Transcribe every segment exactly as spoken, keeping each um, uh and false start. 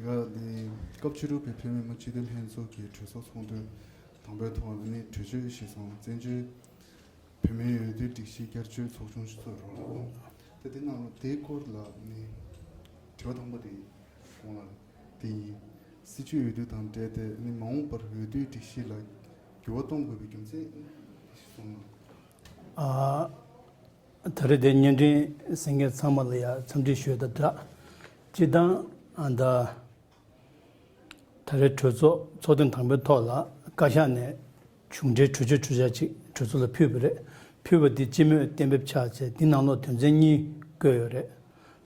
ཡ་ནི་སྐབས་བཅུ་དྲུག་པའི་བོད་མི་མང་སྤྱི་འཐུས་ལྷན་ཚོགས་ཀྱི་གྲོས་ཚོགས་ཚོགས་འདུ་དང་པོའི་ཐོག་ནས་གྲོས་ཆོད་གཞིར་བཟུང་བཙན་བྱོལ་བོད་མིའི་འོས་བསྡུའི་སྒྲིག་གཞི་བསྐྱར་བཅོས་ཚོགས་ཆུང་ཞིག་ཚོགས་ཡོད་རེད། ད་དེ་ནང་ལ་དེའི་སྐོར་ལ་ནི་དྲི་བ་དང་པོ་དེ་གོང་ལ་དེ་ཡིན། སྲིད་བྱུས་འོས་བསྡུ་དང་འབྲེལ་ཏེ་ནི་མ་འོངས་པར་འོས་བསྡུའི་སྒྲིག་གཞི་ལ་འགྱུར་བ་གཏོང་དགོས་པའི་རྒྱུ་མཚན་ནི་གསུངས་གནང་། ཨ། ད་རེས་དེ་བརྙན་འཕྲིན་གསན་མཁན་ཚང་མ་ལ་ཡང་འཚམས་འདྲི་ཞུ་ཡ་དང་སྦྲགས། སྤྱིར་བཏང་ཨ་ད། ད་རེས་གྲོས་ཚོགས་ཚོགས་ཐེངས་དང་པོའི་ཐོག་ལ་བཀའ་ཤག་ནས་གཞུང་འབྲེལ་གྲོས་ཆོད་གྲོས་འཆར་ཅིག་གྲོས་ཚོགས་ལ་ཕུལ་བ་རེད། ཕུལ་བ་འདི་སྤྱི་མོས་གཏན་འབེབས་ཆགས་བྱས་འདི་ནང་ལོགས་དོན་ཚན་གཉིས་བཀོད་ཡོད་རེད།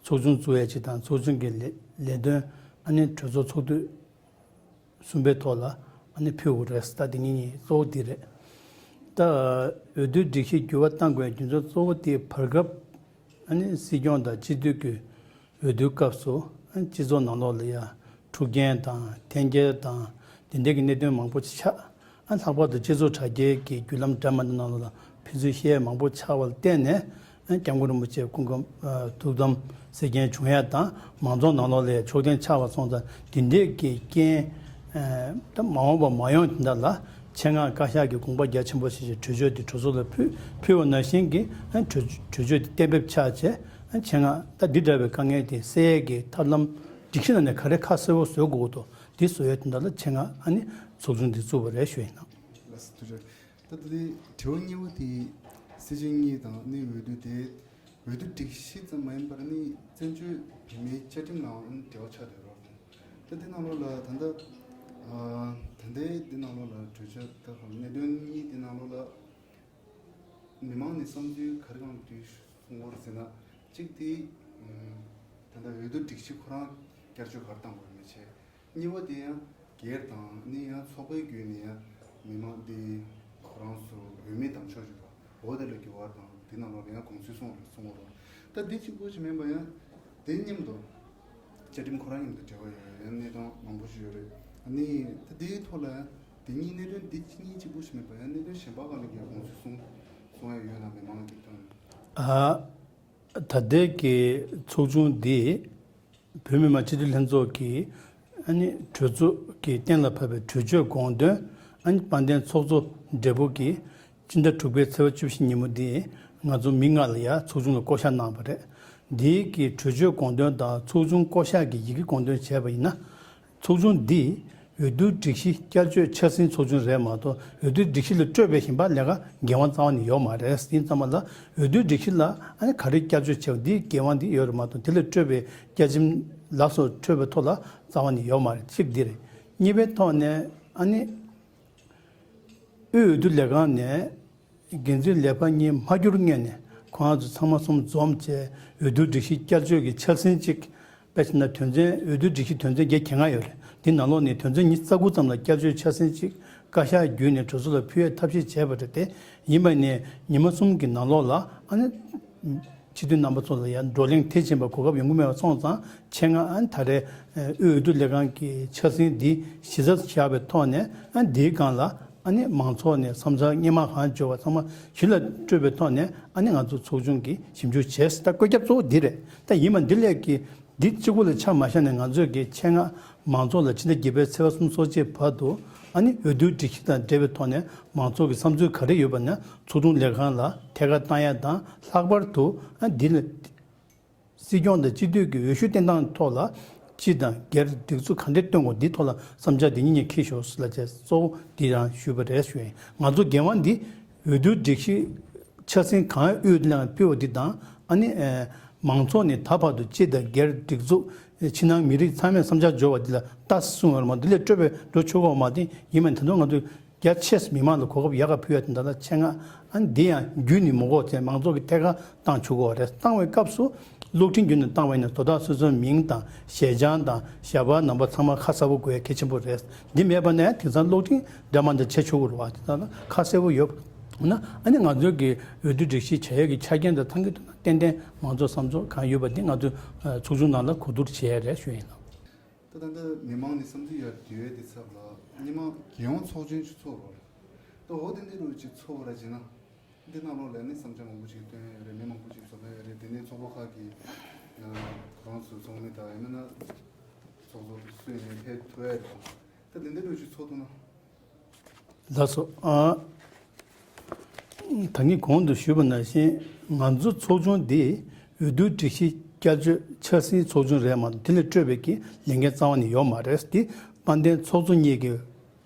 ཚོགས་ཆུང་བཙུགས་ཡས་ཅིག་དང་ཚོགས་ཆུང་གི་ལས་ལས་དོན་ཨ་ནི་གྲོས་ཚོགས་ཚོགས་དུས་གསུམ་པའི་ཐོག་ལ་ཨ་ནི་ཕུལ་དགོས་རེད། ད་འདི་གཉིས་གཉིས་གཙོ་བོ་འདི་རེད། ད་འོས་བསྡུའི་སྒྲིག་གཞི་འགྱུར་བ་གཏང་དགོས་པའི་རྒྱུ་མཚན་གཙོ་བོ་དེ་བར་སྐབས་ཨ་ནི་སྲིད་སྐྱོང་དང་སྤྱི་འཐུས་ཀྱི་འོས་བསྡུའི་སྐབས་སུ་ཨ་ནི་སྤྱི་ཚོགས་ནང་ལོགས་ལ་ཡ་འཁྲུག་རྐྱེན་དང་འཐེན་འཁྱེར་དང་དེ་འདྲའི་གི་གནད་དོན་མང་པོ་ཆགས། ཨ་ལྷག་པར་དུ་སྤྱི་ཚོགས་དྲ་རྒྱའི་གི་བརྒྱུད་ལམ་འདྲ་མི་འདྲ་ནང་ལོགས་ལ་ཕན་ཚུན་བཤད་མང་པོ་ཆགས་པ་ལ་བརྟེན་ནས་ཨ་སྐྱབས་མགོན་རིན་པོ་ཆེ་སྐུ་ཁམས་ཐུགས་དམ་གསལ་རྐྱེན་བྱུང་ཡ་དང་མང་ཚོགས་ནང་ལོགས་ལ་ཕྱོགས་འཐེན་ཆགས་པ་སོང་ཙང་དེ་འདྲའི་གི་རྐྱེན་ད་མ་འོངས་པ་མ་ཡོང་དེ་འདྲ་ལ་ཆེད་མངགས་བཀའ་ཤག་གི་དགོངས་པ་རྒྱ་ཆེན་པོ་བཞེས་ཀྱི་གྲོས་ཆོད་དེ་གྲོས་ཚོགས་ལ་ཕུལ་ཕུལ་བ་ནང་བཞིན་གྱི་ཨ་གྲོས་གྲོས་ཆོད་དེ་གཏན་འབེབས་ཆགས་བྱས་ཨ་ཆེད་མངགས་ད་འདི་འདྲ་བའི་དཀའ་ངལ་དེ་སེལ་ཡས་ཀྱི་ཐབས་ལམ་སྒྲིག་གཞི་ནང་ནས་ག་རེ་ཁ་གསལ་པོ་བཟོ་དགོས་འདུག་འདི་བཟོ་ཡས་དེ་འདྲ་ལ་ཆེད་མངགས་ཨ་ནི་ཚོགས་ཆུང་འདི་བཙུགས་པ་རེད་ཞུ་ཡིན་ནམ། ལགས་སོ་ཐུགས་རྗེ་ཆེ། ད་ལྟ་དེ་དྲི་བ་གཉིས་པ་དེ་སྲིད་བྱུས་གཉིས་དང་ནི་འོས་བསྡུ་དེ་འོས་བསྡུ་སྒྲིག་གཞི་ཙམ་མ་ཡིན་པར་ནི་བཙན་བྱོལ་བོད་མིའི་བཅའ་ཁྲིམས་ནང་འབྲེལ་བ་ཆགས་བསྡད་ཡོད་རེད། ད་འདི་ནང་ལོགས་ལ་ད་ལྟ་ཨ་ད་ལྟའི་འདི་ནང་ལོགས་ལ་གྲོས་ཆོད་ད་གནད་དོན་གཉིས་འདི་ནང་ལོགས་ལ་མི་མང་ནས་བསམ་ཚུལ་ག་རེ་གང་འདུས་གསུང་བར་ཟེར་ན་གཅིག་དེ་ད་ལྟ་འོས་བསྡུ་སྒྲིག་གཞི་ཁོ་རང་བསྐྱར་བཅོས་ག་རེ་བཏང་དགོས་མིན་བྱས། གཉིས་པ་དེ་ཡང་སྒེར་དང་ནི་ཡང་ཚོགས་པའི་བརྒྱུད་ནས་ཡང་མི་མང་འདི་ཁོ་རང་ཚོ་འོས་མི་བདམས་ཆོག་ཡོད་པ་འོ་དེ་ལ་འགྱུར་བ་དང་འདི་ནང་ལོགས་ལ་ཡང་དགོངས་ཚུལ་གསུངས་རེད་གསུང་བ་རེད། ད་འདི་གཅིག་པོ་ཞིག་མིན་པ་ཡང་དེ་མཉམ་དུ་བཅའ་ཁྲིམས་ཁོ་རང་མཉམ་དུ་འབྲེལ་བ་ཡོད་ཡང་གནས་སྟངས་མང་པོ་ཞིག་ཡོད་རེད། ཨ་ནི་ད་འདིའི་ཐོག་ལ་ཡང་དེ་གཉིས་གནད་དོན་འདི་གཉིས་གཅིག་པོ་ཞིག་མིན་པ་ཡང་གནད་དོན་གཞན་པ་སྒང་ལ་ཡང་དགོངས་ཚུལ་གསུང་གསུང་ཡ་ཡོད་ན་མི་མང་གི་དོན། ཨ། ད་ལྟའི་གི་ཚོགས་ཆུང་འདི་བོད་མི་མང་སྤྱི་འཐུས་ལྷན་ཚོགས་ཀྱི་ཨ་ནི་གྲོས་ཚོགས་ཀྱིས་གཏན་ལ་ཕབ་པའི་གྲོས་ཆོད་དགོངས་དོན་ཨ་ནི་དཔལ་ལྡན་ཚོགས་གཙོ་སྦྲེལ་པོ་གིས་སྤྱི་ཟླ་དྲུག་པའི་ཚེས་པ་བཅུ་བཞི་ཉིན་མོ་འདི་ང་ཚོ་མི་ལྔ་ལ་ཡ་ཚོགས་ཆུང་ལ་བསྐོ་གཞག་གནང་བ་རེད། འདིའི་གི་གྲོས་ཆོད་དགོངས་དོན་དང་ཚོགས་ཆུང་བསྐོ་གཞག་གི་ཡི་གེ་དགོངས་དོན་བྱས་པ་ཡིན་ན། ཚོགས་ཆུང་འདི་འོས་བསྡུ་སྒྲིག་གཞི་བསྐྱར་བཅོས་འཆར་ཟིན་ཚོགས་ཆུང་རེད་མ་གཏོགས་འོས་བསྡུ་སྒྲིག་གཞི་ལ་སྤྲོད་པའི་ཞིང་པ་ལས་ཀ་འགན་དབང་རྩ་བ་ནས་ཡོད་མ་རེད། དེ་ཙམ་པ་ལ་འོས་བསྡུ་སྒྲིག་གཞི་ལ་ཨ་ནི་ག་རེ་བསྐྱར་བཅོས་བྱས་པ་འདི་འགན་དབང་འདི་ཡོད་རེད་མ་གཏོགས་དེ་ལ་སྤྲོད་པའི་བསྐྱར་ཞིབ་ལགས་སོ་སྤྲོད་པའི་ཐོག་ལ་རྩ་བ་ནས་ཡོད་མ་རེད། གཅིག་འདི་རེད། གཉིས་པའི་ཐོག་ནས་ཨ་ནི་དབུས་འོས་བསྡུ་ལས་ཁང་ནས་འགན་འཛིན་ལས་ཕར་གཉིས་མ་བསྒྱུར་སྔོན་ནས་ཁོང་ཚོ་ཚང་མ་གསུམ་འཛོམས་བྱས་འོས་བསྡུ་སྒྲིག་གཞི་བསྐྱར་བཅོས་ཀྱི་འཆར་ཟིན་གཅིག་དཔེ་བྱས་ན་དོན་ཚན་འོས་བསྡུ་སྒྲིག་གཞི་དོན་ཚན་བརྒྱད་གྱ་ལྔ་ཡོད་རེད། འདི་ནང་ལོགས་ནས་དོན་ཚན་ཉི་ཤུ་རྩ་དགུ་ཙམ་ལ་བསྐྱར་བཅོས་འཆར་ཟིན་གཅིག་བཀའ་ཤག་བརྒྱུད་ནས་གྲོས་ཚོགས་ལ་ཕུལ་ཡས་ཐབས་ཤེས་བྱས་པ་རེད་དེ། ཡིན་པ་ནས་ཉི་མ་གསུམ་གྱི་ནང་ལོགས་ལ་ཨ་ནི་སྤྱི་འཐུས་རྣམ་པ་ཚོ་ལ་ཡང་བགྲོ་གླེང་དེ་བྱིན་པ་གོ་སྐབས་ཡོང་གི་མེད་པ་སོང་ཙང་ཆེད་མངགས་ཨ་ནི་ད་རེས་དབུས་འོས་བསྡུ་ལས་ཁང་གི་འཆར་ཟིན་འདི་གཞི་རྩར་བཞག་པའི་ཐོག་ནས་ཨ་ནི་འདིའི་སྒང་ལ་ཨ་ནི་མང་ཚོགས་ནས་བསམ་འཆར་སྔོན་མ་གང་བརྗོད་པ་ཚང་མ་གཞི་ལ་སྤྲོད་པའི་ཐོག་ནས་ཨ་ནི་ང་ཚོ་ཚོགས་ཆུང་གིས་ཞིབ་འཇུག་བྱས། ད་བཀོད་ཁྱབ་གཙོ་བོ་འདི་རེད། ད་ཡིན་མ་འདི་ལས་ཀྱི་འདི་གཅིག་པུ་ལ་ཆ་མ་བཞག་ནས་ང་ཚོས་ཀྱི་ཆེད་མངགས་མང་ཚོགས་ལ་ཕྱི་ཟླ་བརྒྱད་པའི་ཚེས་པ་སོ་གཅིག་བར་དུ་ཨ་ནི་འོས་བསྡུའི་སྒྲིག་གཞི་དང་འབྲེལ་བའི་ཐོག་ནས་མང་ཚོགས་ཀྱི་བསམ་ཚུལ་ག་རེ་ཡོད་པ་ནས་ཚོགས་དྲུང་ལས་ཁང་ལ་ཐད་ཀར་བཏང་ཡ་དང་། ལྷག་པར་དུ་ཨ་འདི་ལ་སྲིད་སྐྱོང་དང་སྤྱི་འཐུས་ཀྱི་འོས་ཤོག་བཏོན་སྟངས་ཐོག་ལ་སྤྱི་དང་སྒེར་སྒྲིག་འཛུགས་ག་འདྲས་བཏོན་དགོས་འདིའི་ཐོག་ལ་བསམ་འཆར་འདི་གཉིས་ཀྱང་འཁྱེར་ཤོག་ཟེར་ལབ་བྱས་གཙོ་བོ་འདི་རང་ཞུས་པ་རེད་ཞུ་ཡིན། ང་ཚོ་འགན་དབང་འདི་འོས་བསྡུའི་སྒྲིག་གཞི་འཆར་ཟིན་གང་དབུས་ལ་ཕུལ་བ་འདི་དང་ཨ་ནི་ཨེ་མང་ཚོགས་ནས་ད་བར་དུ་སྤྱི་དང་སྒེར་སྒྲིག་འཛུགས་ཕྱི་ནང་མི་རིགས་ཚང་མས་བསམ་འཆར་འབྱོར་བ་འདི་ལ་ལྟ་གསུང་བར་མ་འདི་ལས་སྤྲོད་པའི་འགྲོ་ཆོག་གོ་མ་འདི་ཡིན་མིན་ད་དུང་ང་ཚོས་རྒྱ་ཆེ་མི་མང་ལ་གོ་སྐབས་ཡག་ག་ཕུལ་ཡ་དེ་འདྲ་ལ་ཆེད་མངགས་ཨ་ནི་འདི་ཡང་བརྒྱུད་ནས་མི་དགོས་ཚེ་མང་ཚོགས་ཀྱི་ཐད་ཀར་བཏང་ཆོག་གོ་རེད། བཏང་བའི་སྐབས་སུ་གློག་འཕྲིན་བརྒྱུད་ནས་བཏང་བ་ཡིན་ན་དོ་བདག་སོ་སོའི་མིང་དང་ཞལ་བྱང་དང་ཞལ་པར་རྣམ་པ་ཚང་མ་ཁ་གསལ་པོ་དགོས་ཡ་གལ་ཆེན་པོ་རེད། འདི་མེད་པ་ན་ཡང་དེང་སང་གློག་འཕྲིན་འདྲ་མ་འདྲ་བྱེད་ཆོག་གི་རེད་བ། དེ་ལྟར་ན་ཁ་གསལ་པོ་ཡོད་ན་ཨ་ནི་ང་ཚོའི་གི་འོས་བསྡུ་སྒྲིག་གཞི་བྱ་ཡག་གི་ཆ་རྐྱེན་དང་ཐང་གི་དུ་ན་ཏན་ཏན་མང་ཚོགས་བསམ་ཚོར་གང་ཡོད་པ་འདི་ང་ཚོས་ཚོགས་ཆུང་ནང་ལ་གོ་བསྡུར་བྱེད་ཡ་རེད་ཞུ་ཡིན་ལགས། ད་ད་ལྟ་མི་མང་ནས་བསམ་ཚུལ་ཡར་བསྡུ་ཡས་དེ་ཚབ་ལ་སྔོན་མ་རྒྱལ་ཡོངས་ཚོགས་ཆེན་ཞིག་ཚོགས་རོགས་རེད། ད་འོ་དེ་འདྲ་རུ་ཅིག་ཚོགས་ར་བྱས་ན་འདི་ནང་ལོགས་ལ་ནི་བསམ་འཆར་མང་པོ་ཅིག་བཏོན་ཡོད་རེད། མི་མང་པོ་ཅིག་ཚོགས་བསྡད་ཡོད་རེད། དེ་ནས་ཚོགས་པ་ཁག་གི་ཁོ་རང་ཚོའི་ཚོགས་མི་དང་ཡང་མིན་ན་ ཚོགས་གཙོ་སུ་ཡིན་ནའི་ཕེབས་ཐུབ་ཡ་རེད། ད་དེ་འདྲ་འདྲ་ཅིག་ཚོགས་ཐུབ་ན། ལགས་སོ། ཨ། ད་ངས་གོང་དུ་ཞུས་པ་ནང་བཞིན། ང་ཚོ་ཚོགས་ཆུང་འདི་འོས་བསྡུ་སྒྲིག་གཞི་བསྐྱར་བཅོས་འཆར་ཟིན་ཚོགས་ཆུང་རེད་མ་གཏོགས། དེ་ལས་སྤྲོས་པའི་གི་ལས་འགན་རྩ་བ་ནས་ཡོད་མ་རེད། འདི་དཔལ་ལྡན་ཚོགས་གཙོ་གཉིས་ཀྱི་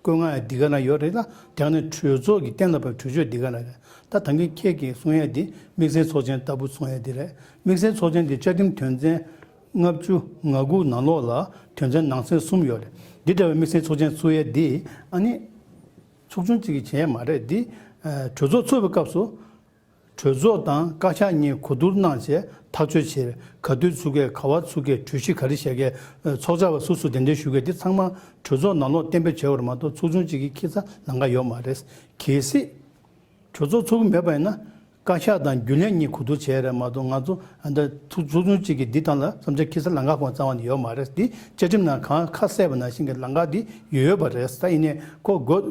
བཀོད་མངགས་ཡང་འདི་ག་ན་ཡོད་རེད་ལ། དེ་ནས་གྲོས་ཚོགས་ཀྱི་གཏན་ལ་ཕབ་གྲོས་ཆོད་འདི་ག་ན་རེད། ད་ད་གིན་ཁྱེད་ཀྱིས་གསུང་ཡ་འདི་དམིགས་བསལ་ཚོགས་ཆེན་ལྟ་བུ་གསུང་ཡ་འདི་རེད། དམིགས་བསལ་ཚོགས་ཆེན་འདི་བཅའ་ཁྲིམས་དོན་ཚན་ལྔ་བཅུ་ང་དགུ་ནང་ལོགས་ལ་དོན་ཚན་ནང་གསེས་གསུམ་ཡོད་རེད། འདི་འདྲ་བའི་དམིགས་བསལ་ཚོགས་ཆེན་ཚུགས་ཡ་འདི་ཨ་ནི་ཚོགས་ཆུང་གཅིག་གིས་བྱས་ཡ་མ་རེད། འདི་ཨ་གྲོས་ཚོགས་ཚུགས་པའི་སྐབས་སུ། གྲོས་ཚོགས་དང་བཀའ་ཤག་གཉིས་གོ་བསྡུར་གནང་བྱས་ཐག་གཅོད་བྱས། ག་དུས་ཚུགས་གས། ག་བ་ཚུགས་གས། གྲོས་གཞི་ག་རེ་བཞག་གས། ཚོགས་བཅར་བ་སུ་སུ་གདན་འདྲེན་ཞུ་གས། འདི་ཚང་མ་གྲོས་ཚོགས་ནང་ལོགས་གཏན་འབེབས་བྱས་པ་རེད་མ་གཏོགས། ཚོགས་ཆུང་གཅིག་གིས་འཁྱེར་ས་ལམ་ཁ་ཡོད་མ་རེད། གལ་སྲིད་གྲོས་ཚོགས་ཚུགས་ཀྱི་མེད་པ་ཡིན་ན། བཀའ་ཤག་དང་རྒྱུན་ལས་གཉིས་གོ་བསྡུར་བྱས་རེད་མ་གཏོགས། ང་ཚོ་ཨ་ད་ཚོགས་ཚོགས་ཆུང་གཅིག་གིས་འདི་སྟེང་ལ་བསམ་འཆར་འཁྱེར་ས་ལམ་ཁ་ཁོང་རྩ་བ་ནས་ཡོད་མ་རེད། འདི་བཅའ་ཁྲིམས་ནང་གང་ཁ་གསལ་བ་ནང་བཞིན་གྱི་ལམ་ཁ་འདི་ཡོད་པ་རེད། ད་ཡིན་ནའི་ཁོ་དགོས།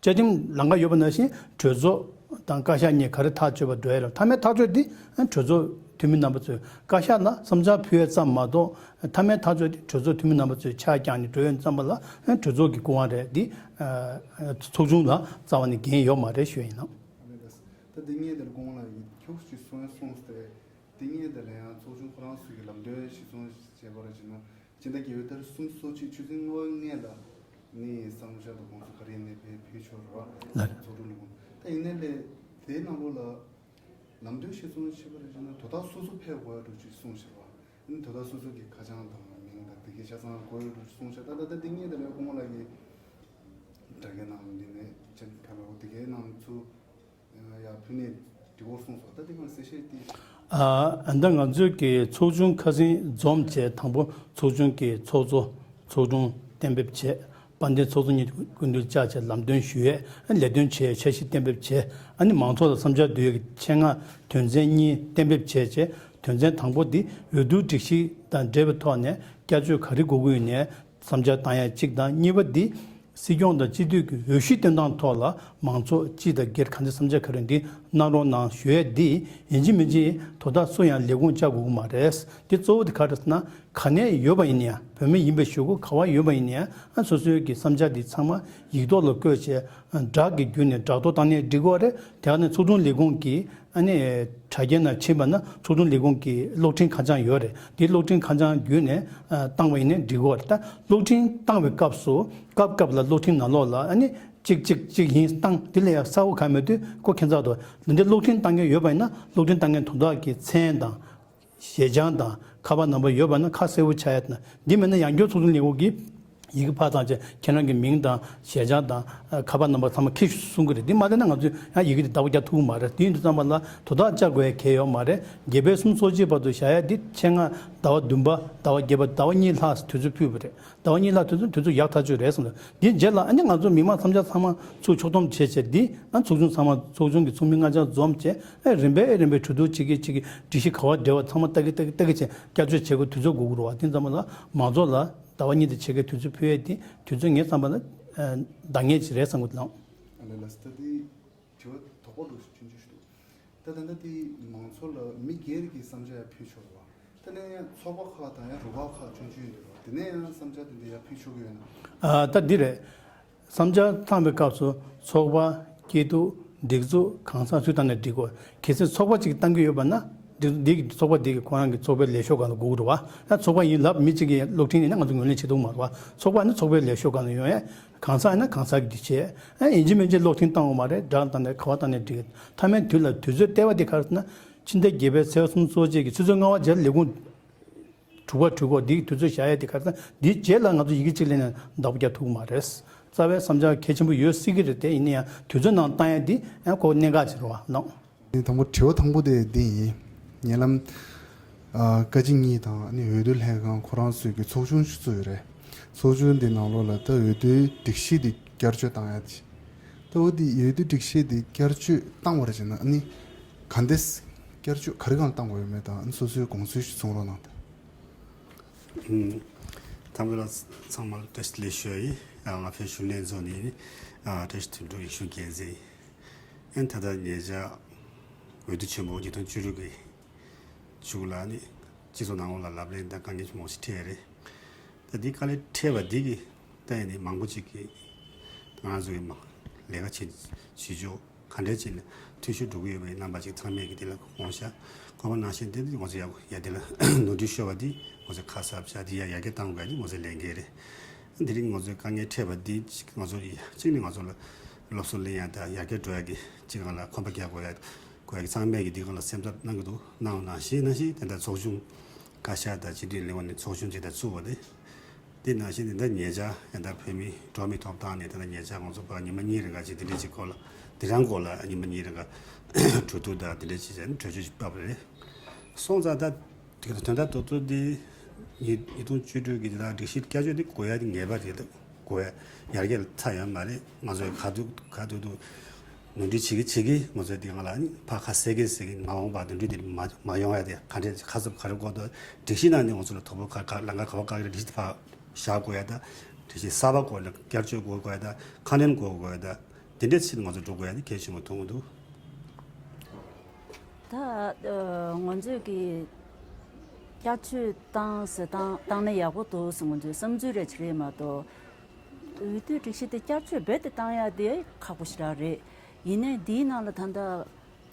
བཅའ་ཁྲིམས་ལམ་ཁ་ཡོད་པ་ནང་བཞིན་གྲོས་ཚོགས་དང་བཀའ་ཤག་གཉིས་ག་རེ་ཐག་གཅོད་པ་འགྲོ་ཡ་རེད། མཐའ་མའི་ཐག་གཅོད་འདི་གྲོས་ཚོགས་འཐུས་མི་རྣམ་པ་ཚོས་བཀའ་ཤག་ལ་བསམ་འཆར་ཕུལ་ཡ་ཙམ་མ་གཏོགས། མཐའ་མའི་ཐག་གཅོད་འདི་གྲོས་ཚོགས་འཐུས་མི་རྣམ་པ་ཚོས་ཆ་བཞག་ནས་འགྲོ་ཡོང་ཙམ་པ་ལ་གྲོས་ཚོགས་ཀྱི་སྐུ་དབང་རེད། འདི་ཚོགས་ཆུང་ལ་རྩ་བ་ནས་འགན་ཡོད་མ་རེད་ཞུ་ཡ་ཡིན་ནམ། ད་འདི་ངས་དེར་དགོངས་ལ་ཡིན། ཁྱོད་ཀྱིས་གསུང་ཡ་གསུངས་ཏེ། འདི་ངས་དེ་ལ་ཡང་ཚོགས་ཆུང་ཁོ་རང་ཚོས་ཀྱི་ལམ་སྟོན་གཞིར་བཟུང་བྱས་པ་རེད་ཅེ་ན། སྤྱི་ཟླ་བརྒྱད་པའི་ཏ་རིག་སུམ་ཅུ་སོ་གཅིག་ཆུ་ཚོད་ལྔ་པ་སྔོན་ལ་ནི་བསམ་བློ་བཞག་དང་དགོངས་ཚུལ་ག་རེ་ཡིན་ནའི་ཕེ་ཕུལ་ཆོག་རེད་བ། ལགས་རེད། ཚོགས་དྲུང་ལས་ཁུངས་ད་ཡིན་ནའི་ལས་དེའི་ནང་ལོགས་ལ་ལམ་སྟོན་གཞིར་བཟུང་བྱས་པ་རེད་ཅེ་ན། དོ་བདག་སོ་སོ་ཕེབས་དགོས་ཡ་འདྲ་ཅིག་གསུངས་བཞག་པ། ཨ་ནི་དོ་བདག་སོ་སོ་གི་ཁ་བྱང་དང་མིང་དང་དེ་གའི་ཆ་ཚང་དགོས་ཡ་འདྲ་ཅིག་གསུངས་བཞག་ད་ལྟ་ད་འདི་ངས་དེ་ལས་དགོངས་ལ་ཡི་དྲ་རྒྱའི་ནང་འདི་ནས་ཅན་ཁ་ལོ་དེ་གའི་ནང་ཚུ་ཡ་ཕུལ་ནས་འགྲིག་གོ་གསུངས་སོང་། ད་དེ་ག་གསལ་བཤད་དེ། ཨ་ད་ང་ཚོས་ཀྱི་ཚོགས་ཆུང་ཁ་སང་འཛོམས་བྱས། དང་པོ་ཚོགས་ཆུང་གི་ཚོགས་གཙོ་ཚོགས་དྲུང་གཏན་འབེབས་བྱས། དཔལ་ལྡན་ཚོགས་གཙོ་གཉིས་སྐུ་མདུན་བཅར་བྱས་ལམ་སྟོན་ཞུས་ཡས། ལས་དོན་བྱས་འཆར་གཞི་གཏན་འབེབས་བྱས། ཨ་ནི་མང་ཚོགས་ལ་བསམ་འཆར་བསྡུ་ཡས་ཀྱི་ཆེད་མངགས་དོན་ཚན་གཉིས་གཏན་འབེབས་བྱས་བྱས། དོན་ཚན་དང་པོ་འདི་འོས་བསྡུ་སྒྲིག་གཞི་དང་འབྲེལ་བའི་ཐོག་ནས་བསྐྱར་བཅོས་ག་རེ་དགོས་ཀྱི་ཡོད་ནའི་བསམ་འཆར་བཏང་ཡ་གཅིག་དང་། གཉིས་པ་འདི་སྲིད་སྐྱོང་དང་སྤྱི་འཐུས་ཀྱི་འོས་གཞི་སྟོན་སྟངས་ཐོག་ལ་མང་ཚོགས་སྤྱི་དང་སྒེར་གང་ཅི་བསམ་འཆར་ག་རེ་འདི་གནང་རོགས་གནང་ཞུ་ཡས་འདི་ཡིན་གཅིག་མིན་གཅིག་དོ་བདག་སུ་ཡང་ལས་ཁུངས་བཅར་དགོས་ཀྱི་མ་རེད། འདི་གཙོ་བོ་འདི་ག་རེ་ཟེར་ན། ག་ནས་ཡོད་པ་ཡིན་ན་ཡང་། བོད་མི་ཡིན་པའི་གཞུག་གུ་ག་བ་ཡོད་པ་ཡིན་ན་ཡང་། ཨ་སོ་སོའི་གི་བསམ་འཆར་འདི་ཚང་མ་ཡིག་ཐོག་ལ་བཀོད་བྱས་སྦྲགས་ཀྱི་བརྒྱུད་ནས་སྦྲགས་ཐོ་བཏང་ནས་འགྲིག་གི་རེད། དེ་ག་ནས་ཚོགས་དྲུང་ལས་ཁུངས་ཀྱི་ཨ་ནི་དྲ་རྒྱའི་ནང་ཕྱིན་པ་ན་ཚོགས་དྲུང་ལས་ཁུངས་ཀྱི་གློག་འཕྲིན་ཁ་བྱང་ཡོད་རེད། དེའི་གློག་འཕྲིན་ཁ་བྱང་བརྒྱུད་ནས་ཨ་བཏང་བ་ཡིན་ན་འགྲིག་གི་རེད། ད་གློག་འཕྲིན་བཏང་བའི་སྐབས་སུ་སྐབས་སྐབས་ལ་གློག་འཕྲིན་ནང་ལོགས་ལ་ཨ་ནི་གཅིག་གཅིག་གཅིག་ཡིན་བཏང་། དེ་ལས་ཡང་གསལ་པོ་གང་མི་འདུག་ཁོ་ཁྱད་མཚར་འདུག་འདི་འདྲའི་གློག་འཕྲིན་བཏང་མཁན་ཡོད་པ་ཡིན་ན། གློག་འཕྲིན་བཏང་མཁན་དོ་བདག་གི་མཚན་དང་། ཞལ་བྱང་དང་ཁ་པར་ནམ་བར་ཡོད་པ་ན་ཁ་གསལ་པོ་ཆགས་ཡ་དང་། འདི་མིན་ན་ཡང་བསྐྱར་ཚོགས་དྲུང་ལས་ཁུངས་ཀྱིས་ཡི་གེ་ཕར་བཏང་བྱས་ཁྱེད་རང་གི་མིང་དང་ཞལ་བྱང་དང་ཁ་པར་ནམ་བར་ཚང་མ་འཁྱེར་ཤོག་གསུང་གི་རེད། འདི་མ་བསྡད་ན་ང་ཚོས་ཡང་ཡི་གེ་འདི་བདག་པོ་རྒྱག་ཐུབ་ཀྱི་མ་རེད། དེ་ཡིན་དུས་ཙམ་པ་ལ་དོ་བདག་བཅར་དགོས་ཡ་གལ་ཡོད་མ་རེད། བརྒྱད་པའི་གསུམ་སོ་གཅིག་བར་དུ་བཞག་ཡ་འདི་ཆེད་མངགས་ཟླ་བ་བདུན་པ། ཟླ་བ་བརྒྱད་པ། ཟླ་བ་གཉིས་ལྷག་དུས་ཚོད་ཕུལ་བ་རེད། ཟླ་བ་གཉིས་ལྷག་དུས་ཚོད་དུས་ཚོད་ཡག་ཐག་ཆོད་རེད་གསུངས། འདིའི་རྗེས་ལ་ཨ་ནི་ང་ཚོ་མི་མང་བསམ་འཆར་ཚང་མ་ཚུར་ཕྱོགས་བསྡོམས་བྱས་བྱས། འདི་ཨ་ཚོགས་ཆུང་ཚང་མ་ཚོགས་ཆུང་གི་ཚོགས་མི་ལྔ་བརྒྱ་འཛོམས་བྱས། ཨ་རིམ་པས་རིམ་པས་གྲོས་བསྡུར་བྱེད་ཀྱི་བྱེད་ཀྱི་སྒྲིག་གཞི་ག་བ་འབྲེལ་བ་ཚང་མ་ལྟ་གི་ལྟ་གི་ལྟ་གི་བྱས་བསྐྱར་བཅོས་བྱེད་དགོས། དུས་ཚོད་འགོར་གི་རེད་བ། དེ་ཙམ་པ་ལ་མང་ཚོགས་ལ་ཟླ་བ་གཉིས་དང་ཕྱེད་ཀའི་དུས་ཚོད་ཕུལ་ཡས་དེ་དུས་ཚོད་ངའི་བསམ་པ་ལ་ཨ་འདང་ངེས་ཅིག་རེད་བསམ་གི་འདུག་ལགས། ཨ་ལས་ལགས་སོ། ད་དེ་དྲི་བ་དོགས་པ་འདུག་ཆུང་ཆུང་ཞིག་འདུག་ད་ད་ལྟ་དེ་མང་ཚོགས་ལ་མི་སྒེར་གྱི་བསམ་འཆར་ཡང་ཕུལ་ཆོག་རེད་བ། དེ་ནས་ཡང་ཚོགས་པ་ཁག་དང་ཡང་རུ་ཁག་ཁག་ཆུང་ཆུང་ཡོད་རེད་བ། དེ་ནས་ཡང་བསམ་འཆར་དེ་འདྲ་ཡང་ཕུལ་ཆོག་གི་ཡོད་ན། ཨ་ད་འདི་རེད། བསམ་འཆར་བཏང་བའི་སྐབས་སུ་ཚོགས་པ། སྐྱིད་སྡུག་སྒྲིག་འཛུགས། གང་ཟག་སུས་བཏང་ནས་འགྲིག་གོ། གལ་སྲིད་ཚོགས་པ་གཅིག་བཏང་གི་ཡོད་པ་ན། འདི་འདི་གི་ཚོགས་པ་འདི་གི་ཁོ་རང་གི་ཚོགས་པའི་ལས་ཤོག་སྒང་ལ་སྒུག་རུ་བ། ད་ཚོགས་པ་ཡིན་ལབ་མི་གཅིག་གིས་གློག་འཕྲིན་ཡིན་ན་ང་ཚོ་ངོས་ལེན་བྱེད་ཐུབ་མ་རུ་བ། ཚོགས་པ་ནི་ཚོགས་པའི་ལས་ཤོག་སྒང་ལ་ཡོང་ཡ། གང་ཟག་ཡིན་ན་གང་ཟག་གིས་འདི་བྱས། ཨ་ཡིན་གཅིག་མིན་གཅིག་གློག་འཕྲིན་བཏང་བ་མ་རེད། སྦྲགས་བཏང་ནས་ག་བ་བཏང་ནས་འགྲིག་མཐའ་མའི་དུས་ལ་དུས་ཚོད་ལྟེ་བ་འདི་ག་རེ་ཟེར་ན། ཕྱི་ཟླ་བརྒྱད་པའི་ཚེས་པ་སུམ་ཅུ་སོ་གཅིག་གི་ཆུ་ཚོད་ལྔ་པ་རྗེས་ལས་ཁུངས་དྲུག་པ་དྲུག་གོ་འདིའི་དུས་ཚོད་བཞག་ཡ་དེ་ག་རེ་ཟེར་ན། འདིའི་རྗེས་ལ་ང་ཚོ་ཡི་གེ་གཅིག་ལེན་ནས་བདག་པོ་རྒྱག་ཐུབ་ཀྱི་མ་རེད། རྩ་བའི་བསམ་འཆར་གལ་ཆེན་པོ་ཡོད་སྲིད་ཀྱི་རེད་དེ། ཡིན་ན་ཡང་དུས་ཚོད་ནང་བཏང་ཡ་འདི་ཡང་ཁོ་གནད་འགག་ཅིག་རེད་བ་ལགས། དང་པོ་དྲི་བ་དང་པོ་དེ་འདི་ཡིན། ཉེ་ལམ་ཨ་བཀའ་སྤྱི་གཉིས་དང་ཨ་ནི་འོས་བསྡུ་ལྷན་ཁང་ཁོ་རང་ཚོས་ཀྱི་ཚོགས་ཆུང་ཞིག་བཙུགས་ཡོད་རེད། ཚོགས་ཆུང་འདི་ནང་ལོགས་ལ་ད་འོས་བསྡུའི་སྒྲིག་གཞི་འདི་བསྐྱར་བཅོས་བཏང་ཡ་དེ། ད་འོ་འདི་འོས་བསྡུ་སྒྲིག་གཞི་འདི་བསྐྱར་བཅོས་བཏང་བ་རེད་ཅེ་ན། ཨ་ནི་ག་འདྲས་བསྐྱར་བཅོས་ག་རེ་སྒང་བཏང་བ་ཡོད་མེད་དང་། ཨ་ནི་སོ་སོའི་དགོངས་ཚུལ་ཞིག་གསུང་རོགས་གནང་དང་། ཨུམ། དང་པོ་ལ་ཚང་མ་ལ་བཀྲ་ཤིས་བདེ་ལེགས་ཞུ་ཡ་ཡིན། ཨ་ང་ཕེབས་བཞུགས་གནས་ཚོགས་ནས་ཨ་བཀྲ་ཤིས་དོན་གྲུབ་ཡིག་ཆུང་རྒྱལ་མཚན་ཡིན། ཨ་ནི་ད་ལྟ་ཉེ་ཆར་འོས་བསྡུ་ཆེན་མོ་ཉིས་སྟོང་བཅུ་དྲུག་གི་མཇུག་ལ་ནི་སྤྱི་ཚོགས་ནང་ལོགས་ལ་ལབ་གླེང་དང་དཀའ་ངལ་མང་པོ་ཞིག་འཕྲད་ཡ་རེད། ད་ ད་འདི་དཀའ་ལས་འཕྲད་པ་འདི་གི་ལྟ་ཡིན་ནི་མང་པོ་ཅིག་གིས་ང་རང་ཚོ་གི་མ་ལས་ཀ་བྱེད་བྱེད་ཕྱོགས་ག་འདྲས་བྱས་ནས་འཐུས་ཤོར་འགྲོ་གི་ཡོད་པའི་རྣམ་པ་ཅིག་ཚང་མས་ཀྱི་འདི་ལ་དགོངས་ཤག་དགོངས་པ་ནང་བཞིན་དེ་འདི་ང་ཚོ་ཡག་ཡ་འདི་ལ་ནོར་འཁྲུལ་ཤོར་བ་འདི་ང་ཚོ་ཁ་གསབ་བྱ་འདི་ཡ་ཡར་རྒྱས་གཏང་དགོས་འདི་ང་ཚོའི་ལས་འགན་རེད། དེ་རིང་ང་ཚོའི་དཀའ་ངལ་འཕྲད་པ་འདི་ང་ཚོ་གཅིག་ནི་ང་ཚོ་ལ་སློབ་གསོ་ལེན་ཡ་དང་ཡར་རྒྱས་འགྲོ་ཡ་གི་གཅིག་སྒང་ལ་ཁོམ་པ་རྒྱག་དགོས་ཡ་དགོས་ཡ་གི་ཚང་མས་ཀྱི་འདི་སྒང་ལ་སེམས་འཚབ་གནང་གི་འདུག་གནང་བ་ནང་བཞིན་ནང་བཞིན་དེ་འདྲ་ཚོགས་ཆུང་བཀའ་ཤག་དང་སྤྱི་འཐུས་ལས་ཁུངས་ནས་ཚོགས་ཆུང་ཅིག་དང་བཙུགས་པ་རེད། དེ་ནང་བཞིན་དེ་འདྲ་ཉེ་ཆར་ཡང་ད་བོད་མི་འགྲོ་མི་ཐོབ་ཐང་ནས་དེ་འདྲ་ཉེ་ཆར་ང་ཚོ་ཕར་ཉི་མ་གཉིས་རིང་ག་ཅིག་དེ་འདྲ་ཅིག་སྐོར་ལ་དེ་རང་སྐོར་ལ་ཉི་མ་གཉིས་རིང་ག་གྲོས་བསྡུར་དང་དེ་འདྲ་ཅིག་བྱས་ནས་གྲོས་ཆོད་ཅིག་བཏབ་པ་རེད། སོང་ཙང་ད་དེ་དོན་དག་ཏོག་ཏོག་འདི་ཉིས་ཉིས་སྟོང་བཅུ་དྲུག་གི་དེ་དག་སྒྲིག་གཞི་བསྐྱར་བཅོས་འདི་དགོས་ཡ་དེ་ངེས་པ་རེད། དགོས་ཡ་ཡར་རྒྱས་ལ་ཚར་ཡོད་མ་རེད། ང་ཚོས་ག་དུས་ག་དུས་དུ་ནོར་འཁྲུལ་བྱེད་ཀྱི་བྱེད་ཀྱི་ང་ཚོས་དེ་སྒང་ལ་ནི་ཕར་ཁ་གསལ་གྱི་གསལ་གྱི་མ་འོངས་པར་དེ་འདྲ་དེ་མ་མ་ཡོང་ཡ་དེ་ག་འདྲས་ཁ་གསབ་ག་རེ་དགོས་འདུག་སྒྲིག་གཞི་ནང་ནས་ང་ཚོ་ལ་དོ་ཕོག་ག་ག་ལམ་ཁ་ག་བ་བཀག་གི་རེད། སྒྲིག་གཞི་དེ་ཕར་བཞག་དགོས་ཡ་ད་སྒྲིག་གཞི་གསར་པ་སྐོར་ལ་བསྐྱར་བཅོས་དགོས་དགོས་ཡ་ད་ཁ་སྣོན་དགོས་དགོས་ཡ་ད་དེ་འདྲས་ཕྱིར་ང་ཚོ་འགྲོ་དགོས་ཡ་དེ་གལ་ཆེན་པོ་མཐོང་གི་འདུག་ད་ང་ཚོས་ཀྱི་བསྐྱར་བཅོས་བཏང་ཟེར་བཏང་བཏང་ན་ཡག་པོ་འདུག་ཟེར་ང་ཚོའི་བསམ་ཚུལ་རེ་ཅིག་རེད་མ་གཏོགས། འོས་བསྡུའི་སྒྲིག་གཞི་དེ་བསྐྱར་བཅོས་རྦད་དེ་བཏང་ཡ་དེ་ཁག་པོ་ཞེ་དྲག་རེད། ཡིན་ནའི་འདིའི་ནང་ལ་ད་ལྟ་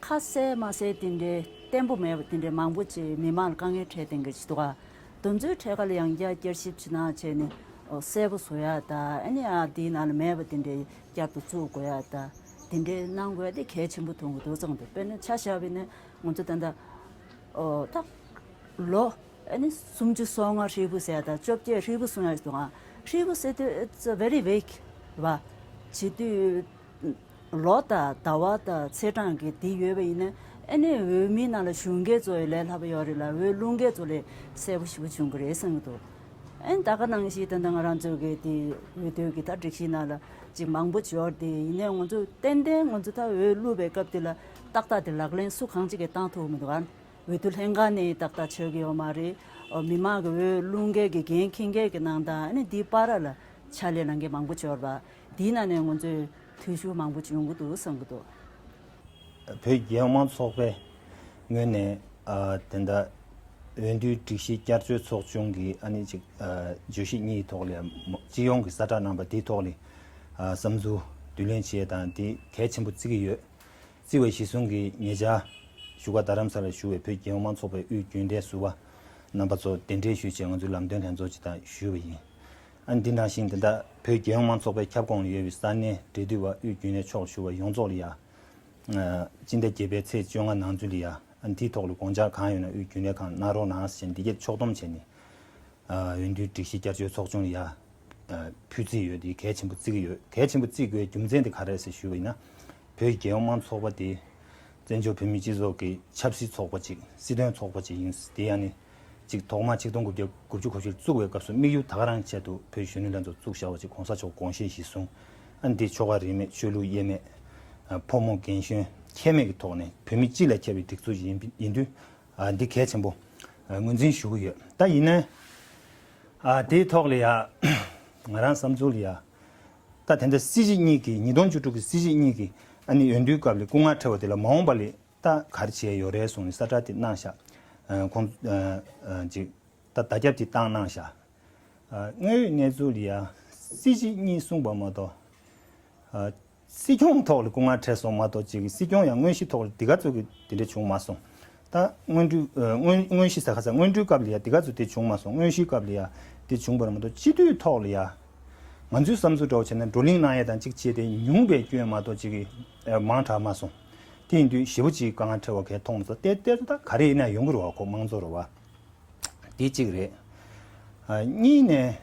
ཁ་གསལ་མ་གསལ་དེ་འདྲའི་བརྟན་པོ་མེད་པ་དེ་འདྲའི་མང་པོ་ཅིག་མི་མང་ལ་དཀའ་ངལ་འཕྲད་བསྡད་མཁན་ཅིག་འདུག་ག་དེ་ཚོའི་གྲས་ཁ་ལ་ཡང་བསྐྱར་བསྐྱར་ཞིབ་བྱེད་ན་བྱས་ནས་གསལ་པོ་བཟོ་ཡ་ད་ཨ་ནི་ཨ་འདིའི་ནང་ལ་མེད་པ་དེ་འདྲའི་བསྐྱར་དུ་བཙུགས་དགོས་ཡ་ད་དེ་འདྲའི་གནང་དགོས་ཡ་དེ་གལ་ཆེན་པོ་མཐོང་གི་འདུག་ཙང་དུ་དཔེར་ན་ཆ་བཞག་པ་ཡིན་ན་ང་ཚོ་ད་ལྟ་ཨོ་ད་ལོ་ཨ་ནི་སུམ་ཅུ་སོ་ལྔ་ཧྲིལ་པོ་ཟེར་ཡ་ད་བཅོ་བརྒྱད་ཧྲིལ་པོ་གསུང་ཡ་ཞིག་འདུག་ཨ་ཧྲིལ་པོ་ཟེར་དུས་it's a very vague རེད་བ། བྱེད་དུས། ལོ་དང་ཟླ་བ་དང་ཚེས་གྲངས་ཀྱི་འདི་ཡོད་པ་ཡིན་ན་ཨ་ནི་འོས་མིའི་ནང་ལ་ཞུགས་མཁན་ཚོ་ལས་སླ་པོ་ཡོད་རེད་ལ་འོས་བླུག་མཁན་ཚོ་ལས་གསལ་པོ་ཞེ་པོ་བྱུང་གི་རེད་བསམ་གྱི་འདུག་ཨ་ནི་ད་ག་ནང་བཞིན་ད་ལྟ་ང་རང་ཚོའི་གི་དེ་འོས་བསྡུ་གི་ད་སྒྲིག་གཞི་ནང་ལ་ཅིག་མང་པོ་ཅིག་ཡོད་རེད་དེ་ཡིན་ནའི་ང་ཚོ་ཏན་ཏན་ང་ཚོ་ད་འོས་བླུག་པའི་སྐབས་དེ་ལ་ཏག་ཏག་དེ་ལག་ལེན་སུ་གང་ཅིག་གིས་བཏང་ཐུབ་མི་འདུག་ཨ། འོས་བསྡུ་ལྷན་ཁང་ནས་ཏག་ཏག་ཆགས་ཀྱི་ཡོད་མ་རེད། ཨོ་མི་མང་གི་འོས་བླུག་མཁན་གྱི་འགན་འཁྱེར་མཁན་གྱི་ནང་དང་ཨ་ནི་འདིའི་བར་ལ་ཕྱག་ལས་གནང་མཁན་མང་པོ་ཅིག་ཡོད་རེད་པ། འདིའི་ནང་ནས་ང་ཚོས་འཐུས་ཤོར་མང་པོ་ཅིག་ཡོང་གི་འདུག་བསམ་གྱི་འདུག་བོད་རྒྱལ་ཡོངས་མང་གཙོ་ཚོགས་པའི་ངོས་ནས་ཨ་དེ་འདྲ་འོས་བསྡུའི་སྒྲིག་གཞི་བསྐྱར་བཅོས་ཚོགས་ཆུང་གི་ཨ་ནི་ཅིག་ཨ་བརྗོད་གཞི་གཉིས་ཐོག་ལ་སྤྱི་ཡོངས་ཀྱི་གསལ་བསྒྲགས་གནང་པ་དེའི་ཐོག་ལ་ཨ་བསམ་ཚུལ་བསྡུ་ལེན་བྱེད་དང་དེ་གལ་ཆེན་པོ་བརྩི་གི་ཡོད། བརྩི་བ་གཞིར་བཟུང་གིས་ཉེ་ཆར་བཞུགས་སྒར་རྡ་རམ་ས་ལར་བཞུགས་པའི་བོད་རྒྱལ་ཡོངས་མང་གཙོ་ཚོགས་པའི་དབུས་རྒྱུན་ལས་ཟུར་པ་རྣམ་པ་ཚོ་གདན་འདྲེན་ཞུས་བྱས་ང་ཚོའི་ལམ་སྟོན་ལྷན་ཚོགས་ཅིག་དང་ཞུས་པ་ཡིན། ཨ་ནི་འདི་ནང་བཞིན་དེ་འདྲ་བོད་རྒྱལ་ཡོངས་མང་གཙོ་ཚོགས་པའི་ཁྱབ་ཁོངས་ལ་ཡོད་པའི་ས་གནས་འབྲེལ་མཐུད་པ་དབུས་རྒྱུན་ལས་ཕྱོགས་བཞུགས་པ་ཡོངས་རྫོགས་ལ་ཡ། ཨ་སྤྱི་ཟླ་བརྒྱད་པའི་ཚེས་བཅོ་ལྔ་ནང་ཚུད་ལ་ཡ་ཨ་ནི་དེའི་ཐོག་ལ་དགོངས་འཆར་གང་ཡོད་ན་དབུས་རྒྱུན་ལས་ཁང་གནང་རོགས་གནང་ཟེར་འདི་གས་ཕྱོགས་བསྡོམས་བྱས་ནས། ཨ་འོས་བསྡུའི་སྒྲིག་གཞི་བསྐྱར་བཅོས་ཚོགས་ཆུང་ལ་ཡ། ཨ་ཕུལ་རྩིས་ཡོད་དེ་གལ་ཆེན་པོ་བརྩི་གི་ཡོད། གལ་ཆེན་པོ་བརྩི་དགོས་རྒྱུ་མཚན་དེ་ག་རེ་རེད་ཟེར་ཞུས་པ་ཡིན་ན། བོད་རྒྱལ་ཡོངས་མང་གཙོ་ཚོགས་པ་དེ་བཙན་བྱོལ་བོད་མིའི་སྤྱི་ཚོགས་ཀྱི་ཆབ་སྲིད་ཚོགས་པ་ཅིག་སྲིད་དོན་ཚོགས་པ་ཅིག་ཡིན། དེ་ཡང་ནི་ཅིག་ཐོག་མ་ཆིག་སྟོང་དགུ་བརྒྱ་དགུ་བཅུ་གོ་བཞི་ལ་བཙུགས་པའི་སྐབས་སུ་དམིགས་ཡུལ་ད་ག་རང་ཆེད་དུ་བོད་གཞོན་ནུ་ལྷན་ཚོགས་བཙུགས་བཞག་པ་ཅིག་གོང་ས་མཆོག་དགོངས་བཞེས་གཞིར་བཟུང་། ཨ་ནི་དེ་ཆོལ་ཁ་རིས་མེད་ཆོས་ལུགས་དབྱེ་མེད། ཨ་ཕོ་མོ་རྒན་གཞོན་ཁྱད་མེད་ཀྱི་ཐོག་ནས་བོད་མི་སྤྱི་ལ་ཁྱབ་པའི་སྒྲིག་འཛུགས་ཡིན་ཡིན་དུས། ཨ་འདི་གལ་ཆེན་པོ་ཨ་ངོས་འཛིན་ཞུ་གི་ཡོད། ད་ཡིན་ནའི་ཨ་དེའི་ཐོག་ལ་ཡ་ང་རང་བསམ་ཚུལ་ལ་ཡ་ད་དེ་འདྲ་སྲིད་སྤྱི་གཉིས་ཀྱིས་ཉིས་སྟོང་བཅུ་དྲུག་གི་སྲིད་སྤྱི་གཉིས་ཀྱིས་ཨ་ནི་འོས་བསྡུའི་སྐབས་ལ་སྐུ་ངལ་འཕྲད་པ་དེ་ལ་མ་འོངས་པ་ལ་ད་ག་རེ་བྱས་ཡོད་རེད་གསུངས་ནས་གསལ་བསྒྲགས་དེ་གནང་ཤག་ཨ་ཁོང་ཨ་ཨ་ཅིག་ད་བརྡ་ཁྱབ་དེ་བཏང་གནང་ཤག་ཨ་དངོས་ཡོད་གནས་ཚུལ་ལ་ཡ་སྲིད་སྤྱི་གཉིས་གསུངས་པ་མ་གཏོགས་ཨ། སྲིད་སྐྱོང་ཐོག་ལ་སྐུ་ངལ་འཕྲད་སོང་མ་གཏོགས་ཅིག་སྲིད་སྐྱོང་ཡང་དངོས་གཞི་ཐོག་ལ་འདི་ག་ཚོད་ཀྱི་དེ་འདྲ་བྱུང་མ་སོང་། ད་སྔོན་འགྲོའི་ཨ་སྔོན་དངོས་གཞི་ཟེར་ཁ་ས་སྔོན་འགྲོའི་སྐབས་ལ་ཡ་འདི་ག་ཚོད་དེ་བྱུང་མ་སོང་། དངོས་གཞིའི་སྐབས་ལ་ཡ་དེ་བྱུང་བ་རེད་མ་གཏོགས་སྤྱི་འཐུས་ཐོག་ལ་ཡ་ང་ཚོའི་བསམ་ཚུལ་འདྲ་བོ་བྱས་ན་བགྲོ་གླེང་གནང་ཡ་དང་གཅིག་བྱས་ཏེ་ཉུང་བའི་སྐྱོན་མ་གཏོགས་ཅིག་གི་ཨ་མང་དྲགས་མ་སོང་། དེ་ཡིན་དུས་ཞེ་པོ་ཅིག་དཀའ་ངལ་འཕྲད་པ་གས་མཐོང་མ་སོང་། དེ་དེ་ཚོ་ད་ག་རེ་ཡིན་ན་ཡོང་གི་རེད་བ། ཁོ་དམངས་གཙོ་རེད་བ། དེ་གཅིག་རེད། ཨ་གཉིས་ནས།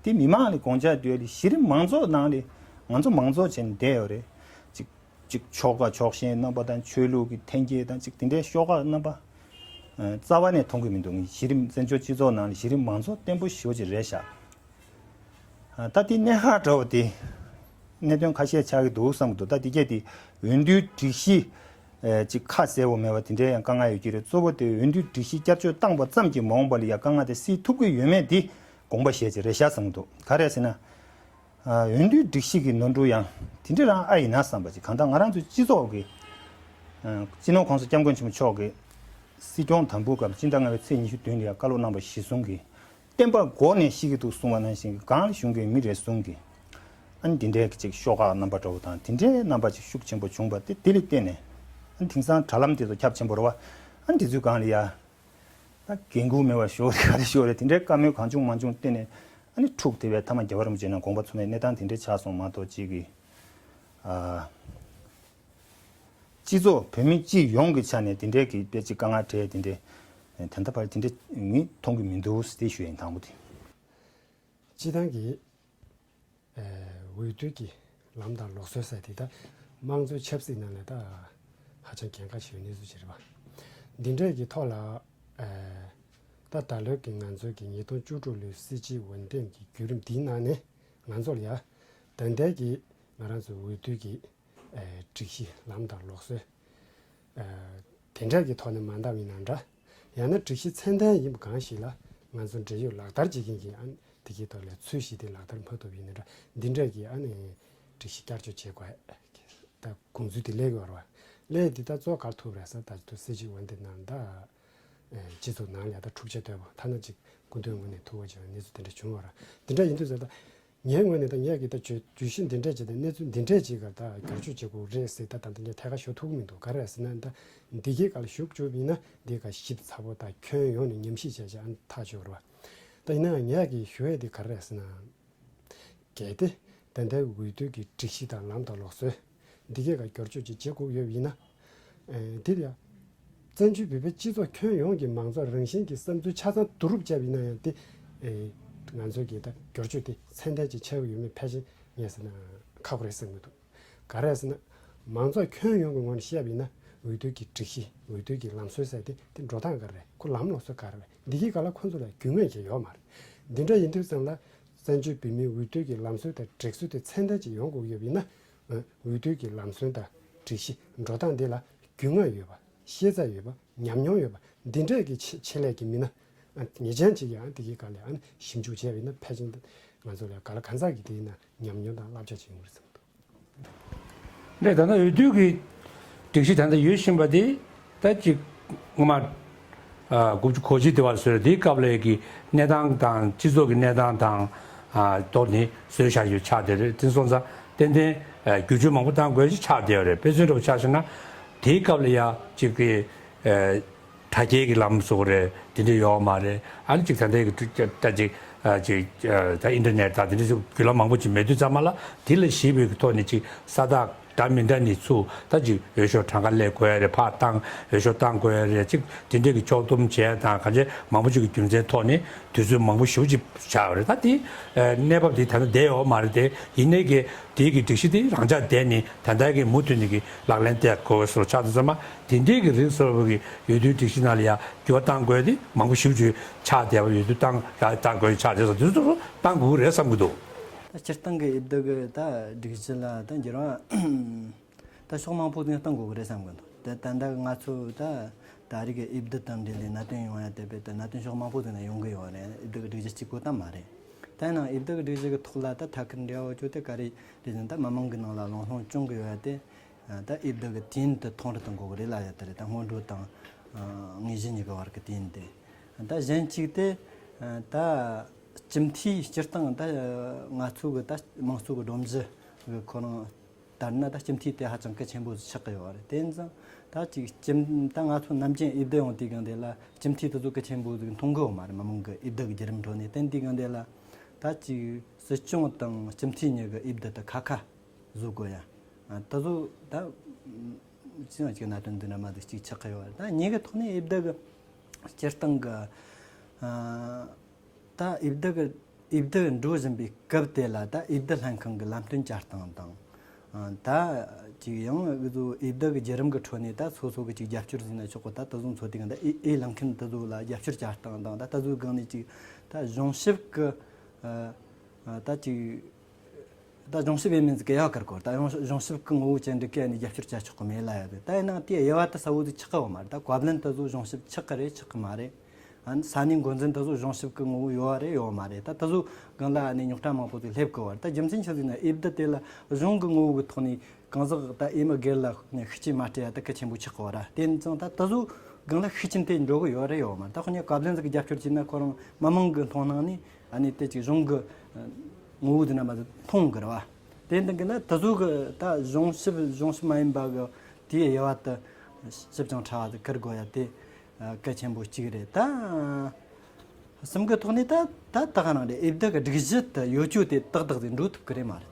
དེ་མི་མང་ལ་དགོངས་འཆར་བསྡུས་ལ་གཞི་རིམ་མང་ཚོགས་ནང་ལ་ང་ཚོ་མང་ཚོགས་བྱས་ནས་བསྡད་ཡོད་རེད། ཅིག་ཅིག་ཆོལ་ཁ་ཕྱོགས་ཞེན་རྣམ་པ་དང་ཆོས་ལུགས་ཀྱི་འཐེན་འཁྱེར་དང་ཅིག་དེ་འདྲའི་ཤོག་ཁག་རྣམ་པ། ཨ་རྩ་བ་ནས་མཐོང་གི་མི་འདུག་གཞི་རིམ་བཙན་བྱོལ་སྤྱི་ཚོགས་ནང་ལ་གཞི་རིམ་མང་ཚོགས་བརྟན་པོ་ཞེ་པོ་ཅིག་རེད་ཤག་ཨ་ད་དེ་གནད་འགག་འདྲ་བོ་དེ་གནད་དོན་ཁ་ཤས་ཆགས་ཀྱི་འདུག་བསམ་གྱི་འདུག་ད་དེ་གས་དེ་འོས་བསྡུའི་སྒྲིག་གཞི་ཨ་ཅིག་ཁ་གསལ་བོ་མེད་པ་དེ་འདྲའི་ཡང་དཀའ་ངལ་ཡོད་ཀྱི་རེད། གཙོ་བོ་དེ་འོས་བསྡུའི་སྒྲིག་གཞི་བསྐྱར་བཅོས་བཏང་པ་ཙམ་གྱིས་མ་འོངས་པ་ལ་ཡང་དཀའ་ངལ་དེ་སེལ་ཐུབ་ཀྱི་ཡོད་མེད་དེ་དགོངས་པ་བཞེས་ཀྱི་རེད་ཤག་བསམ་གྱི་འདུག་ག་རེ་ཟེར་ན། ཨ་འོས་བསྡུའི་སྒྲིག་གཞི་གི་ནོར་འཁྲུལ་ཡང་དེ་འདྲ་རང་ཨ་ཡིན་ན་བསམ་པ་ཅིག་གང་ལྟར་ང་རང་ཚོའི་སྤྱི་ཚོགས་ཀྱི་ཨ་སྤྱི་ནོར་༸གོང་ས་༸སྐྱབས་མགོན་ཆེན་པོ་མཆོག་གིས་སྲིད་སྐྱོང་དམ་འབུལ་སྐབས་སྤྱི་ཟླ་ལྔ་པའི་ཚེས་ཉི་ཤུ་བདུན་ལ་ཡང་བཀའ་སློབ་གནང་བ་གཞིར་བཟུང་གིས་ བསྟན་པ་མགོ་ནས་བཤིག་གི་འདུག་གསུངས་པ་ནང་བཞིན་གྱི་གང་ལ་གཞུང་གི་མི་རེ་ཟུང་གིས་ཨ་ནི་འདི་འདྲའི་གི་ཅིག་ཤོག་ཁག་རྣམ་པ་འདྲ་བོ་དང་དེ་འདྲའི་རྣམ་པ་ཅིག་ཤུགས་ཆེན་པོ་བྱུང་བ་དེ་དེ་ལ་བརྟེན་ནས་ཨ་ནི་དེང་སང་དྲ་ལམ་དེ་ཚོ་ཁྱབ་ཆེན་པོ་རེད་བ། ཨ་ནི་དེ་ཚོའི་སྒང་ལ་ཡ་ད་འགན་ཁུར་མེད་པ་ཤོར་རེད་ག་རེ་ཤོར་རེད། དེ་འདྲའི་བཀའ་མོལ་གང་བྱུང་མང་བྱུང་བསྟན་ནས་ཨ་ནི་འཁྲུག་དེ་བས་མཐའ་མ་རྒྱལ་བ་རིན་པོ་ཆེ་ནང་དགོངས་པ་ཚོམ་ནས་གནས་སྟངས་དེ་འདྲའི་ཆགས་སོང་མ་གཏོགས་ཅིག་གི་ཨ། སྤྱི་ཚོགས་བོད་མི་སྤྱི་ཡོངས་ཀྱི་ཆ་ནས་དེ་འདྲའི་གི་དཔེ་ཅིག་དཀའ་ངལ་འཕྲད་དེ་འདྲའི་ད་ལྟ་བར་དེ་འདྲའི་ངས་མཐོང་གི་མི་འདུག་ཟེར་ཞུ་ཡིན་དང་པོ་དེ། སྤྱི་བཏང་གི་འོས་བསྡུ་གི་ལམ་དང་ལུགས་སྲོལ་ཟེར་དེ་ད་དམངས་གཙོའི་ཆབ་སྲིད་ནང་ལ་ད་ཧ་ཅང་གལ་འགངས་ཆེ་བའི་གནས་ཚུལ་ཅིག་རེད་པ། འདི་འདྲའི་གི་ཐོག་ལ་ད་ད་ལོའི་གི་ང་ཚོའི་གི་ཉིས་སྟོང་བཅུ་དྲུག་ལོའི་སྲིད་སྤྱི་འོས་འདེམས་ཀྱི་བརྒྱུད་རིམ་འདིའི་ནང་ནས་ང་ཚོ་ལ་ཡ་ད་ལྟའི་གི་ང་རང་ཚོའི་འོས་བསྡུ་གི་སྒྲིག་གཞི་ལམ་དང་ལུགས་སྲོལ་དེ་འདྲ་གི་ཐོག་ནས་མ་འདང་བའི་ནང་འདྲ། ཡང་ན་སྒྲིག་གཞི་ཚད་ལྡན་ཡིན་པ་གང་ཞིག་ལ་ང་ཚོ་འབྲེལ་ཡོད་ལག་བསྟར་བྱེད་མཁན་གྱི་ཨ་ནི་དེ་གའི་ཐོག་ལ་ཚུལ་བཞིན་དེ་ལག་བསྟར་མ་ཐུབ་པ་ཡིན་ན་འདྲ། འདི་འདྲ་གི་ཨ་ནི་སྒྲིག་གཞི་བསྐྱར་བཅོས་བྱེད་དགོས་ད་དགོངས་ཚུལ་དེ་སླེབས་ཡོད་རེད་པ། སླེབས་དེ་ད་གཙོ་ག་རེ་ཐུག་རེད་ཟེར་ད་ཅི་ཐུབ་སྲིད་སྤྱི་འོས་འདེམས་ནང་ད་སྤྱི་ཚོགས་ནང་ལ་ད་འཁྲུག་ཆ་དོད་པ་ཐ་ན་ཅིག་སྐུ་མདུན་ངོས་ནས་ཐུག་པ་ཅིག་གནས་ཚུལ་དེ་འདྲ་བྱུང་བ་རེད། འདི་འདྲ་ཡིན་དུས་ཟེར་ད། ངའི་ངོས་ནས་ད་ངས་ཀྱི་ད་བརྗོད་བརྗོད་གཞི་འདི་འདྲས་བྱས་ཏེ་གནས་ཚུལ་འདི་འདྲས་ཅིག་ག་ད་བསྒྱུར་བཅོས་བྱེད་དགོས་རེད་ཟེར་ད་ད་ལྟ་ངས་ཐད་ཀར་ཞུ་ཐུབ་ཀྱི་མི་འདུག་ག་རེ་ཟེར་ན་ད་འདི་གའི་སྒང་ལ་ཞུགས་བཅུག་པ་ཡིན་ན་འདི་ག་ཞིབ་ཚགས་པོ་ད་ཁྱོན་ཡོངས་ནས་ཉམས་ཞིབ་བྱས་བྱས་ཨ་ནི་ཐག་གཅོད་རེད་པ། ད་ཡིན་ན་ཡང་ངས་ཀྱི་ཞུ་ཡས་འདི་ག་རེ་རེད་ཟེར་ན། གལ་ཏེ་ད་ལྟའི་འོས་བསྡུ་གི་སྒྲིག་གཞི་དང་ལམ་དང་ལུགས་སྲོལ་འདི་གའི་སྒང་བསྒྱུར་བཅོས་ཅིག་བྱེད་དགོས་ཡོད་པ་ཡིན་ན། ཨེ་དེ་ལ་ཡང་བཙན་བྱོལ་བོད་པའི་སྤྱི་ཚོགས་ཁྱོན་ཡོངས་ཀྱི་མང་ཚོགས་རང་བཞིན་གྱི་བསམ་ཚུལ་ཆ་ཚང་བསྡུ་རུབ་བྱས་པ་ཡིན་ན་ཡང་དེ་ཨེ་ང་ཚོའི་གི་ད་བསྒྱུར་བཅོས་དེ་ཚད་ལྡན་ཅིག་ཆགས་ཀྱི་ཡོད་མེད་ཕལ་ཆེར་ངས་ཟེར་ན་ཁག་པོ་རེད་བསམ་གྱི་འདུག་ག་རེ་ཟེར་ན། མང་ཚོགས་ཁྱོན་ཡོངས་ཀྱི་ངོས་ནས་བཤད་པ་ཡིན་ན་འོས་བསྡུ་གི་སྒྲིག་གཞི་འོས་བསྡུ་གི་ལམ་སྲོལ་ཟེར་དེ་དེ་འགྲོ་སྟངས་ག་རེ་རེད། ཁོ་ལམ་ལུགས་སྲོལ་ག་རེ་རེད། འདི་གའི་སྒང་ལ་ཁོ་ཚོ་ལ་རྒྱུས་མངའ་ཞིག་ཡོད་མ་རེད། འདི་འདྲ་ཡིན་དུས་ཙམ་ལ། བཙན་བྱོལ་བོད་མིའི་འོས་བསྡུ་གི་ལམ་སྲོལ་དང་སྒྲིག་སྲོལ་དེ་ཚད་ལྡན་ཅིག་ཡོང་དགོས་ཡོད་པ་ཡིན་ན། འོས་བསྡུ་གི་ལམ་སྲོལ་དང་སྒྲིག་གཞི་འགྲོ་སྟངས་དེ་ལ་རྒྱུས་མངའ་ཡོད་པ། ཤེས་ཚད་ཡོད་པ། ཉམས་མྱོང་ཡོད་པ། འདི་འདྲས་ཀྱི་ཆེད་ཆེད་ལས་ཀྱི་མི་སྣ་ཨ་ངེས་ཅན་ཅིག་ཡང་དེ་གའི་སྒང་ལ་ཨ་ནི་ཞིབ་འཇུག་བྱས་པ་ཡིན་ན་ཕལ་ཆེར་ང་ཚོ་ལ་ག་ལ་གང་ཟག་གི་དེ་ཡིན་ན་ཉམས་མྱོང་དང་བསླབ་བྱ་ཅིག་ཡོང་གི་རེད་བསམ་འདུག་རེད། ད་ལྟ་འོས་བསྡུ་གི་སྒྲིག་གཞི་ད་ལྟ་ཡོད་བཞིན་པ་དེ་ད་ཅིག་སྔོན་མ་ཨ་དགུ་བཅུ་གོ་གཅིག་དེ་བར་བཟོས་དེའི་སྐབས་ལ་གི་གནས་སྟངས་དང་སྤྱི་ཚོགས་ཀྱི་གནས་སྟངས་དང་ཨ་ཐོག་ནས་བཟོས་བཞག་ཡོད་ཆགས་བསྡད་རེད། དེ་སོང་ཙང་ཏན་ཏན་ཨ་བསྒྱུར་བཅོས་མང་པོ་གཏང་དགོས་ཀྱི་ཆགས་བསྡད་ཡོད་རེད། དཔེ་མཚོན་འདྲ་པོ་ཆ་བཞག་ན་དེའི་སྐབས་ལ་ཡ་ཅིག་གི་ཨ་དྲ་རྒྱའི་གི་ལམ་སོགས་རེད། དེ་འདྲ་ཡོད་མ་རེད། ཨ་ནི་ཅིག་ད་ལྟའི་གི་ད་ཅིག་ཨ་ཅིག་ཨ་ད་ཨིན་ཊར་ནེཊ་དང་དེ་འདྲ་ཅིག་བརྒྱུད་ལམ་མང་པོ་ཅིག་མེད་དུས་ཙམ་པ་ལ་དེ་ལ་གཞིགས་པའི་གི་ཐོག་ནས་ཅིག་ས་རྟགས་འདྲ་མི་འདྲ་ནི་ཚུར་ད་ཅིག་འོས་ཤོག་གྲངས་ཀ་སླེབས་དགོས་ཡ་རེད། ཕར་བཏང་འོས་ཤོག་བཏང་དགོས་ཡ་རེད། ཅིག་དེ་འདྲས་ཀྱི་ཕྱོགས་བསྡོམས་བྱས་དང་གང་བྱས་མང་པོ་ཅིག་གི་རྒྱུ་མཚན་ཐོག་ནས་དུས་ཚོད་མང་པོ་ཞེ་པོ་ཅིག་བཞག་ཡོད་རེད། ད་དེ་གནས་བབ་དེ་ད་ལྟ་བསྡད་ཡོད་མ་རེད་དེ། ཡིན་ནའི་གི་དེའི་གི་སྒྲིག་གཞི་དེ་རང་འཇགས་བསྡད་ནས་ད་ལྟའི་གི་མུ་མཐུད་ནས་གི་ལག་ལེན་བསྟར་དགོས་སོགས་ཆགས་དུས་ཙམ་པ་དེ་འདྲས་ཀྱི་རིགས་སོགས་ཀྱི་འོས་བསྡུའི་སྒྲིག་གཞི་ནང་ལ་ཡ་འགྱུར་བ་གཏང་དགོས་དེ་མང་པོ་ཞེ་པོ་ཅིག་ཆགས་བསྡད་པ། འོས་བསྡུ་གཏང་ཡ་གཏང་དགོས་ཆགས་བསྡད་སོགས་དེ་ཚོ་གཏང་དགོས་ཀྱི་རེད་བསམ་གྱི་འདུག་ད་སྤྱིར་བཏང་གི་འོས་བསྡུ་གི་ད་སྒྲིག་གཞི་ལ་ད་འགྱུར་བ་ད་ཕྱོགས་མང་པོ་ནས་གཏང་དགོས་ཀྱི་རེད་བསམ་གི་འདུག་དེ་ད་ལྟ་ང་ཚོ་ད་ད་རེས་ཀྱི་འོས་བསྡུ་དང་འབྲེལ་ནས་གནད་དོན་ཡོང་ཡ་དེ་བས་ད་གནད་དོན་ཕྱོགས་མང་པོ་ནས་ཡོང་གི་ཡོད་རེད། འོས་བསྡུ་གི་སྒྲིག་གཞི་གཅིག་པོ་ད་མ་རེད། ད་ཡིན་ནའང་འོས་བསྡུ་གི་སྒྲིག་གཞི་གི་ཐོག་ལ་ད་ཐད་ཀར་འབྲེལ་བ་ཡོད་རྒྱུ་དེ་ག་རེ་རེད་ཟེར་ན། ད་མི་མང་གི་ནང་ལ་གླེང་སློང་བྱུང་གི་ཡོད་ཡ་དེ་ད་འོས་བསྡུ་གི་དུས་ཡུན་དེ་ཐུང་རུ་གཏང་དགོས་ཀྱི་རེད་ལབ་ཡ་དེ་རེད། ད་སྔོན་འགྲོ་དང་དངོས་གཞི་གཉིས་ཀྱི་བར་གྱི་དུས་ཡུན་དེ། ད་གཞན་གཅིག་དེ་ད་སྤྱི་འཐུས་སྤྱིར་བཏང་ད་ང་ཚོ་གི་ད་དམངས་གཙོ་གི་སྒྲོམ་གཞི་གི་ཁོ་རང་ལྟར་ན་ད་སྤྱི་འཐུས་དེ་ཧ་ཅང་གལ་ཆེན་པོ་ཆགས་ཀྱི་ཡོད་རེད། དེ་ཡིན་ཙང་ད་ཅིག་སྤྱི་ད་ང་ཚོ་ནམ་རྒྱུན་འོས་བསྡུ་ཡོང་དུས་སྒང་དེ་ལ་སྤྱི་འཐུས་དེ་ཚོ་གལ་ཆེན་པོ་ཟིག་མཐོང་གི་ཡོད་མ་རེད། མི་མང་གི་འོས་བསྡུ་གི་བརྒྱུད་རིམ་ཁྲོད་ནས། དེ་འདི་སྒང་དེ་ལ་ད་ཅིག་སྲིད་སྐྱོང་དང་སྤྱི་འཐུས་གཉིས་ཀྱི་འོས་བསྡུ་དེ་ཁ་ཁ་བཟོ་དགོས་ཡ། ད་གཟོད་ད་ཅི་ཡང་ཅིག་གནད་དོན་འདི་འདྲ་མ་ཟིག་ཅིག་ཆགས་ཀྱི་ཡོད་རེད། ད་གཉིས་ཀྱི་ཐོག་ནས་འོས་བསྡུ་གི་སྤྱིར་བཏང་གི་ད་འོས་བསྡུ་གི་འོས་བསྡུ་འགྲོ་བཞིན་པའི་སྐབས་དེ་ལ་ད་འོས་བསྡུ་ལྷན་ཁང་གི་ལམ་སྟོན་བསྐྱར་བཏང་དང་། ད་ཅིག་ཡང་འུ་ཚོ་འོས་བསྡུ་གི་བརྒྱུད་རིམ་གི་ཁྲོད་ནས་ད་སོ་སོ་གི་ཅིག་རྒྱབ་སྐྱོར་ཟེར་ན་ཆོག་གི། ད་ད་གཟོད་འཚོ་དེ་གི་ད་འོས་འོས་ལངས་མཁན་དེ་ཚོ་ལ་རྒྱབ་སྐྱོར་བསྐྱར་བཏང་དང་། ད་ད་གཟོད་སྒང་ནས་ཅིག་ད་གཞུང་ཞབས་གི་ད་ཅིག་ད་གཞུང་ཞབས་ཡིན་མིན་ཟིག་གི་ཡག་གར་གོ། ད་གཞུང་གཞུང་ཞབས་གི་ངོ་བོ་ཅན་འདི་གས་ནས་རྒྱབ་སྐྱོར་བྱ་ཆོག་གི་མེད་ལ་ཡ་དེ། ད་ཡིན་ནའང་དེ་དབྱེ་བ་ད་གསལ་བོ་ཟིག་ཆགས་ཀྱི་ཡོད་མ་རེད། ད་བཀའ་བློན་དེ་ཚོ་གཞུང་ཞབས་ཆགས་ཀྱི་རེད་ཆགས་ཀྱི་མ་རེད། ཨ་ནི་ས་གནས་འགོ་འཛིན་དེ་ཚོ་གཞུང་ཞབས་གི་ངོ་བོ་ཡོད་རེད་ཡོད་མ་རེད། ད་དེ་ཚོ་སྒང་ལ་ཨ་ནི་རྙོག་དྲ་མང་པོ་ཟིག་སླེབས་ཀྱི་ཡོད་རེད། ད་རྒྱུ་མཚན་ཆི་ཟིག་ན་འོས་བསྡུ་དེ་ལ་གཞུང་གི་ངོ་བོ་གི་ཐོག་ནས་གང་ཟག་ད་འོས་མི་སྒེར་ལ་ཤུགས་རྐྱེན་མ་སྤྲད་ཡ་ད་གལ་ཆེན་པོ་ཆགས་ཀྱི་ཡོད་རེད། དེ་ཡིན་ཙང་ད་དེ་ཚོ་ སྒང་ལ་ཤུགས་རྐྱེན་དེ་འགྲོ་གི་ཡོད་རེད་ཡོད་མ་རེད། ད་ཁོ་གཉིས་བཀའ་བློན་ཟིག་གི་རྒྱབ་སྐྱོར་བྱས་ན་ཁོ་རང་མི་མང་གི་མཐོང་སྣང་ནས་ཨ་ནི་དེ་ཅིག་གཞུང་གི་ངོ་བོ་དེ་རྣམ་པ་ཚོ་མཐོང་གི་རེད་བ། དེ་འདི་གི་ན་དེ་ཚོ་གི་ད་གཞུང་ཞིབ་གཞུང་ཞིབ་མ་ཡིན་པ་གི་དེའི་དབྱེ་བ་དེ་ཞིབ་ཅིང་ཕྲ་བ་དེ་ཁུར་དགོས་ཡ་དེ་གལ་ཆེན་པོ་གཅིག་རེད། ད་གསུམ་གི་ཐོག་ནས་ད་ད་ད་ག་རང་རེད། འོས་བསྡུ་གི་སྒྲིག་གཞི་དེ་ཡོད་རྒྱུ་དེ་ཏག་ཏག་དེ་འགྲོ་ཐུབ་གི་རེད་མ་རེད།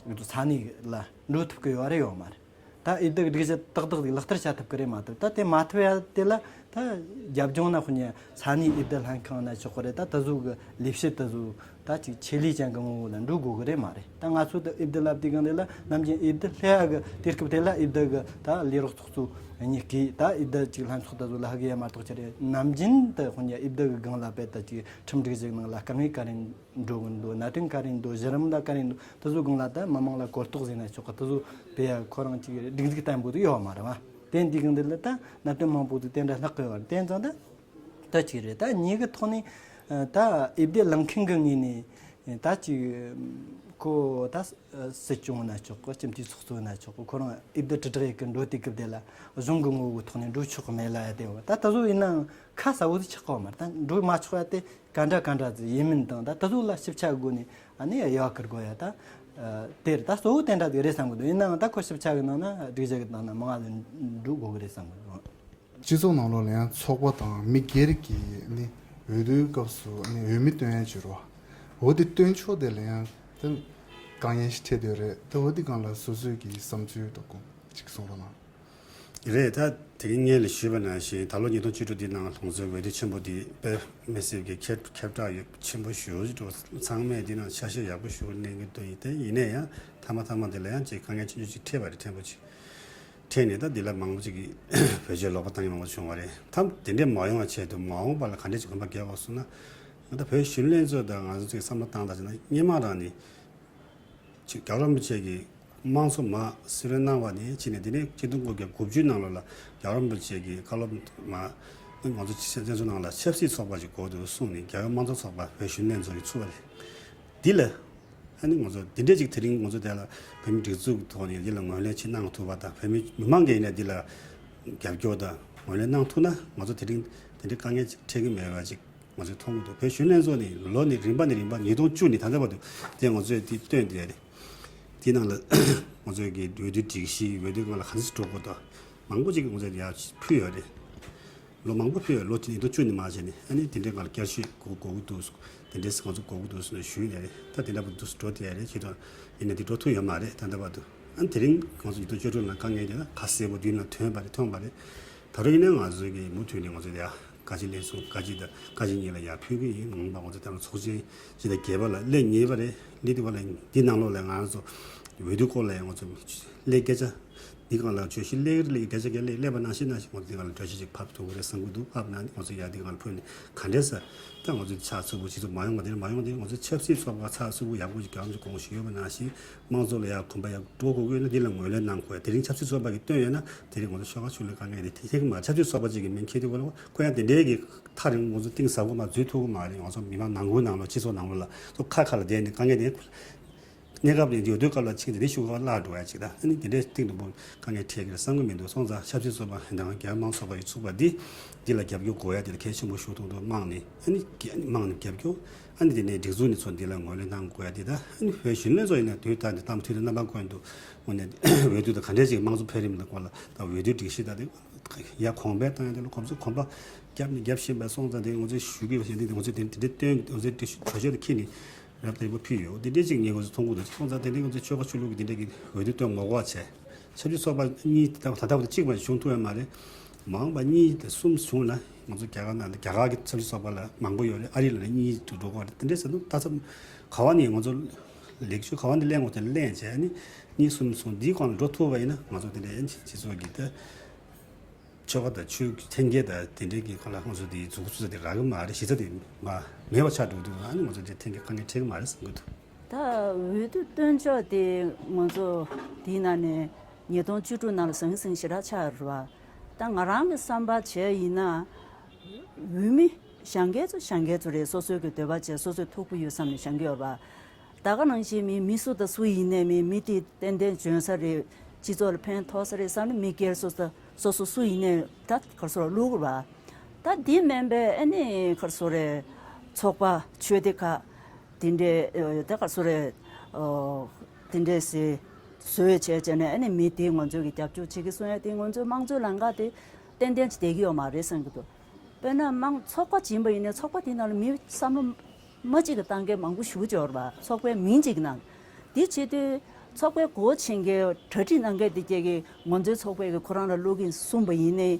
ད་ས་གནས་ལ་འགྲོ་ཐུབ་གི་ཡོད་རེད་ཡོད་མ་རེད། ད་འོས་བསྡུ་གི་སྒྲིག་གཞི་ཏག་ཏག་ཅིག་ལག་བསྟར་བྱ་ཐུབ་ཀྱི་རེད་མ་ཐུབ། ད་དེ་མ་ཐུབ་ཡ་དེ་ལ་ད་རྒྱབ་ལྗོངས་ན་ཁོ་ནི་ས་གནས་འོས་བསྡུ་ལྷན་ཁང་ན་ཆོག་གི་རེད། ད་དེ་ཚོ་གི་ལས་བྱེད་དེ་ཚོ་ད་ཅིག་ཆེད་ལས་ཅན་གྱི་ངོ་བོ་ལ་འགྲོ་དགོས་གི་རེད་མ་རེད། ད་ང་ཚོ་ད་འོས་བསྡུ་ལབ་དུས་སྒང་དེ་ལ་ནམ་རྒྱུན་འོས་བསྡུ་སླེབས་ཡ་གི་དུས་སྐབས་དེ་ལ་འོས་བསྡུ་གི་ད་ལས་རོགས་ཚོགས་གཙོ་གཉིས་ཀྱིས་ད་འོས་བསྡུ་ཅིག་ལྷན་ཚོགས་དེ་ཚོ་ལ་ཧ་གི་ཡ་མ་གཏོགས་ཅི་རེད། ནམ་རྒྱུན་དུ་ཁོ་ནི་འོས་བསྡུ་གི་སྒང་ལ་བས་ད་ཅིག་ཁྲིམས་སྒྲིག་གཞི་ནང་ལ་དཀའ་ངལ་ག་རེ་འགྲོ་གི་འདུག་གནད་དོན་ག་རེ་འདུག་གཞི་རིམ་ལ་ག་རེ་འདུག་དེ་ཚོ་སྒང་ལ་ད་མི་མང་ལ་གོ་རྟོགས་ཟིན་ན་ཆོག་གི། དེ་ཚོ་དཔེ་ཡ་ཁོ་རང་གཅིག་སྒྲིག་འཛུགས་བརྟན་པོ་དེ་ཡོད་མ་རེད་བ། དེ་འདི་གང་འདི་ལ་ད་གནད་དོན་མང་པོ་དེ་དེ་འདྲ་ལྷག་གི་ཡོད་རེད། དེ་ཙང་ད་ད་གཅིག་རེད། ད་གཉིས་ཀྱི་ཐོག་ནས་ད་འོས་བསྡུ་ལངས་མཁན་གྱི་ངོས་ནས་ད་གཅིག་ཁོ་ད་སྲིད་སྐྱོང་ན་ཆོག་གི། སྤྱི་འཐུས་ཚོགས་གཙོ་ན་ཆོག་གི། ཁོ་རང་འོས་བསྡུ་དྲིལ་བསྒྲགས་ཡེད་གི་འགྲོ་དུས་སྐབས་དེ་ལ་གཞུང་གི་ངོ་བོའི་ཐོག་ནས་འགྲོ་ཆོག་གི་མེད་ལ་ཡ་དེ་ཡོད། ད་ད་གཟོད་ཡིན་ནའང་ཁ་གསལ་བོ་དེ་ཆགས་གི་ཡོད་མ་རེད། ད་འགྲོ་མ་ཆོག་ཡ་དེ། ག་འདྲ་ག་འདྲ་ཟིག་ཡིན་མིན་དང་ད་དེ་ཚོ་ལ་ཞིབ་ཆ་དགོས་ནས་ཨ་ནི་དབྱེ་བ་ཁུར་དགོས་ཡ་ད། དེར་ད་གཙོ་བོ་དེ་འདྲ་ཟིག་རེད་བསམ་གི་འདུག་ཡིན་ནའང་ད་ཁོ་ཞིབ་ཆ་གི་ནང་ན་སྒྲིག་གཞི་གི་ནང་ན་མང་ང་ཟིག་འགྲོ་དགོས་གི་རེད་བསམ་གི་འདུག་སྤྱི་ཚོགས་ནང་ལོགས་ལ་ཡང་ཚོགས་པ་དང་མི་སྒེར་གྱིས་ནི་འོས་བསྡུའི་སྐབས་སུ་ནི་འོས་མི་སྟོན་ཡ་བྱེད་རོགས། འོ་དེ་སྟོན་ཕྱོགས་དེ་ལ་ཡང་དེ་དཀའ་ངལ་ཞིག་འཕྲད་བསྡད་རེད། དེ་འོ་དེ་སྒང་ལ་སོ་སོའི་གི་བསམ་ཚུལ་དང་གོ་ཅིག་གསུང་རོགས་གནང་། རེད། ད་དེ་རིང་སྔོན་ལ་ཞུས་པ་ནང་བཞིན་ད་ལོ་ཉིས་སྟོང་བཅུ་དྲུག་འདི་ནང་ལྷུང་བཟོའི་འོས་བསྡུ་ཆེན་པོ་འདི་དཔེ་མི་སྲིད་ཀྱི་ཁྱབ་ཁྱབ་བསྒྲགས་ཡོད་ཆེན་པོ་ཞེ་པོ་ཅིག་འགྲོ། ཚང་མས་འདི་ནང་ཆ་ཤས་ཡག་པོ་ཞེ་པོ་ལེན་གྱི་འདུག་ཡིན་ཏེ་ཡིན་ན་ཡང་མཐའ་མ་མཐའ་མ་འདི་ལ་ཡང་ཅིག་དཀའ་ངལ་ཆུང་ཆུང་ཅིག་འཕྲད་པ་རེད། ཕྲན་བུ་ཅིག་འཕྲད་ནས་ད་འདི་ལ་མང་པོ་ཅིག་གིས་བེད་སྤྱོད་ལོག་པ་བཏང་ཡོང་བ་བྱུང་བ་རེད། ད་དེ་འདྲས་མ་ཡོང་བ་ཆེད་དུ་མ་འོངས་པ་ལ་ག་འདྲས་ཅིག་གོམ་པ་རྒྱག་དགོས་སོང་ན། ད་བོད་གཞོན་ནུ་ལྷན་ཚོགས་དང་ང་ཚོ་ཅིག་བསམ་བློ་བཏང་ད་ཅིག་ན་སྔོན་མ་རང་ནས། ཅིག་རྒྱལ་བ་རིན་པོ་ཆེ་གི་དམངས་གཙོ་མ་གསོལ་རས་གནང་བ་ནས་ཕྱིན་ནས་དེ་ནས་ཆིག་སྟོང་དགུ་བརྒྱ་དགུ་བཅུ་ནང་ལོགས་ལ་རྒྱལ་བ་རིན་པོ་ཆེ་གི་བཀའ་སློབ་མ་ང་ཚོ་ཆེ་བཙན་བྱོལ་ནང་ལ་ཆབ་སྲིད་ཚོགས་པ་ཅིག་དགོས་འདུག་གསུངས་ནས་རྒྱལ་བའི་དམངས་གཙོ་ཚོགས་པ་བོད་གཞོན་ནུ་ལྷན་ཚོགས་ཀྱིས་ཚུགས་པ་རེད། འདི་ལ་ཨ་ནི་ང་ཚོ་འདི་འདྲས་ཅིག་དེ་རིང་ང་ཚོ་དེ་ལ་བོད་མི་སྒྲིག་འཛུགས་ཐོག་ནས་འདི་ལ་ངོས་ལེན་ཅིག་གནང་ཐུབ་པ་དང་བོད་མི་མི་མང་གིས་ཡིན་ན་འདི་ལ་རྒྱབ་སྐྱོར་དང་ངོས་ལེན་གནང་ཐུབ་ན་ང་ཚོ་དེ་རིང་དེ་འདྲའི་དཀའ་ངལ་ཅིག་འཕྲད་ཀྱི་མེད་པ་ཅིག་ང་ཚོས་མཐོང་གི་འདུག་བོད་གཞོན་ལྷན་ཚོགས་ནི་ལོ་ནི་རིམ་པ་ནས་རིམ་པ་ཉིས་སྟོང་བཅུ་ནས་ད་ལྟ་བར་དུ་དེ་ང་ཚོས་དེ་བཏོན་བསྡད་རེད། དེའི་ནང་ལ་ང་ཚོས་ཀྱི་འོས་བསྡུ་སྒྲིག་གཞི་འོས་བསྡུ་སྒང་ལ་ག་འདྲ་ཞིག་འགྲོ་དགོས་དང་མང་པོ་ཅིག་ང་ཚོས་ཡར་ཕུལ་ཡོད་རེད། ལོ་མང་པོ་ཕུལ་ཡོད། ལོ་ཉིས་སྟོང་བཅུ་ནས་མར་བྱས་ནས་ཨ་ནི་དེ་འདྲའི་སྒང་ལ་བསྐྱར་ཞིབ་དགོས་དགོས་ཀྱི་འདུག་དེ་འདྲས་ང་ཚོ་དགོས་ཀྱི་འདུག་ཞུས་ཡོད་རེད། ད་དེ་འདྲ་བར་དུ་འགྲོ་བསྡད་ཡོད་རེད། ཁྱེད་ཚོ་ཡིན་ན་དེ་འགྲོ་ཐུབ་ཡོད་མ་རེད་ད་ལྟ་བར་དུ། ཨ་ནི་དེ་རིང་ང་ཚོ་ཉིས་སྟོང་བཅུ་དྲུག་ནང་དཀའ་ངལ་དེ་ན་ཁ་གསལ་པོ་མདུན་ལ་ཐོན་པ་རེད་ཐོན་པ་རེད། ད་རུང་ཡིན་ན་ང་ཚོ་གིས་མུ་མཐུད་ནས་ང་ཚོ་ཡ་བཀའ་སྤྱི་ལྷན་ཚོགས་བཀའ་སྤྱི་དང་བཀའ་སྤྱི་གཉིས་ལ་ཡར་ཕུལ་གི་ཡིན། མ་འོངས་པ་ང་ཚོ་ད་ལོ་ཚོགས་ཆེན་བཞི་དང་བརྒྱད་པ་ལ་སླེབས་ངེས་པ་རེད། སླེབས་དུས་བ་ལ་འདི་ནང་ལོགས་ལ་ང་ཚོ་འོས་བསྡུ་སྐོར་ལ་ཡང་ང་ཚོ་སླེབས་སྐད་ཆ་འདི་སྒང་ལ་བརྗོད་གཞི་སླེབས་སླེབས་སྐད་ཆ་སྐད་སླེབས་སླེབས་པ་ནང་བཞིན་ནང་བཞིན་ང་ཚོ་འདི་སྒང་ལ་བརྗོད་གཞི་ཅིག་ཕབ་ཐུབ་ཀྱི་རེད་བསམ་གྱི་འདུག་ཕབ་ན་ང་ཚོ་ཡ་འདི་སྒང་ལ་ཕུལ་ནས་ག་འདྲས་ཟེར་ད་ང་ཚོ་ཆགས་ཚུགས་པོ་ཅིག་ཚུགས་མ་ཡོང་བ་དེ་མ་ཡོང་དེ་ང་ཚོ་ཆབ་སྲིད་ཚོགས་པ་ཚགས་ཚུད་པོ་ཡག་པོ་ཅིག་རྒྱ་ཆེ་དགོངས་ཞུས་ཡོད་པ་ནང་བཞིན། དམངས་གཙོ་ལ་ཡང་གོམ་པ་ཡར་འགྲོ་དགོས་ཀྱི་ཡོད་ན་འདི་ལ་ངོས་ལེན་གནང་དགོས། དེ་རིང་ཆབ་སྲིད་ཚོགས་པ་གིས་བཏོན་ཡོད་ན་དེ་རིང་ང་ཚོ་ཤོག་ཁག་ཆུ་ལ་དཀའ་ངལ་དེ་ཐེག་ཐེག་མ་ཆབ་སྲིད་ཚོགས་པ་ཅིག་གི་མིང་འཁྱེར་དུས་གོ་ལ་ཁོ་ཡང་དེ་འདྲའི་གི་ཐག་རིང་ང་ཚོ་གཏིང་ཟབ་པོ་མ་འཛུལ་ཐུབ་ཀྱི་མ་རེད། ང་ཚོ་མི་མང་ནང་ཁུལ་ནང་ལོགས་སྤྱི་ཚོགས་ནང་ལོགས་ལ་ཚོ་ཁ་ཁ་ལ་བསྡད་ནས་དཀའ་ངལ་དེ་གནས་སྐབས་ནས་འདི་འོས་བསྡུ་སྐབས་ལ་ཕྱིན་དེ་འདྲའི་ཤུགས་ཁ་བརླག་འགྲོ་ཡ་ཅིག་དང་ཨ་ནི་དེ་འདྲའི་གཏིང་དུ་དཀའ་ངལ་འཕྲད་ཀྱི་རེད་བསམ་གྱི་མི་འདུག་སོང་ཙང་ཆབ་སྲིད་ཚོགས་པ་དང་རྒྱལ་དམངས་ཚོགས་པ་ཡི་ཚུགས་པ་འདི་འདི་ལ་རྒྱབ་སྐྱོར་དགོས་ཡ་དེ་ལ་གལ་ཆེན་པོ་ཞུ་ཐུབ་འདུག་དམངས་ནས་ཨ་ནི་དམངས་ནས་རྒྱབ་སྐྱོར་ཨ་ནི་དེ་ནས་སྒྲིག་འཛུགས་ནས་ཚོ་འདི་ལ་ངོས་ལེན་གནང་དགོས་ཡ་དེ་ད་ཨ་ནི་བོད་གཞོན་ལྷན་ཚོགས་ཡིན་ན་དུས་ད་ནི་གཏམ་དུས་དང་རྣམ་པ་ཀུན་ཏུ་དངོས་གནས་འོས་བསྡུ་དང་ག་འདྲས་ཅིག་དམངས་གཙོ་འཕེལ་རིམ་དང་སྐོར་ལ་ད་འོས་བསྡུ་སྒྲིག་གཞི་ད་དེ་ཡ་གོང་འཕེལ་བཏང་ཡ་དེ་ལ་གོམས་སྲོལ་གོམ་པ་རྒྱབ་ནས་རྒྱབ་བཞིན་པ་སོང་ཙང་དེ་ང་ཚོས་ཞུ་གི་ཡོད་ཞེས་འདི་ང་ཚོས་དེ་འདྲས་སྟོན་ང་ཚོས་གྲོས་ཆོད་དེ་འཁྱེར་ནས་རབ་དང་རིམ་པ་ཕུལ་ཡོད། དེ་འདྲས་ཅིག་ངས་ང་ཚོས་མཐོང་གི་འདུག་སོང་ཙང་དེ་འདྲས་ང་ཚོས་ཆོལ་ཁ་ཆོས་ལུགས་ཀྱི་དེ་འདྲས་ཀྱི་འོས་བསྡུ་སྟོན་མ་དགོས་པ་བྱས། ཆབ་སྲིད་ཚོགས་པ་གཉིས་ད་ད་ལྟ་བར་དུ་གཅིག་མ་བྱུང་ཐུབ་ཡོད་མ་རེད། མ་འོངས་པ་གཉིས་དང་གསུམ་བྱུང་ན་ང་ཚོ་རྒྱ་གར་ནང་ལ་རྒྱ་གར་གྱི་ཆབ་སྲིད་ཚོགས་པ་ལ་མང་པོ་ཡོད་རེད། ཨ་རི་ལ་ལ་གཉིས་དུ་འགྲོ་གི་རེད། དེ་འདྲས་ཟེར་དུས་ད་ཚ་ག་བ་ནས་ང་ཚོ་ལེགས་ཤོས་ག་བ་ནས་ལེན་དགོས་དེ་ལེན་བྱས་ཨ་ནི་གཉིས་གསུམ་བྱུང་འདིའི་སྒང་ལ་འགྲོ་ཐུབ་པ་ཡིན་ན་ང་ཚོ་དེ་འདྲས་སྤྱི་ཚོགས་ཀྱི་ད་ཆོལ་ཁ་དང་ཆོས་འཐེན་འཁྱེར་དང་དེ་འདྲས་ཀྱི་སྒང་ལ་ང་ཚོ་དེ་འཛུགས་སྐྲུན་དེ་རག་གི་མ་རེད། གཞི་རྩ་དེ་མ་མེད་པ་ཆགས་འགྲོ་དུས་ཨ་ནི་ང་ཚོ་དེ་འཐེན་འཁྱེར་དཀའ་ངལ་འཕྲད་ཀྱི་མ་རེད་བསམ་གྱི་འདུག་ད་འོས་བསྡུ་སྟོན་ཕྱོགས་དེ་ང་ཚོ་དེའི་ནང་ནས་ཉིས་སྟོང་བཅུ་དྲུག་ནང་ལ་ཟང་ཟིང་ཞེ་དྲག་ཆགས་ཡོད་རེད་བ། ད་ང་རང་གི་བསམ་པ་བྱས་ཡིན་ན་འོས་མི་གཞན་སྒེར་ཚོ་གཞན་སྒེར་ཚོ་རེད། སོ་སོའི་གི་འདོད་པ་བྱས་སོ་སོའི་ཐུགས་ཁུར་ཡོད་བསམ་ནས་གཞན་སྒེར་ཡོད་རེད་བ། ད་ག་ནང་བཞིན་མི་མི་སུ་དང་སུ་ཡིན་ནའི་མི་མི་དེ་ཏན་ཏན་འཇོན་ས་རེད། སྤྱི་ཚོགས་ལ་ཕན་ཐོགས་ས་རེད་བསམ་ནས་མི་སྒེར་སོ་སོ་སོ་སོ་སུ་ཡིན་ནའི་ད་ག་རེ་ཟེར་བླུག་དགོས་པ། ད་འདི་མིན་པའི་ཨ་ནི་ག་རེ་ཟེར་རེད། ཚོགས་པ་ཆོས་སྡེ་ཁག་དེ་འདྲའི་ད་ག་རེ་ཟེར་རེད། དེ་འདྲའི་སེ་བཟོས་བྱས་བྱས་ནས་ཨ་ནི་མི་དེ་ང་ཚོས་ཀྱི་རྒྱབ་སྐྱོར་བྱེད་ཀྱི་སོང་ཡ་དེ་ང་ཚོའི་དམངས་གཙོའི་ལམ་ཁ་དེ་ཏན་ཏན་ཅིག་བསྡད་ཀྱི་ཡོད་མ་རེད་བསམ་གྱི་འདུག་དཔེར་ན་དམངས་ཚོགས་པ་བྱིན་པ་ཡིན་ན་ཚོགས་པ་དེ་ནང་ལ་མི་བསམ་བློ་མ་གཅིག་གི་བཏང་མཁན་མང་པོ་ཞེ་པོ་ཅིག་ཡོད་རེད་པ། ཚོགས་པའི་མིང་གཅིག་གི་ནང་། དེ་བྱེད་དུས་ཚོགས་པའི་སྒོ་ཕྱེ་མཁན་གྲ་སྒྲིག་གནང་མཁན་དེ་གྱད་ཀྱིས་ང་ཚོའི་ཚོགས་པའི་གི་ཁོ་རང་ལ་བླུག་གིན་གསུངས་པ་ཡིན་ནའི།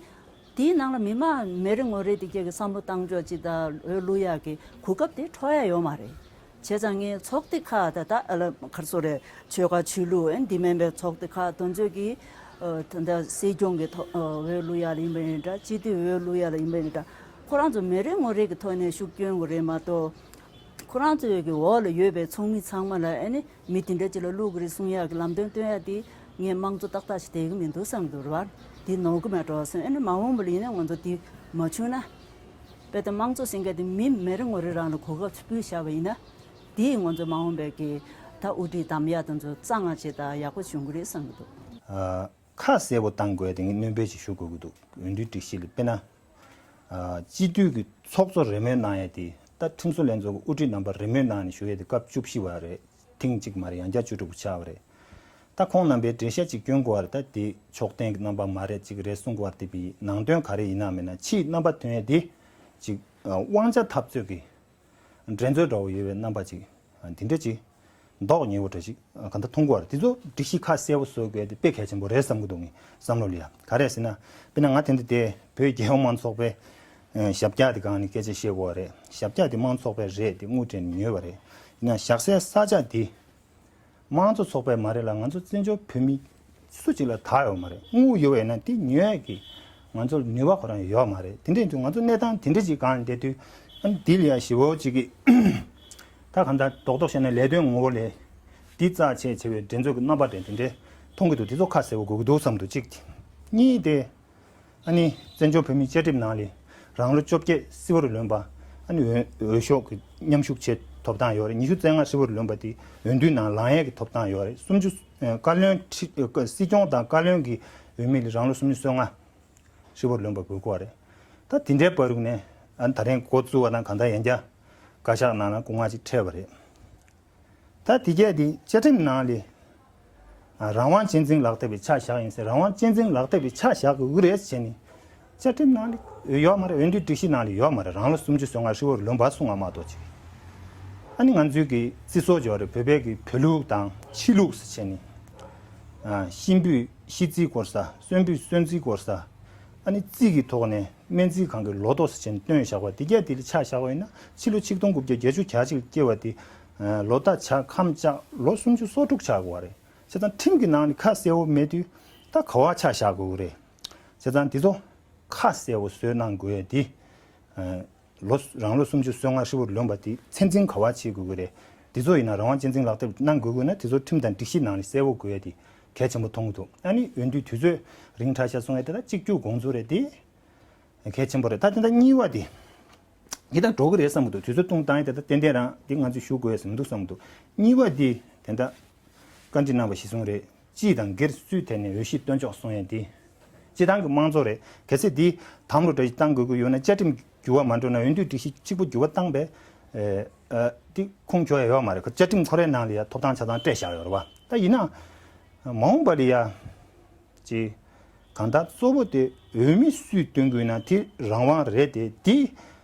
དེའི་ནང་ལ་མི་མང་མི་རེ་ངོ་རེ་དེ་གྱད་ཀྱིས་བསམ་བློ་བཏང་ཕྱོགས་ཅིག་དང་འོས་བླུག་ཡག་གི་གོ་སྐབས་དེ་འཕྲོག་ཡ་ཡོད་མ་རེད། བྱས་ཙང་ངས་ཚོགས་སྡེ་ཁག་ད་ལྟ་ཨ་ལ་ག་རེ་ཟེར་རེད། ཆོལ་ཁ་ཆོས་ལུགས་ཨེ་འདི་མིན་པའི་ཚོགས་སྡེ་ཁག་དེ་ཚོས་ཀྱིས་ད་ལྟ་སྲིད་སྐྱོང་གི་ཐོག་འོས་བླུག་ཡ་ལ་ཡིན་པ་ཡིན་འདྲ། སྤྱི་འཐུས་འོས་བླུག་ཡ་ལ་ཡིན་པ་ཡིན་འདྲ། ཁོ་རང་ཚོ་མི་རེ་ངོ་རེ་གི་ཐོག་ནས་ཤུགས་སྐྱོན་དགོས་རེད་མ་གཏོགས། ཁོ་རང་ཚོའི་གི་འོག་ལ་ཡོད་པའི་ཚོགས་མི་ཚང་མ་ལ་ཨ་ནི་མི་དེ་འདྲ་ཅིག་ལ་བླུག་གི་རེད་གསུང་ཡག་གི་ལམ་སྟོན་སྟོན་ཡག་དེ་ངས་དམངས་གཙོ་ཏག་ཏག་ཞིག་བསྡད་ཀྱི་མི་འདུག་བསམ་གྱི་འདུག་རེད་བ། དེ་ནོར་གི་མེད་འགྲོ་བསམ། ཨ་ནི་མ་འོངས་པ་ལ་ཡིན་ན་ང་ཚོ་དེ་མ་བྱུང་ན། དཔེ་ད་དམངས་གཙོ་ཟེར་མཁན་དེ་མི་མི་རེ་ངོ་རེ་རང་ལ་གོ་སྐབས་སྤྲད་བཞག་པ་ཡིན་ན། དེ་ཡིས་ང་ཚོ་མ་འོངས་པའི་གི་ད་དབུ་ཁྲིད་གདམ་ཡག་དེ་ཚོ་གཙང་མ་བྱེད་ད་ཡག་པོ་བྱུང་གི་རེད་བསམ་གྱི་འདུག་ཨ། ཁ་གསལ་པོ་བཏང་དགོས་དེ་ངས་སྣོན་པ་ཞིག་ཞུ་དགོས་ཀྱི་འདུག་འོས་བསྡུའི་སྒྲིག་གཞི་ལ་དཔེར་ན། ཨ། སྤྱི་འཐུས་ཀྱི་ཚོགས་གཙོ་རེས་མོས་གནང་ཡས་དེ་ད་ཁྲིམས་བཟོ་ལྷན་ཚོགས་ཀྱི་དབུ་ཁྲིད་རྣམ་པ་རེས་མོས་གནང་ནས་བཞུགས་ཡས་དེ་སྐབས་བཅུ་བཞི་པ་རེད། ཐེངས་གཅིག་མ་རེད། ཡང་བསྐྱར་བཅུ་དྲུག་པ་ཆགས་པ་རེད། ད་ཁོང་རྣམ་པས་འགྲེལ་བཤད་ཅིག་སྐྱོན་དགོས་པ་རེད། ད་དེ་ཕྱོགས་གཏན་གྱི་རྣམ་པ་མ་རེད་ཅིག་རེད་གསུང་དགོས་པ་རེད། དེ་བའི་ནང་དོན་ག་རེ་ཡིན་ན་མིན་ན་ཕྱིའི་རྣམ་པ་ཐོན་ཡས་དེ་ཅིག་དབང་ཆ་འཐབ་རྩོད་ཀྱི་འགྲན་རྩོད་འདྲ་བོ་ཡོད་པའི་རྣམ་པ་ཅིག་འདི་འདྲ་ཅིག་མདོག་ཉེས་པོ་འདྲ་ཞིག་གང་ལྟར་མཐོང་གི་ཡོད་རེད། དེ་ཚོ་སྒྲིག་གཞི་ཁ་གསལ་པོ་བཟོ་དགོས་དེ་དཔེ་གལ་ཆེན་པོ་རེད་བསམ་གྱི་འདུག་ངའི་བསམ་བློ་ལ་ཡ། ག་རེ་ཟེར་ན། དཔེར་ན་ང་དེ་འདྲ་དེ་བོད་རྒྱལ་ཡོངས་མང་ཚོགས་པའི་ཞབས་བཀྱག་དེ་སྒང་ནས་སྐད་ཆ་བཤད་དགོས་པ་རེད། ཞབས་བཀྱག་དེ་མང་ཚོགས་པའི་རེད། དེ་དངུལ་སྤྲད་ནས་ཉོས་པ་རེད། ཡིན་ན་བཞག་སའི་ས་ཆ་དེ་དམངས་གཙོ་ཚོགས་པའི་མ་རེད་ལ། ང་ཚོ་བཙན་བྱོལ་བོད་མི་སུ་གཅིག་ལ་བདག་ཡོད་མ་རེད། དངུལ་ཡོད་པ་ཡིན་ན་དེ་ཉོ་ཡས་ཀྱི་ང་ཚོར་ནུས་པ་ཁོ་རང་ཡོད་མ་རེད། དེ་འདྲ་ཡིན་དུས་ང་ཚོ་གནས་སྟངས་དེ་འདྲ་ཅིག་སྒང་ནས་བསྡད་དུས། ཨ་ནི་དེ་ལ་ཡ་ཞེ་པོ་ཅིག་གི་ད་གང་ལྟར་རྡོག་རྡོག་བཤད་ན་ལས་དོན་ངོ་བོ་ལས་འདི་རྩ་ཆེ་ཆེ་བའི་འགྲན་རྩོད་ཀྱི་རྣམ་པ་འདྲ་དེ་འདྲ་མཐོང་གི་འདུག་དེ་ཚོ་ཁ་གསལ་པོ་དགོས་ཀྱི་འདུག་བསམ་འདུག་གཅིག་དེ། གཉིས་དེ། ཨ་ནི་བཙན་བྱོལ་བོད་མིའི་བཅའ་ཁྲིམས་ནང་ལ་རང་ལོ་བཅོ་བརྒྱད་བརྩི་བར་ལོན་པ། ཨ་ནི་འོས་འོས་ཤོག་གི་མཉམ་ཞུགས་བྱེད་ཐོབ་ཐང་ཡོད་རེད། ཉི་ཤུ་རྩ་ལྔ་བརྩི་བར་ལོན་པ་དེ་འོས་བསྡུའི་ནང་ལངས་ཡས་ཀྱི་ཐོབ་ཐང་ཡོད་རེད། སུམ་ཅུ། ཨ། བཀའ་བློན་ཁྲི་སྲིད་སྐྱོང་དང་བཀའ་བློན་གྱི་འོས་མི་ལ་རང་ལོ་སུམ་ཅུ་སོ་ལྔ་བརྩི་བར་ལོན་པ་དགོས་ཀྱི་ཡོད་རེད། ད་དེ་འདྲའི་བར་དུ་ནས་ཨ་ནི་ད་རིང་འགོ་བཙུགས་པ་དང་གང་ལྟར་ཡང་བསྐྱར་བཀའ་ཤག་ནང་ལ་སྐུ་ངལ་ཅིག་འཕྲད་པ་རེད། ད་དེ་གས་དེ་བཅའ་ཁྲིམས་ནང་ལ་ཨ་རང་དབང་གཅེས་འཛིན་ལག་དེབ་ལ་ཆ་བཞག་ཡིན་ཟེར། རང་དབང་གཅེས་འཛིན་ལག་དེབ་ལ་ཆ་བཞག་དགོས་ཀྱི་རེད་ཟེར་ནས་བཅའ་ཁྲིམས་ནང་ལ་ཡོད་མ་རེད། འོས་བསྡུའི་སྒྲིག་གཞི་ནང་ལ་ཡོད་མ་རེད། རང་ལོ་སུམ་ཅུ་སོ་ལྔ་བརྩི་བར་ལོན་པ་གསུང་བ་མ་གཏོགས་ཅིག་ཨ་ནི་ང་ཚོའི་གི་བརྩི་སྲོལ་ཅིག་ཡོད་རེད། བོད་པའི་གི་བོད་ལུགས་དང་ཕྱི་ལུགས་ཟེར་བྱས་ནས། ཨ། གཤིན་པོས་གཤིན་རྩིས་སྐོར་ས། གསོན་པོས་གསོན་རྩིས་སྐོར་ས། ཨ་ནི་རྩིས་ཀྱི་ཐོག་ནས་སྨན་རྩིས་ཁང་གི་ལོ་ཐོ་ཟེར་བྱས་ནས་བཏོན་བཞག་པ་དེ་གས་དེ་ལ་ཆ་བཞག་པ་ཡིན་ན་ཕྱི་ལོ་ཆིག་སྟོང་དགུ་བརྒྱ་བརྒྱད་ཅུ་གྱ་གཅིག་ལ་སྐྱེས་པ་དེ་ལོ་ཟླ་ཆ་ཁམས་བཅག་ལོ་སུམ་ཅུ་སོ་དྲུག་ཆགས་དགོས་པ་རེད། བྱས་ཙང་ཁྲིམས་ཀྱི་ནང་ནས་ཁ་གསལ་པོ་མེད་དུས་ད་ག་པར་ཆ་བཞག་དགོས་ཀྱི་རེད། བྱས་ཙང་འདི་ཚོ་ཁ་གསལ་པོ་བཟོས་གནང་དགོས་ཡས་དེ། ལོ། རང་ལོ་སུམ་ཅུ་སོ་ལྔ་བརྩི་བར་ལོན་པ་དེ་ཚད་འཛིན་ག་པར་བྱེད་དགོས་ཀྱི་རེད། དེ་ཚོ་ཡིན་ན་རང་དབང་གཅེས་འཛིན་ལག་དེབ་གནང་དགོས་དགོས་ན་དེ་ཚོ་ཁྲིམས་དང་སྒྲིག་གཞི་ནང་ནས་གསལ་པོ་དགོས་ཡ་དེ་གལ་ཆེན་པོ་མཐོང་གི་འདུག་ཨ་ནི་འོས་བསྡུའི་དུས་ཚོད་རིང་དྲགས་ཤག་གསུང་ཡ་དེ་ད་གཅིག་གྱུར་དགོངས་ཚུལ་རེད། དེ་གལ་ཆེན་པོ་རེད། ད་དེ་ད་གཉིས་པ་དེ་འདི་ད་འགྲོ་གི་རེད་བསམ་གི་འདུག་དུས་ཚོད་ཐུང་བཏང་ཡ་དེ་ད་ཏན་ཏན་རང་དེ་ང་ཚོས་ཞུ་དགོས་ཡ་ཟེར་མི་འདུག་བསམ་གི་འདུག་གཉིས་པ་དེ་དེ་ད། བཀའ་འདྲི་གནང་བ་གཞིར་བཟུང་རེད། སྤྱི་དང་སྒེར་སུའི་ཐད་ནས་འོས་གཞི་བཏོན་ཆོག་གསུང་ཡས་འདི། སྤྱི་བཏང་གི་དམངས་གཙོ་རེད། གལ་སྲིད་འདི་དམ་བློ་འདྲ་ཞིག་བཏང་དགོས་ཀྱི་ཡོད་ན་བཅའ་ཁྲིམས་འགྱུར་བ་མ་འགྲོ་ན་འོས་བསྡུའི་སྒྲིག་གཞི་གཅིག་པོ་འགྱུར་བ་བཏང་པས། ཨ། འདི་ཁུངས་འཁྱོལ་ཡ་ཡོད་མ་རེད། བཅའ་ཁྲིམས་ཁོ་རའི་ནང་ལ་ཡ་ཐོབ་ཐང་ཆ་ཚང་སྤྲད་བཞག་ཡོད་རེད་བ། ད་ཡིན་ན། མ་འོངས་པ་ལ་ཡ། ཅེས། གང་ལྟར་གཙོ་བོ་དེ་འོས་མི་སུས་བཏོན་དགོས་ན་དེ་རང་དབང་རེད་དེ། དེ་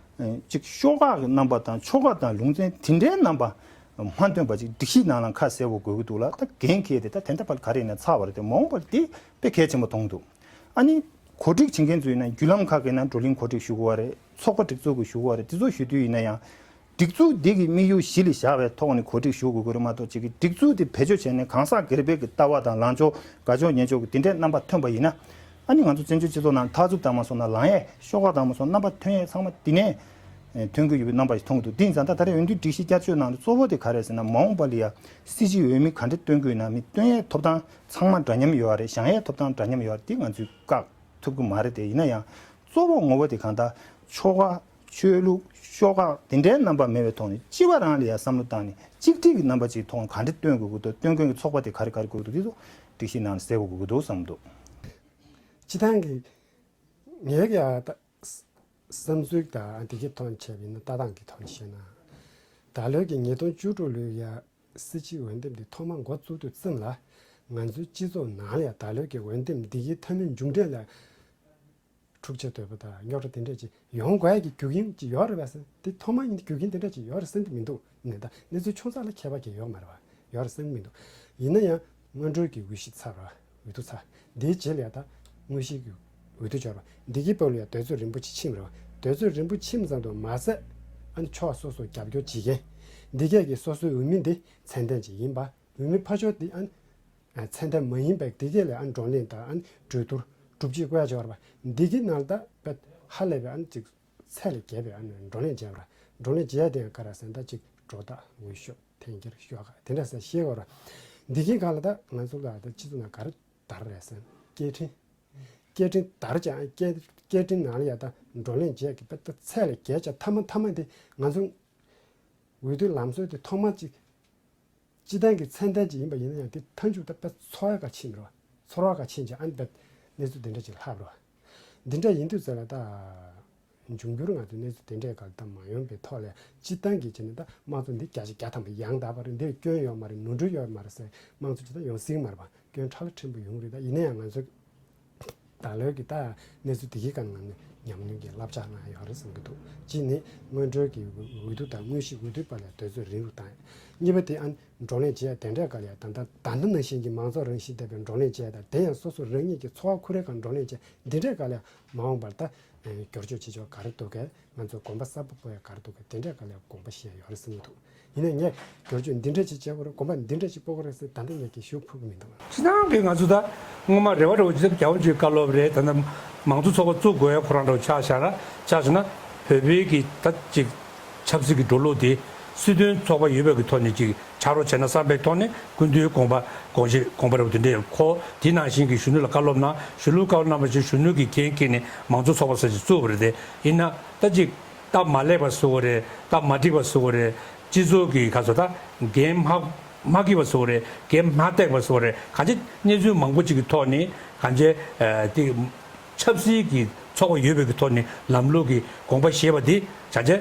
ཅིག་ཤོག་ཁག་གི་རྣམ་པ་དང་ཆོལ་ཁ་དང་ལུང་ཚན་དེ་འདྲའི་རྣམ་པ་མ་འདོན་པ་ཅིག་སྒྲིག་གཞི་ནང་ལ་ཁ་གསལ་པོ་དགོས་ཀྱི་འདུག་ལ། ད་འགན་འཁྱེར་ཏེ་ད་དེ་འདྲ་པར་ག་རེ་ཡིན་ན་ཚར་བ་རེད་དེ། མ་འོངས་པར་དེ་དཔེ་གལ་ཆེན་པོ་མཐོང་གི་འདུག་ཨ་ནི་གོ་སྒྲིག་བྱེད་མཁན་ཚོ་ཡིན་ན་བརྒྱུད་ལམ་ཁག་གི་ནང་བགྲོ་གླེང་གོ་སྒྲིག་ཞུ་དགོས་པ་རེད། ཚོགས་པ་སྒྲིག་འཛུགས་ཀྱི་ཞུ་དགོས་པ་རེད། དེ་ཚོ་ཞུ་དུས་ཡིན་ན་ཡང་། སྒྲིག་འཛུགས་འདི་གི་དམིགས་ཡུལ་གཞི་ལ་བཞག་པའི་ཐོག་ནས་གོ་སྒྲིག་ཞུ་དགོས་ཀྱི་རེད་མ་གཏོགས། གཅིག་གི་སྒྲིག་འཛུགས་དེ་བེད་སྤྱོད་བྱས་ནས་གང་ཟག་སྒེར་པའི་གི་ལྟ་བ་དང་ལངས་ཕྱོགས་དགའ་ཕྱོགས་ཉེས་ཕྱོགས་ཀྱི་དེ་འདྲའི་རྣམ་པ་ཐོན་པ་ཡིན་ན། ཨ་ནི་ང་ཚོ་བཙན་བྱོལ་སྤྱི་ཚོགས་ནང་འཐབ་རྩོད་བཏང་མ་སོང་ན་ལངས་ཡས་ཤོག་ཁག་བཏང་མ་སོང་རྣམ་པ་ཐོན་ཡས་ཚང་མ་དེ་ནས་ཐོན་གྱི་ཡོད་པའི་རྣམ་པ་ཞིག་མཐོང་གི་འདུག་དེ་ཡིན་ཙང་ད་ད་རེས་འོས་བསྡུའི་སྒྲིག་གཞི་བསྐྱར་བཅོས་ནང་དུ་གཙོ་བོ་དེ་ག་རེ་ཟེར་ན། མ་འོངས་པ་ལ་ཡ་སྲིད་སྤྱི་འོས་མི་ག་འདྲ་བཏོན་དགོས་ན་མི་བཏོན་ཡས་ཐོབ་ཐང་ཚང་མ་འདྲ་མཉམ་ཡོད་རེད། བཞེངས་ཡས་ཐོབ་ཐང་འདྲ་མཉམ་ཡོད་རེད། དེ་ང་ཚོས་བཀག་ཐུབ་ཀྱི་མ་རེད་དེ། ཡིན་ན་ཡང་གཙོ་བོ་ངོ་བོ་དེ་གང་ལྟར་ཆོལ་ཁ། ཆོས་ལུགས་ཤོག་ཁག་དེ་འདྲའི་རྣམ་པ་མེད་པའི་ཐོག་ནས་སྤྱི་པ་རང་ལ་ཡང་བསམ་བློ་བཏང་ནས་གཅིག་སྒྲིལ་གྱི་རྣམ་པ་ཅིག་ཐོག་ནས་ག་འདྲ་སྟོན་དགོས་ཀྱི་འདུག་སྟོན་མཁན་གྱི་ཚོགས་པ་དེ་ག་རེ་ག་རེ་དགོས་ཀྱི་འདུག་དེ་ཚོ་སྒྲིག་གཞི་ནང་ནས་གསལ་དགོས་ཀྱི་འདུག་བསམ་གྱི་འདུག་སྤྱི་བཏང་གི་ངའི་ཡ་ད་བསམ་ཚུལ་དང་འདི་གའི་ཐོག་ནས་བྱས་པ་ཡིན་ན། ལྟ་སྟངས་ཀྱི་ཐོག་ནས་བཤད་ན། ད་ལོའི་གི་ཉིས་སྟོང་བཅུ་དྲུག་ལོའི་ཡ་སྲིད་སྤྱིའི་འོས་འདེམས་འདི་ཐོག་མ་འགོ་བཙུགས་དུས་ཙམ་ལ། ང་ཚོའི་སྤྱི་ཚོགས་ནང་ལ་ཡ་ད་ལོའི་གི་འོས་འདེམས་འདི་གའི་མཐའ་མའི་མཇུག་འབྲས་ལ་འཁྲུག་ཆ་དོད་པོ་དང་རྙོག་དྲ་དེ་འདྲ་ཅིག་ཡོང་དགོས་ཡ་གི་རྒྱུ་རྐྱེན་ཅིག་ཡོད་རེད་པས་ཟེར། དེ་ཐོག་མ་ཡིན་རྒྱུ་རྐྱེན་དེ་འདྲ་ཅིག་ཡོད་རེད་བསམ་གྱི་མི་འདུག་ནས་ད་གནས་ཚུལ་ཆུང་ཙག་ལ་ཁྱད་པར་གྱི་ཡོད་མ་རེད་པ། ཡོད་རེད་བསམ་གྱི་མི་འདུག་ཡིན་ན་ཡང་སྔོན་འགྲོའི་གི་འོས་གཞི་ཚར་བ། འོས་བསྡུ་ཚར། འདིའི་རྗེས་ལ་ཡ་ད་དངོས་གཞིའི་གི་འོས་བསྡུ་འབྱོར་བ། འདི་གི་སྐབས་ལ་ཡ་དུས་ཚོད་རིང་པོ་ཅིག་ཕྱིན་རེད་པ། དུས་ཚོད་རིང་པོ་ཕྱིན་ཙམ་དུ་མ་ཟད། ཨ་ནི་ཕྱོགས་སོ་སོ་རྒྱབ་སྐྱོར་བྱེད་མཁན་འདི་གས་ཀྱི་སོ་སོའི་འོས་མི་འདི་ཚད་ལྡན་ཅིག་ཡིན་པ། འོས་མི་ཕར་ཕྱོགས་འདི་ཨ་ནི་ཚད་ལྡན་མ་ཡིན་པའི་འདི་གས་ལ་ཨ་ནི་བགྲོ་གླེང་དང་ཨ་ནི་གྲོས་བསྡུར་སྒྲུབ་བྱེད་བཀོད་ཡ་ཅིག་ཡོད་རེད་པ། འདི་གི་ནང་ལ་ད་དཔེ་ཧ་ལས་པའི་ཨ་ནི་ཅིག་ཚད་ལས་བརྒལ་བའི་ཨ་ནི་བགྲོ་གླེང་བྱས་པ་རེད། བགྲོ་གླེང་བྱེད་ཡ་དེ་ཡང་ག་རེ་ཟེར་ན། ད་ཅིག་སྒྲོ་བཏགས། འོས་ཤོག་འཐེན་འཁྱེར། ཤོག་ཁག་དེ་འདྲ་ཟེར་ཤེས་དགོས་རེད། འདི་གི་སྒང་ལ་ད་ང་ཚོ་ལ་ད་སྤྱི་ཚོགས་ནང་ག་རེ་དར་རེད་ཟེར་ན། སྐད་འཕྲིན། སྐད་འཕྲིན་དར་ཀྱང་སྐད་སྐད་འཕྲིན་ནང་ལ་ཡ་ད་བགྲོ་གླེང་བྱེད་ཀྱི་དཔེ་ད་ཚད་ལས་བརྒལ་ཀྱང་མཐའ་མ་མཐའ་མ་དེ་ང་ཚོ་འོས་བསྡུའི་ལམ་སྲོལ་དེ་ཐོག་མ་ཅིག་སྤྱི་བཏང་གི་ཚད་ལྡན་ཅིག་ཡིན་པ་ཡིན་ན་ཡང་། དེ་མཐའ་མཇུག་ད་དཔེ་ཚོར་བ་ག་ཕྱིན་རོ། ཚོར་བ་ག་ཕྱིན་ཀྱང་ཨ་ནི་དཔེ་གནས་ཚུལ་འདི་འདྲ་ཅིག་ལྷག་རོ། འདི་འདྲ་ཡིན་དུས་ཚོད་ལ་ད་འབྱུང་འགྱུར་ང་ཚོའི་གནས་ཚུལ་དེ་འདྲའི་སྒང་ད་མ་ཡོང་པའི་ཐོག་ལ། སྤྱི་བཏང་གི་བྱས་ན་ད་དམངས་གཙོ་འདི་བརྒྱ་ཆ་བརྒྱ་ཐམ་པ་ཡང་དག་པ་རེད། འདིར་སྐྱོན་ཡོད་མ་རེད། ནོར་འཁྲུལ་ཡོད་མ་རེད་ཟེར་དམངས་གཙོ་ཅིག་ད་ཡོང་སྲིད་མ་རེད་པ། སྐྱོན་ཕྲ་ལ་ཕྲན་བུ་ཡོང་རེད། ད་ཡིན་ན་ཡང་ང་ཚོ་ད་ལོའི་གི་ད་གནས་ཚུལ་དེ་གའི་སྒང་ང་ནས་ཉམས་མྱོང་གི་བསླབ་བྱ་གནང་ཡོད་རེད་བསམ་གྱི་འདུག་གཅིག་ནི་སྔོན་འགྲོའི་གི་འོས་འོས་བསྡུ་དང་དངོས་གཞི་འོས་བསྡུའི་བར་ལ་དུས་ཚོད་རིང་རུ་བཏང་ཡ། གཉིས་པ་དེ་ཨ་ནི་བགྲོ་གླེང་བྱེད་ཡ་དེ་འདྲའི་སྒང་ལ་ཡ། ད་ལྟ་ད་ལྟ་ནང་བཞིན་གྱི་མང་ཚོགས་རང་བཞིན་ལྡན་པའི་བགྲོ་གླེང་བྱེད་ཡ་དང་། དེ་ཡང་སོ་སོ་རང་ཉིད་ཀྱི་ཚོར་བ་ཁུར་ཡའི་སྒང་བགྲོ་གླེང་བྱེད། འདི་འདྲའི་སྒང་ལ་ཡ་མ་འོངས་པར་ད་བསྒྱུར་བཅོས་བྱེད་ཕྱོགས་ག་རེ་འདུག་གས། ང་ཚོས་དགོངས་པ་གསར་པ་སྤོ་ཡ་ག་རེ་འདུག་གས། དེ་འདྲའི་སྒང་ལ་ཡ་དགོངས་པ་བཞེས་ཡ་ཡོད་རེད་བསམ་གྱི་འདུག་ཡིན་ནའི་ངས་བསྒྱུར་བཅོས་འདི་འདྲ་ཅིག་བྱེད་དགོས་རེད། དགོངས་པ་འདི་འདྲ་ཅིག་སྤོ་དགོས་རེད་ཟེར་ད་ལྟ་ངས་གི་ཞུ་ཕོད་ཀྱི་མི་འདུག་སྤྱིར་བཏང་གི་ང་ཚོ་ད་སྔོན་མ་རེ་བ་རེ་བ་ཅིག་ད་རྒྱལ་བ་རིན་པོ་ཆེའི་བཀའ་སློབ་རེད། ད་ལྟ་མང་གཙོ་ཚོགས་པ་བཙུགས་དགོས་ཡ་ཁོ་རང་འདྲ་བོ་ཆ་བཞག་ན། ཆ་བཞག་ན་བོད་པའི་གི་ད་ཅིག་ཆབ་སྲིད་ཀྱི་འགྲོ་ལུགས་དེ་སྲིད་དོན་ཚོགས་པ་ཡོད་པའི་གི་ཐོག་ནས་ཅིག་ཆ་རོགས་བྱས་ན་བསམ་པའི་ཐོག་ནས་སྐུ་མདུན་དགོངས་པ་དགོངས་བཞེས་དགོངས་པ་རེ་བ་དེ་འདྲ་ཡོད། ཁོ་དེ་ནང་བཞིན་གྱི་གཞོན་ནུ་ལ་བཀའ་སློབ་གནང་། གཞོན་ནུ་བཀའ་སློབ་གནང་བ་བཞིན་གཞོན་ནུ་གི་འགན་འཁྱེར་ནས་མང་གཙོ་ཚོགས་པ་ཟེར་ཅིག་བཙུགས་པ་རེད། དེ་ཡིན་ན་ད་ཅིག་སྟབས་མ་ལེགས་པ་བཟོ་བ་རེད། སྟབས་མ་འགྲིག་པ་བཟོ་བ་རེད། སྤྱི་ཚོགས་ཀྱི་ག་ཚོད་ད་འགན་མ་མ་འཁྱེར་བ་བཟོ་བ་རེད། འགན་མ་བཏེགས་པ་བཟོ་བ་རེད། གང་ཅི་གནས་ཚུལ་མང་པོ་ཅིག་གི་ཐོག་ནས་གང་ཅི་ཨ་དེ་ཆབ་སྲིད་ཀྱི་ཚོགས་པ་ཡོད་པའི་གི་ཐོག་ནས་ལམ་ལུགས་ཀྱི་དགོངས་པ་བཞེས་པ་དེ་བྱས་རྗེས་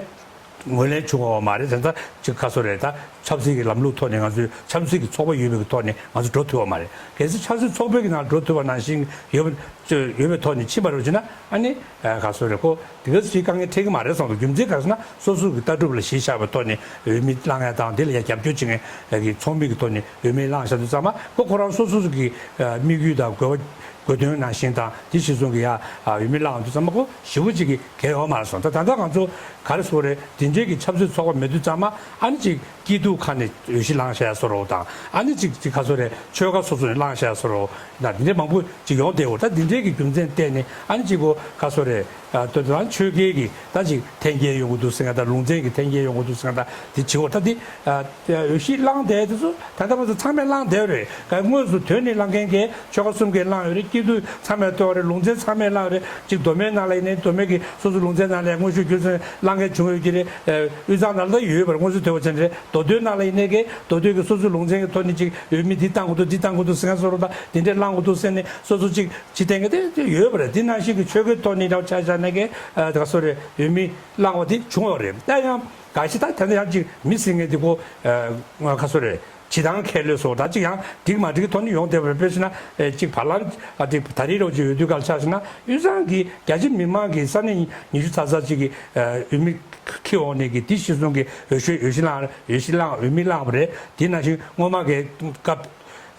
ངོས་ལེན་བྱུང་བ་མ་རེད། དེ་ཚོ་ཅིག་ག་ཚོད་རེད། ད་ཆབ་སྲིད་ཀྱི་ལམ་ལུགས་ཐོག་ནས་ང་ཚོས་ཆབ་སྲིད་ཀྱི་ཚོགས་པ་ཡོད་པའི་གི་ཐོག་ནས་ང་ཚོ་འགྲོ་ཐུབ་པ་མ་རེད། གལ་སྲིད་ཆབ་སྲིད་ཚོགས་པའི་གི་ནང་འགྲོ་ཐུབ་པ་ནང་བཞིན་ཡོད་པ་ཡོད་པའི་ཐོག་ནས་ཕྱིན་པ་རེད་བྱས་ན། ཨ་ནི་ཨ་ག་ཚོད་རེད། ཁོ་དེ་ག་ཚོད་དཀའ་ངལ་འཕྲད་ཀྱི་མ་རེད་བསམ་འདུག་རྒྱུ་མཚན་ག་རེ་ཟེར་ན། སོ་སོ་གི་ལྟ་གྲུབ་ལ་གཞི་བཞག་པའི་ཐོག་ནས་འོས་མི་བླང་ཡ་དང་། དེ་ལ་ཡ་རྒྱབ་སྐྱོར་བྱེད་མཁན་གྱི་ཚོགས་མི་གི་ཐོག་ནས་འོས་མི་བླངས་བཞག་དུས་ཙམ་པ། ཁོ་ཁོ་རང་སོ་སོ་གི་དམིགས་ཡུལ་དང་དགོས་པ་དགོས་དོན་ནང་བཞིན་དང་། དེ་གཞིར་བཟུང་གི་ཡ་འོས་མི་བླངས་དུས་ཙམ་པ་ཁོ་ཞེ་པོ་ཅིག་གི་གལ་ཡོད་མ་རེད་བསམ། ད་ད་ལྟ་ང་ཚོ་ག་རེ་ཟེར་དགོས་རེད། དེ་འདྲའི་གི་ཆབ་སྲིད་ཚོགས་པ་མེད་དུས་ཙམ་པ། ཨ་ནི་ཅིག་སྐྱིད་སྡུག་ཁ་ནས་འོས་གཞི་བླངས་བཞག་ཡ་བཟོ་འདྲ་བོ་དང་། ཨ་ནི་ཅིག་ཅིག་ག་ཚོད་རེད། ཆོལ་ཁ་སོ་སོ་ནས་བླངས་བཞག་ཡ་བཟོ་འདྲ་བོ་དང་། དེ་འདྲའི་མང་པོ་ཅིག་ཡོང་བསྡད་ཡོད་རེད། ད་དེ་འདྲའི་གི་རྒྱུ་མཚན་བརྟེན་ནས་ཨ་ནི་ཅིག་གོ་ག་ཚོད་རེད། ཨ་ལྟོས་དང་། ཆོལ་ཁའི་གི་ད་ཅིག་འཐེན་འཁྱེར་ཡོང་གི་འདུག་ཟེར་མཁན་དང་། ལུང་ཚན་གྱི་འཐེན་འཁྱེར་ཡོང་གི་འདུག་ཟེར་མཁན་དང་། དེ་བྱེད་འོ། ད་དེ་ཨ་འོས་གཞི་བླངས་བསྡད་དེ་ཚོ་ད་ལྟ་བར་དུ་ཚང་མས་བླངས་བསྡད་ཡོད་རེད། ག་དངོས་སུ་དོན་ནས་བླངས་མཁན་གྱི་ཆོལ་ཁ་གསུམ་གྱིས་བླངས་ཡོད་རེད། སྐྱིད་སྡུག་ཚང་མས་ཐོས་པ་རེད། ལུང་ཚན་ཚང་མས་བླངས་ཡོད་རེད། ཅིག་མདོ་སྨད་ནང་ལ་ཡིན་ནའི་མདོ་སྨད་ཀྱི་སོ་སོ་ལུང་ཚན་ནང་ལ་དངོས་ཤུགས་རྒྱུ་མཚན་བླངས་མཁན་བྱུང་ཡོད་ཀྱི་རེད། ཨ་དབུས་གཙང་ནང་ལ་ད་ཡོད་པ་རེད། དངོས་སུ་ཐོས་པ་བྱས་ནས་རེད། མདོ་སྟོད་ནང་ལ་ཡིན་ནའི་གི་མདོ་སྟོད་ཀྱི་སོ་སོའི་ལུང་ཚན་གྱི་ཐོག་ནས་ཅིག་འོས་མི་འདི་བཏང་དགོས་འདུག་འདི་བཏང་དགོས་འདུག་ཟེར་མཁན་བཟོ་འདྲ་དང་། དེ་འདྲས་བླངས་དགོས་འདུག་ཟེར་ནས་སོ་སོ་ཅིག་ཅིག་བསྟན་མཁན་དེ་ཡོད་པ་རེད། དེ་ནང་བཞིན་གྱི་ཆོལ་ཁའི་ཐོག་ནས་འདྲ་བོ་ཆ་བཞག་ན་གི་ཨ་ད་ག་ཚོད་རེད། འོས་མི་བླངས་པ་དེ་བྱུང་ཡོད་རེད། ད་ཡང་འགའ་ཞིག་ད་དེ་འདྲ་ཡང་ཅིག་མི་ཟེར་མཁན་དེ་ཁོ་ཨ་ག་ཚོད་རེད། བྱེད་སྟངས་ཁས་ལེན་སོགས་ད་ཅིག་ཡང་འགྲིག་མ་འགྲིག་གི་ཐོག་ནས་ཡོང་བསྡད་པ་རེད། དཔེ་བྱས་ན་ཨེ་ཅིག་བར་ལམ་ཨ་དེ་ད་རེས་རོགས་ཀྱི་འོས་བསྡུ་སྐབས་ཆ་བཞག་ན། དབུས་གཙང་གི་རྒྱ་ཆེ་མི་མང་གི་ས་གནས་ཉི་ཤུ་རྩ་རྩ་ཅིག་གི་ཨ་འོས་མི་འཁྱེར་འོང་ནས་གི་དེ་གཞིར་བཟུང་གི་འོས་ཤོག་འོས་གཞི་བླངས། འོས་གཞི་བླངས། འོས་མི་བླངས་པ་རེད། དེ་ནང་བཞིན་སྔོན་མ་གི་སྐབས་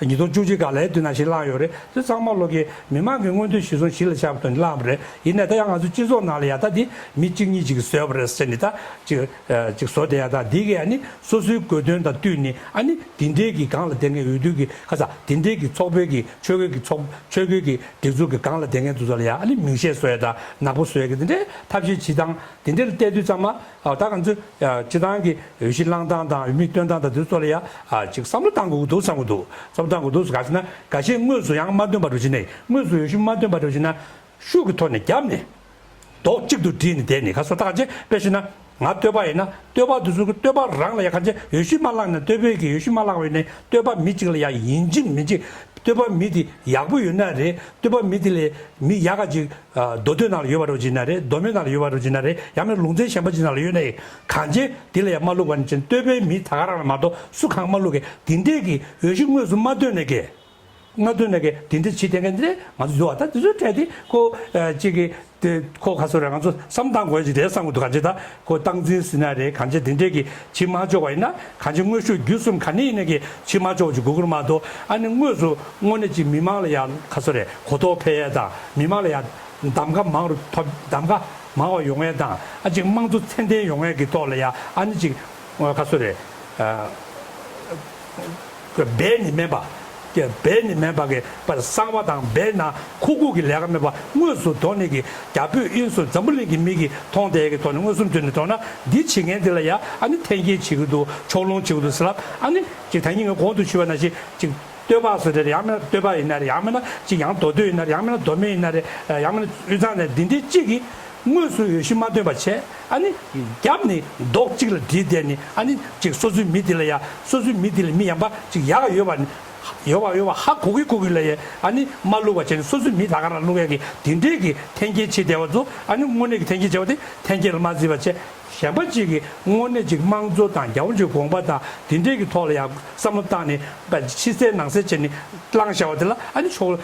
ཉིས་སྟོང་བཅུ་གཅིག་སྒང་ལ་དེ་ནང་བཞིན་བླངས་ཡོད་རེད། དེ་ཚང་མ་ལོག་གི་མི་མང་གི་མངོན་འདོད་གཞིར་བཟུང་གཞི་ལ་བཞག་པ་དང་བླངས་པ་རེད། ཡིན་ནའི་ད་ཡང་ང་ཚོ་སྤྱི་ཚོགས་ནང་ལ་ཡ་ད་དེ་མི་གཅིག་གཉིས་ཅིག་གིས་བཟོས་པ་རེད་ཟེར་ནས་ད་ཅིག་ཨ་ཅིག་བཟོ་བསྡད་ཡ་ད། འདི་གི་ཨ་ནི་སོ་སོའི་དགོས་དོན་དང་བསྟུན་ནས། ཨ་ནི་དེ་འདྲའི་གི་སྒང་ལ་བསྡད་མཁན་འོས་བསྡུ་གི་ཁ་ས་དེ་འདྲའི་གི་ཚོགས་པའི་གི་ཆོལ་ཁའི་གི་ཚོགས་ཆོལ་ཁའི་གི་སྒྲིག་འཛུགས་ཀྱི་སྒང་ལ་བསྡད་མཁན་དེ་ཚོ་ལ་ཡ་ཨ་ནི་མིང་བཤད་བཟོ་ཡ་དང་ནག་པོ་བཟོ་ཡ་གི་དེ་འདྲའི་ཐབས་ཤེས་བྱེད་སྟངས་དེ་འདྲ་ལ་བལྟས་དུས་ཙམ་པ། ཨ་ད་ང་ཚོས་ཨ་སྤྱི་བཏང་གི་འོས་གཞི་བླང་སྟངས་དང་འོས་མི་བཏོན་སྟངས་དང་དེ་ཚོ་ལ་ཡ་ཨ་ཅིག་བསམ་བློ་བཏང་དགོས་ཀྱི་འདུག་བསམ་གྱི་འདུག་བསམ་བློ་བཏང་དགོས་འདུག་ག་ཟེར་ན། འགའ་ཤས་དངོས་སུ་ཡང་མ་བཏོན་པ་འདྲ་བྱས་ནས། དངོས་སུ་འོས་གཞི་མ་བཏོན་པ་འདྲ་བྱས་ན། ཤུགས་ཀྱི་ཐོག་ནས་བརྒྱབ་ནས། རྡོག་གཅིག་ཏུ་དྲིལ་ནས་བསྡད་ནས། ག་སོ་ད་ག་ཅེ་དཔེ་བཤད་ན། ང་སྟོད་པ་ཡིན་ན་སྟོད་པ་དེ་ཚོ་གི་སྟོད་པ་རང་ལ་ཡ་ག་ཅེ་འོས་ཤོག་མ་བླངས་ན། སྟོད་པའི་གི་འོས་ཤོག་མ་བླངས་པ་ཡིན་ན། སྟོད་པ་མི་གཅིག་ལ་ཡ་ཡིན་གཅིག་མིན་གཅིག་སྟོད་པ་མི་དེ་ཡག་པོ་ཡོད་ན་རེད། སྟོད་པ་མི་དེ་ལས་མི་ཡག་ག་ཅིག་མདོ་སྟོད་ནང་ལ་ཡོད་པ་རོ་ཅིག་ན་རེད། མདོ་སྨད་ནང་ལ་ཡོད་པ་རོ་ཅིག་ན་རེད། ཡང་མིན་ལུང་ཚན་གཞན་པ་ཅིག་ནང་ལ་ཡོད་ན་ཡང་། གང་ཅེ་དེ་ལ་ཡ་མ་བླུགས་པ་ནི་ཅན་སྟོད་པའི་མི་ད་ག་རང་ལ་མ་གཏོགས་སུ་གང་མ་བླུགས་གི། དེ་འདྲས་ཀྱི་འོས་ཤོག་དངོས་སུ་མ་བཏོན་ནས་ཀྱི། ང་ཚོ་ནས་ཀྱི་དེ་འདྲ་བྱེད་བསྡད་མཁན་དེ་ང་ཚོ་འདུག་བ། ད་དེ་ཚོའི་གྲས་དེ་ཁོ་ཨ་གཅིག་གི་དེ་ཁོ་ག་སོ་རེད། ང་ཚོ་བསམ་བཏང་དགོས་ཀྱི་རེད་བསམ་གི་འདུག་གང་ཅི་ད་ཁོ་སྟངས་འཛིན་ཟེར་ན་རེད། གང་ཅི་དེ་འདྲས་ཀྱི་བྱེད་མ་ཆོག་པ་ཡིན་ན། གང་ཅི་དངོས་ཤོག་བརྒྱུད་གསུམ་ག་ནས་ཡིན་ན་ཀྱི་བྱེད་མ་ཆོག་ཅིག་དགོས་ཀྱི་རེད་མ་གཏོགས། ཨ་ནི་དངོས་སུ་དངོས་གནས་ཅིག་མི་མང་ལ་ཡང་ག་སོ་རེད། གོ་རྟོགས་འཕེལ་ཡས་དང་། མི་མང་ལ་ཡང་གདམ་ག་མང་རུ་ཐོབ། གདམ་ག་མང་བ་ཡོང་ཡས་དང་། ཨ་ཅིག་དམངས་གཙོ་ཚད་ལྡན་ཡོང་ཡས་ཀྱི་ཐོག་ལ་ཡང་ཨ་ནི་ཅིག་ག་སོ་རེད། ཨ། འབད་ནི་མེད་པ། འབད་ནི་མེད་པ་གི་པར་གསང་བ་དང་འབད་ན་ཁུག་ཁུག་གི་ལས་ཀ་མེད་པ། དངོས་སུ་དོ་ནི་གི་རྒྱ་བོད་དབྱིན་ཚོ་འཛམ་བུ་གླིང་གི་མི་གི་མཐོང་དེ་གི་ཐོག་ནས་མངོན་སུམ་ཐོག་ནས་མཐོང་ན། འདི་བྱེད་མཁན་དེ་ལ་ཡ་ཨ་ནི་འཐེན་འཁྱེར་བྱེད་ཀྱི་འདུག་ཕྱོགས་ལྷུང་བྱེད་ཀྱི་འདུག་ཟེར་ལབ། ཨ་ནི་ཅིག་ད་ཉིན་ངས་གོང་དུ་ཞུས་པ་ནང་བཞིན་ཅིག་སྟོད་པ་ཟེར་རེད། ཡང་མིན་ན་སྟོད་པ་ཡིན་ན་རེད། ཡང་མིན་ན་ཅིག་ཡང་མདོ་སྟོད་ཡིན་ན་རེད། ཡང་མིན་ན་མདོ་སྨད་ཡིན་ན་རེད། ཡང་མིན་ན་དབུས་གཙང་ནས་འདི་འདྲའི་གཅིག་གིས་དངོས་སུ་འོས་ཤོག་མ་བཏོན་པ་བྱས། ཨ་ནི་རྒྱབ་ནས་རྡོག་གཅིག་ལ་སྒྲིལ་བསྡད་ནས་ཨ་ནི་ཅིག་སོ་སོའི་མི་དེ་ལ་ཡ། སོ་སོའི་མི་དེ་ལ་མི་ཡང་པ་ཅིག་ཡག་ཡོད་པ་ནི་ཡོད་པ་ཡོད་པ་ཧ་གོ་གི་གོ་གི་ལ་ཡ་ཨ་ནི་མ་བླུགས་པ་བྱས་ནས་སོ་སོའི་མི་ད་ག་རང་བླུགས་ཡ་གི་དེ་འདྲའི་གི་འཐེན་འཁྱེར་བྱེད་བསྡད་པ་ཚོ། ཨ་ནི་དངོས་གནས་ཀྱི་འཐེན་འཁྱེར་བྱས་པ་དེ་འཐེན་འཁྱེར་ལ་མ་བརྩིས་པ་བྱས། གཞན་པ་གཅིག་གིས་དངོས་གནས་ཅིག་དམངས་གཙོ་དང་རྒྱལ་བ་རིན་པོ་ཆེའི་དགོངས་པ་དང་དེ་འདྲའི་གི་ཐོག་ལ་ཡང་བསམ་བློ་བཏང་ནས་ཕྱི་གསལ་ནང་གསལ་བྱས་ནས་བླངས་བཞག་པ་དེ་ལ། ཨ་ནི་ཆོལ་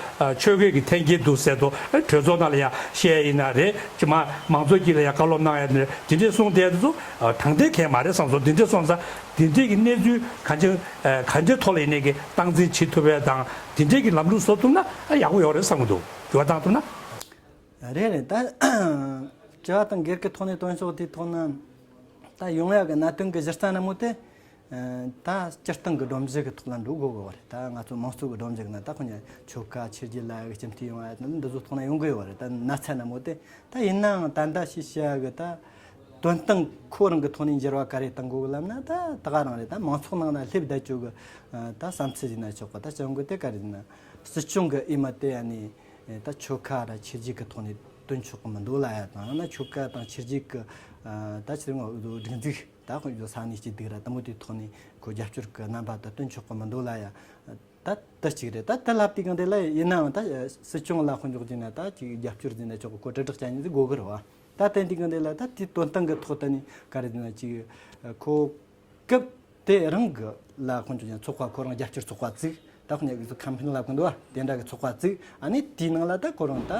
ཆོལ་ཁའི་གི་འཐེན་འཁྱེར་འདུག་ཟེར་དུས། ཨ་ནི་གྲོས་ཚོགས་ནང་ལ་ཡང་བཤད་ཡིན་ན་རེད། ཅིག་མ་མང་ཚོགས་ཀྱི་ལ་ཡང་བཀའ་སློབ་གནང་ཡ་དེ་འདྲ་དེ་འདྲའི་གསུངས་བསྡད་དེ་ཚོ་དྲང་བདེན་གང་ཡང་མ་རེད་བསམ་སོང་། དེ་འདྲའི་སོང་ཙང་དེ་འདྲའི་གི་གནས་ཚུལ་གང་ཅི་ག་འདྲའི་ཐོག་ལ་ཡིན་ནའི་གི་སྟངས་འཛིན་བྱེད་ཐུབ་ཡ་དང་། དེ་འདྲའི་གི་ལམ་ལུགས་བཟོ་ཐུབ་ན་ཨ་ཡག་པོ་ཡོད་རེད་བསམ་གི་འདུག་འགྱུར་བ་བཏང་ཐུབ་ན། རེད་རེད། ད་དྲི་བ་དང་འགེལ་གྱི་ཐོག་ནས་སྟོན་ཕྱོགས་དེའི་ཐོག་ན། ད་ཡོང་ཡག་གི་གནད་དོན་གྱི་གཞི་རྩ་ནི་མོ་དེ། ད་སྤྱིར་བཏང་གི་སྒྲོམ་གཞི་གི་ཐོག་ལ་འགྲོ་དགོས་གི་བ་རེད། ད་ང་ཚོ་མང་གཙོ་གི་སྒྲོམ་གཞི་གི་ནང་ད་ཁོ་ཉ་ཆོལ་ཁ་ཆོས་བརྒྱུད་ལ་ཡག་གི་སྤྱི་འཐུས་ཡོང་ཡ་འདི་ཚོ་ཐོག་ན་ཡོང་གི་ཡོད་བ་རེད། ད་ན་ཚ་ནི་མོ་དེ། ད་ཡིན་ནའང་ད་ད་ཞིག་བཤད་ཡག་གི་ད་དོན་སྟངས་ཁོ་རང་གི་ཐོག་ནས་འགྱུར་བ་ག་རེ་གཏང་དགོས་གི་ལབ་ན། ད་ད་ག་རང་རེད། ད་མང་ཚོགས་ནང་ན་སླེབས་བསྡད་ཆོག་གི་ད་བསམ་ཚུལ་ཡིན་ན་ཆོག་གི་ད་བྱུང་གི་དེ་ག་རེ་ཡིན་ན། སྲིད་སྐྱོང་གི་འོས་མི་དེ་ཡ་ནི། ད་ཆོལ་ཁ་ར་ཆོས་བརྒྱུད་ཀྱི་ཐོག་ནས་བཏོན་ཆོག་གི་མི་འདུག་ལ་ཡ་དང་། ན་ཆོལ་ཁ་དང་ཆོས་བརྒྱུད་ཀྱི་ད་ཆི་ངོ་སྒྲིག་འཛུགས་ད་ཁོ་ཚོ་ས་གནས་སྐྱིད་སྡུག་ར་དེ་མོ་དེའི་ཐོག་ནས་ཁོ་རྒྱབ་སྐྱོར་གྱི་རྣམ་པ་དེ་བཏོན་ཆོག་གི་མི་འདུག་ལ་ཡ། ད་དེ་གཅིག་རེད། ད་དེ་ལབ་དུས་གང་དེ་ལ་ཡིན་ནའང་ད་སྲིད་སྐྱོང་ལ་དཔེ་འཇོག་རྒྱུ་ན་ད་ཅིག་རྒྱབ་སྐྱོར་ཟེར་ན་ཆོག་གི་ཁོ་དྲིལ་བསྒྲགས་བྱ་ཉན་ཟིག་དགོས་གི་རེད་བ། ད་དེ་དུས་གང་དེ་ལ་ད་དེའི་དོན་སྟངས་ཀྱི་ཐོག་ད་ནི་ག་རེ་ཟེར་ན་ཅིག་ཁོ་སྐབས་དེ་རིང་གི་ལ་དཔེ་འཇོག་རྒྱུ་ན་ཚོགས་པ་ཁོ་རང་རྒྱབ་སྐྱོར་ཚོགས་པ་བཙུགས། ད་ཁོ་ཉ་གི་ཚོ་ཁམ་ཕན་ལབ་གི་འདུག་བ། དེ་འདྲ་གི་ཚོགས་པ་བཙུགས། ཨ་ནི་དེའི་ནང་ལ་ད་ཁོ་རང་ད་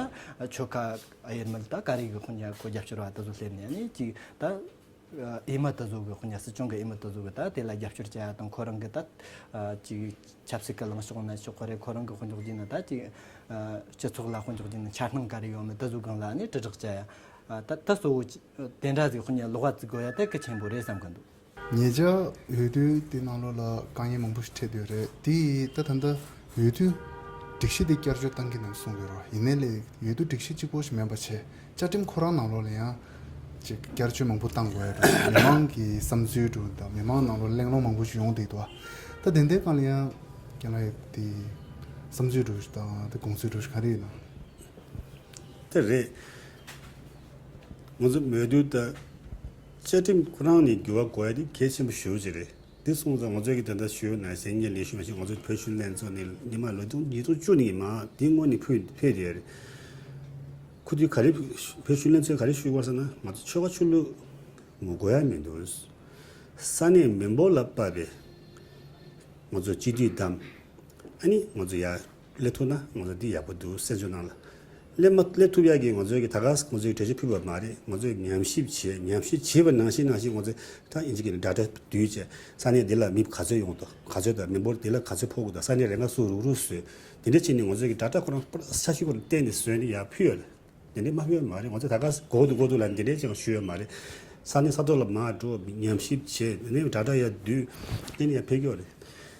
ཆོལ་ཁ་ཨ་ཡེར་མེད་ད་ག་རེ་གི་ཁོ་ཉ་ཁོ་རྒྱབ་སྐྱོར་བ་དེ་ཚོ་སླེབས་ནས། ཨ་ནི་ཅིག་ད་འོས་མི་དེ་ཚོ་གི་ཁོ་ཉ་སྲིད་སྐྱོང་གི་འོས་མི་དེ་ཚོ་གི་ད་དེ་ལ་རྒྱབ་སྐྱོར་བྱ་ཡ་དང་། ཁོ་རང་གི་ད་ཅིག་ཆབ་སྲིད་ཀྱི་ལངས་ཕྱོགས་ན་ཆོག་གི་རེད། ཁོ་རང་གི་དཔེ་འཇོག་རྒྱུ་ན་ད་ཅིག་སྤྱི་ཚོགས་ལ་དཔེ་འཇོག་རྒྱུ་ན་འཆར་སྣང་ག་རེ་ཡོད་མེད་དེ་ཚོ་སྒང་ལ་ཨ་ནི་དྲིལ་བསྒྲགས་བྱ་ཡ། ད་ད་གཙོ་བོ་དེ་འདྲ་ཟིག་ཁོ་ཉ་ལོགས་ཀ་བཙུགས་དགོས་ཡ་དེ་གལ་ཆེན་པོ་རེད་བསམ་གི་འདུག་ཉེ་ཆར་འོས་བསྡུ་དེ་ནང་ལོགས་ལ་དཀའ་ངལ་མང་པོ་ཞིག་འཕྲད་ཡོད་རེད། དེ་ད་ད་ལྟ་འོས་བསྡུ་སྒྲིག་གཞི་དེ་བསྐྱར་བཅོས་བཏང་གི་འདུག་གསུངས་ཡོད་རེད། ཡིན་ནའི་ལས་འོས་བསྡུ་སྒྲིག་གཞི་གཅིག་པོ་ཞིག་མིན་པ་བྱས། བཅའ་ཁྲིམས་ཁོ་རང་ནང་ལོགས་ལ་ཡང་ཅིག་བསྐྱར་བཅོས་མང་པོ་བཏང་དགོས་ཡ་འདུག་མི་མང་གི་བསམ་ཚུལ་འདྲ་དང་མི་མང་ནང་ལོགས་གླེང་སློང་མང་པོ་ཞིག་ཡོང་བསྡད་འདུག་ད་དེ་འདྲའི་སྒང་ལ་ཡང་རྒན་ལགས་དེ་བསམ་ཚུལ་འདྲ་ཞིག་དང་དེ་དགོངས་ཚུལ་འདྲ་ཞིག་ག་རེ་ཡོད་ན། དེ་རེད། ང་ཚོ་འོས་བསྡུ་ད་བཅའ་ཁྲིམས་ཁོ་རང་ནས་འགྱུར་བ་དགོས་ཡ་དེ་གལ་ཆེན་པོ་ཞེ་པོ་ཅིག་རེད། དེ་སོང་ཙང་ང་ཚོའི་གི་ད་ལྟ་ཞུས་ན་གཞན་གྱི་ལས་ཞུ་མ་ཞིག་ང་ཚོ་བོད་ཤུགས་ལྷན་ཚོགས་ནས་ཉི་མ་ལོ་དུང་ཉིས་སྟོང་བཅུ་ནས་མ་དེ་སྔོན་ནས་ཕུད་ཕེབས་ཡོད་རེད། ཁོ་ཚོས་ག་རེ་བོད་ཤུགས་ལྷན་ཚོགས་ག་རེ་ཞུས་ཡོད་ཟེར་ན། ང་ཚོ་ཆོལ་ཁ་ཆོས་ལུགས་ངོ་རྒོལ་ཡ་མི་འདུག་ས་གནས་མི་འབོར་ལ་དཔག་པའི་ང་ཚོ་སྤྱི་འཐུས་བདམས། ཨ་ནི་ང་ཚོ་ཡར་སླེབས་ཐུབ་ན་ང་ཚོ་འདི་ཡག་པོ་འདུག་སེམས་ཚོར་ནང་ལ། སླེབས་མ་སླེབས་ཐུབ་ཡག་གི་ང་ཚོའི་གི་ད་ག་ང་ཚོའི་གྲོས་ཆོད་ཕུལ་བ་མ་རེད། ང་ཚོས་ཉམས་ཞིབ་བྱས། ཉམས་ཞིབ་བྱས་པ་ནང་བཞིན་ནང་བཞིན་ང་ཚོས་ད་ཨིན་ཇི་གི་ཌེ་ཊ་བསྡུས་བྱས། ས་གནས་འདི་ལ་མི་ག་ཚོད་ཡོང་འདུག་ག་ཚོད་དང་མི་འབོར་འདི་ལ་ག་ཚོད་ཕོག་གི་འདུག་ས་གནས་རེ་འགའ་སུ་རུག་རུག་བཟོས། དེ་འདྲ་བྱས་ནས་ང་ཚོའི་གི་ཌེ་ཊ་ཁོ་རང་པར་ས་ཤི་ཁོ་རང་བལྟས་ནས་བཟོས་ནས་ཡར་ཕུལ་ཡོད་རེད། དེ་འདྲ་མ་ཕུལ་བ་མ་རེད། ང་ཚོས་ད་ག་གོ་འདུག་གོ་འདུག་ལབ་འདི་འདྲ་ཅིག་ཞུས་ཡོད་མ་རེད། ས་གནས་ས་ཐོག་ལ་མར་འགྲོ། ཉམས་ཞིབ་བྱས། དེ་ནས་ཌེ་ཊ་ཡར་བསྡུས། དེ་ནས་ཡར་ཕེབས་ཀྱི་ཡོད་རེད།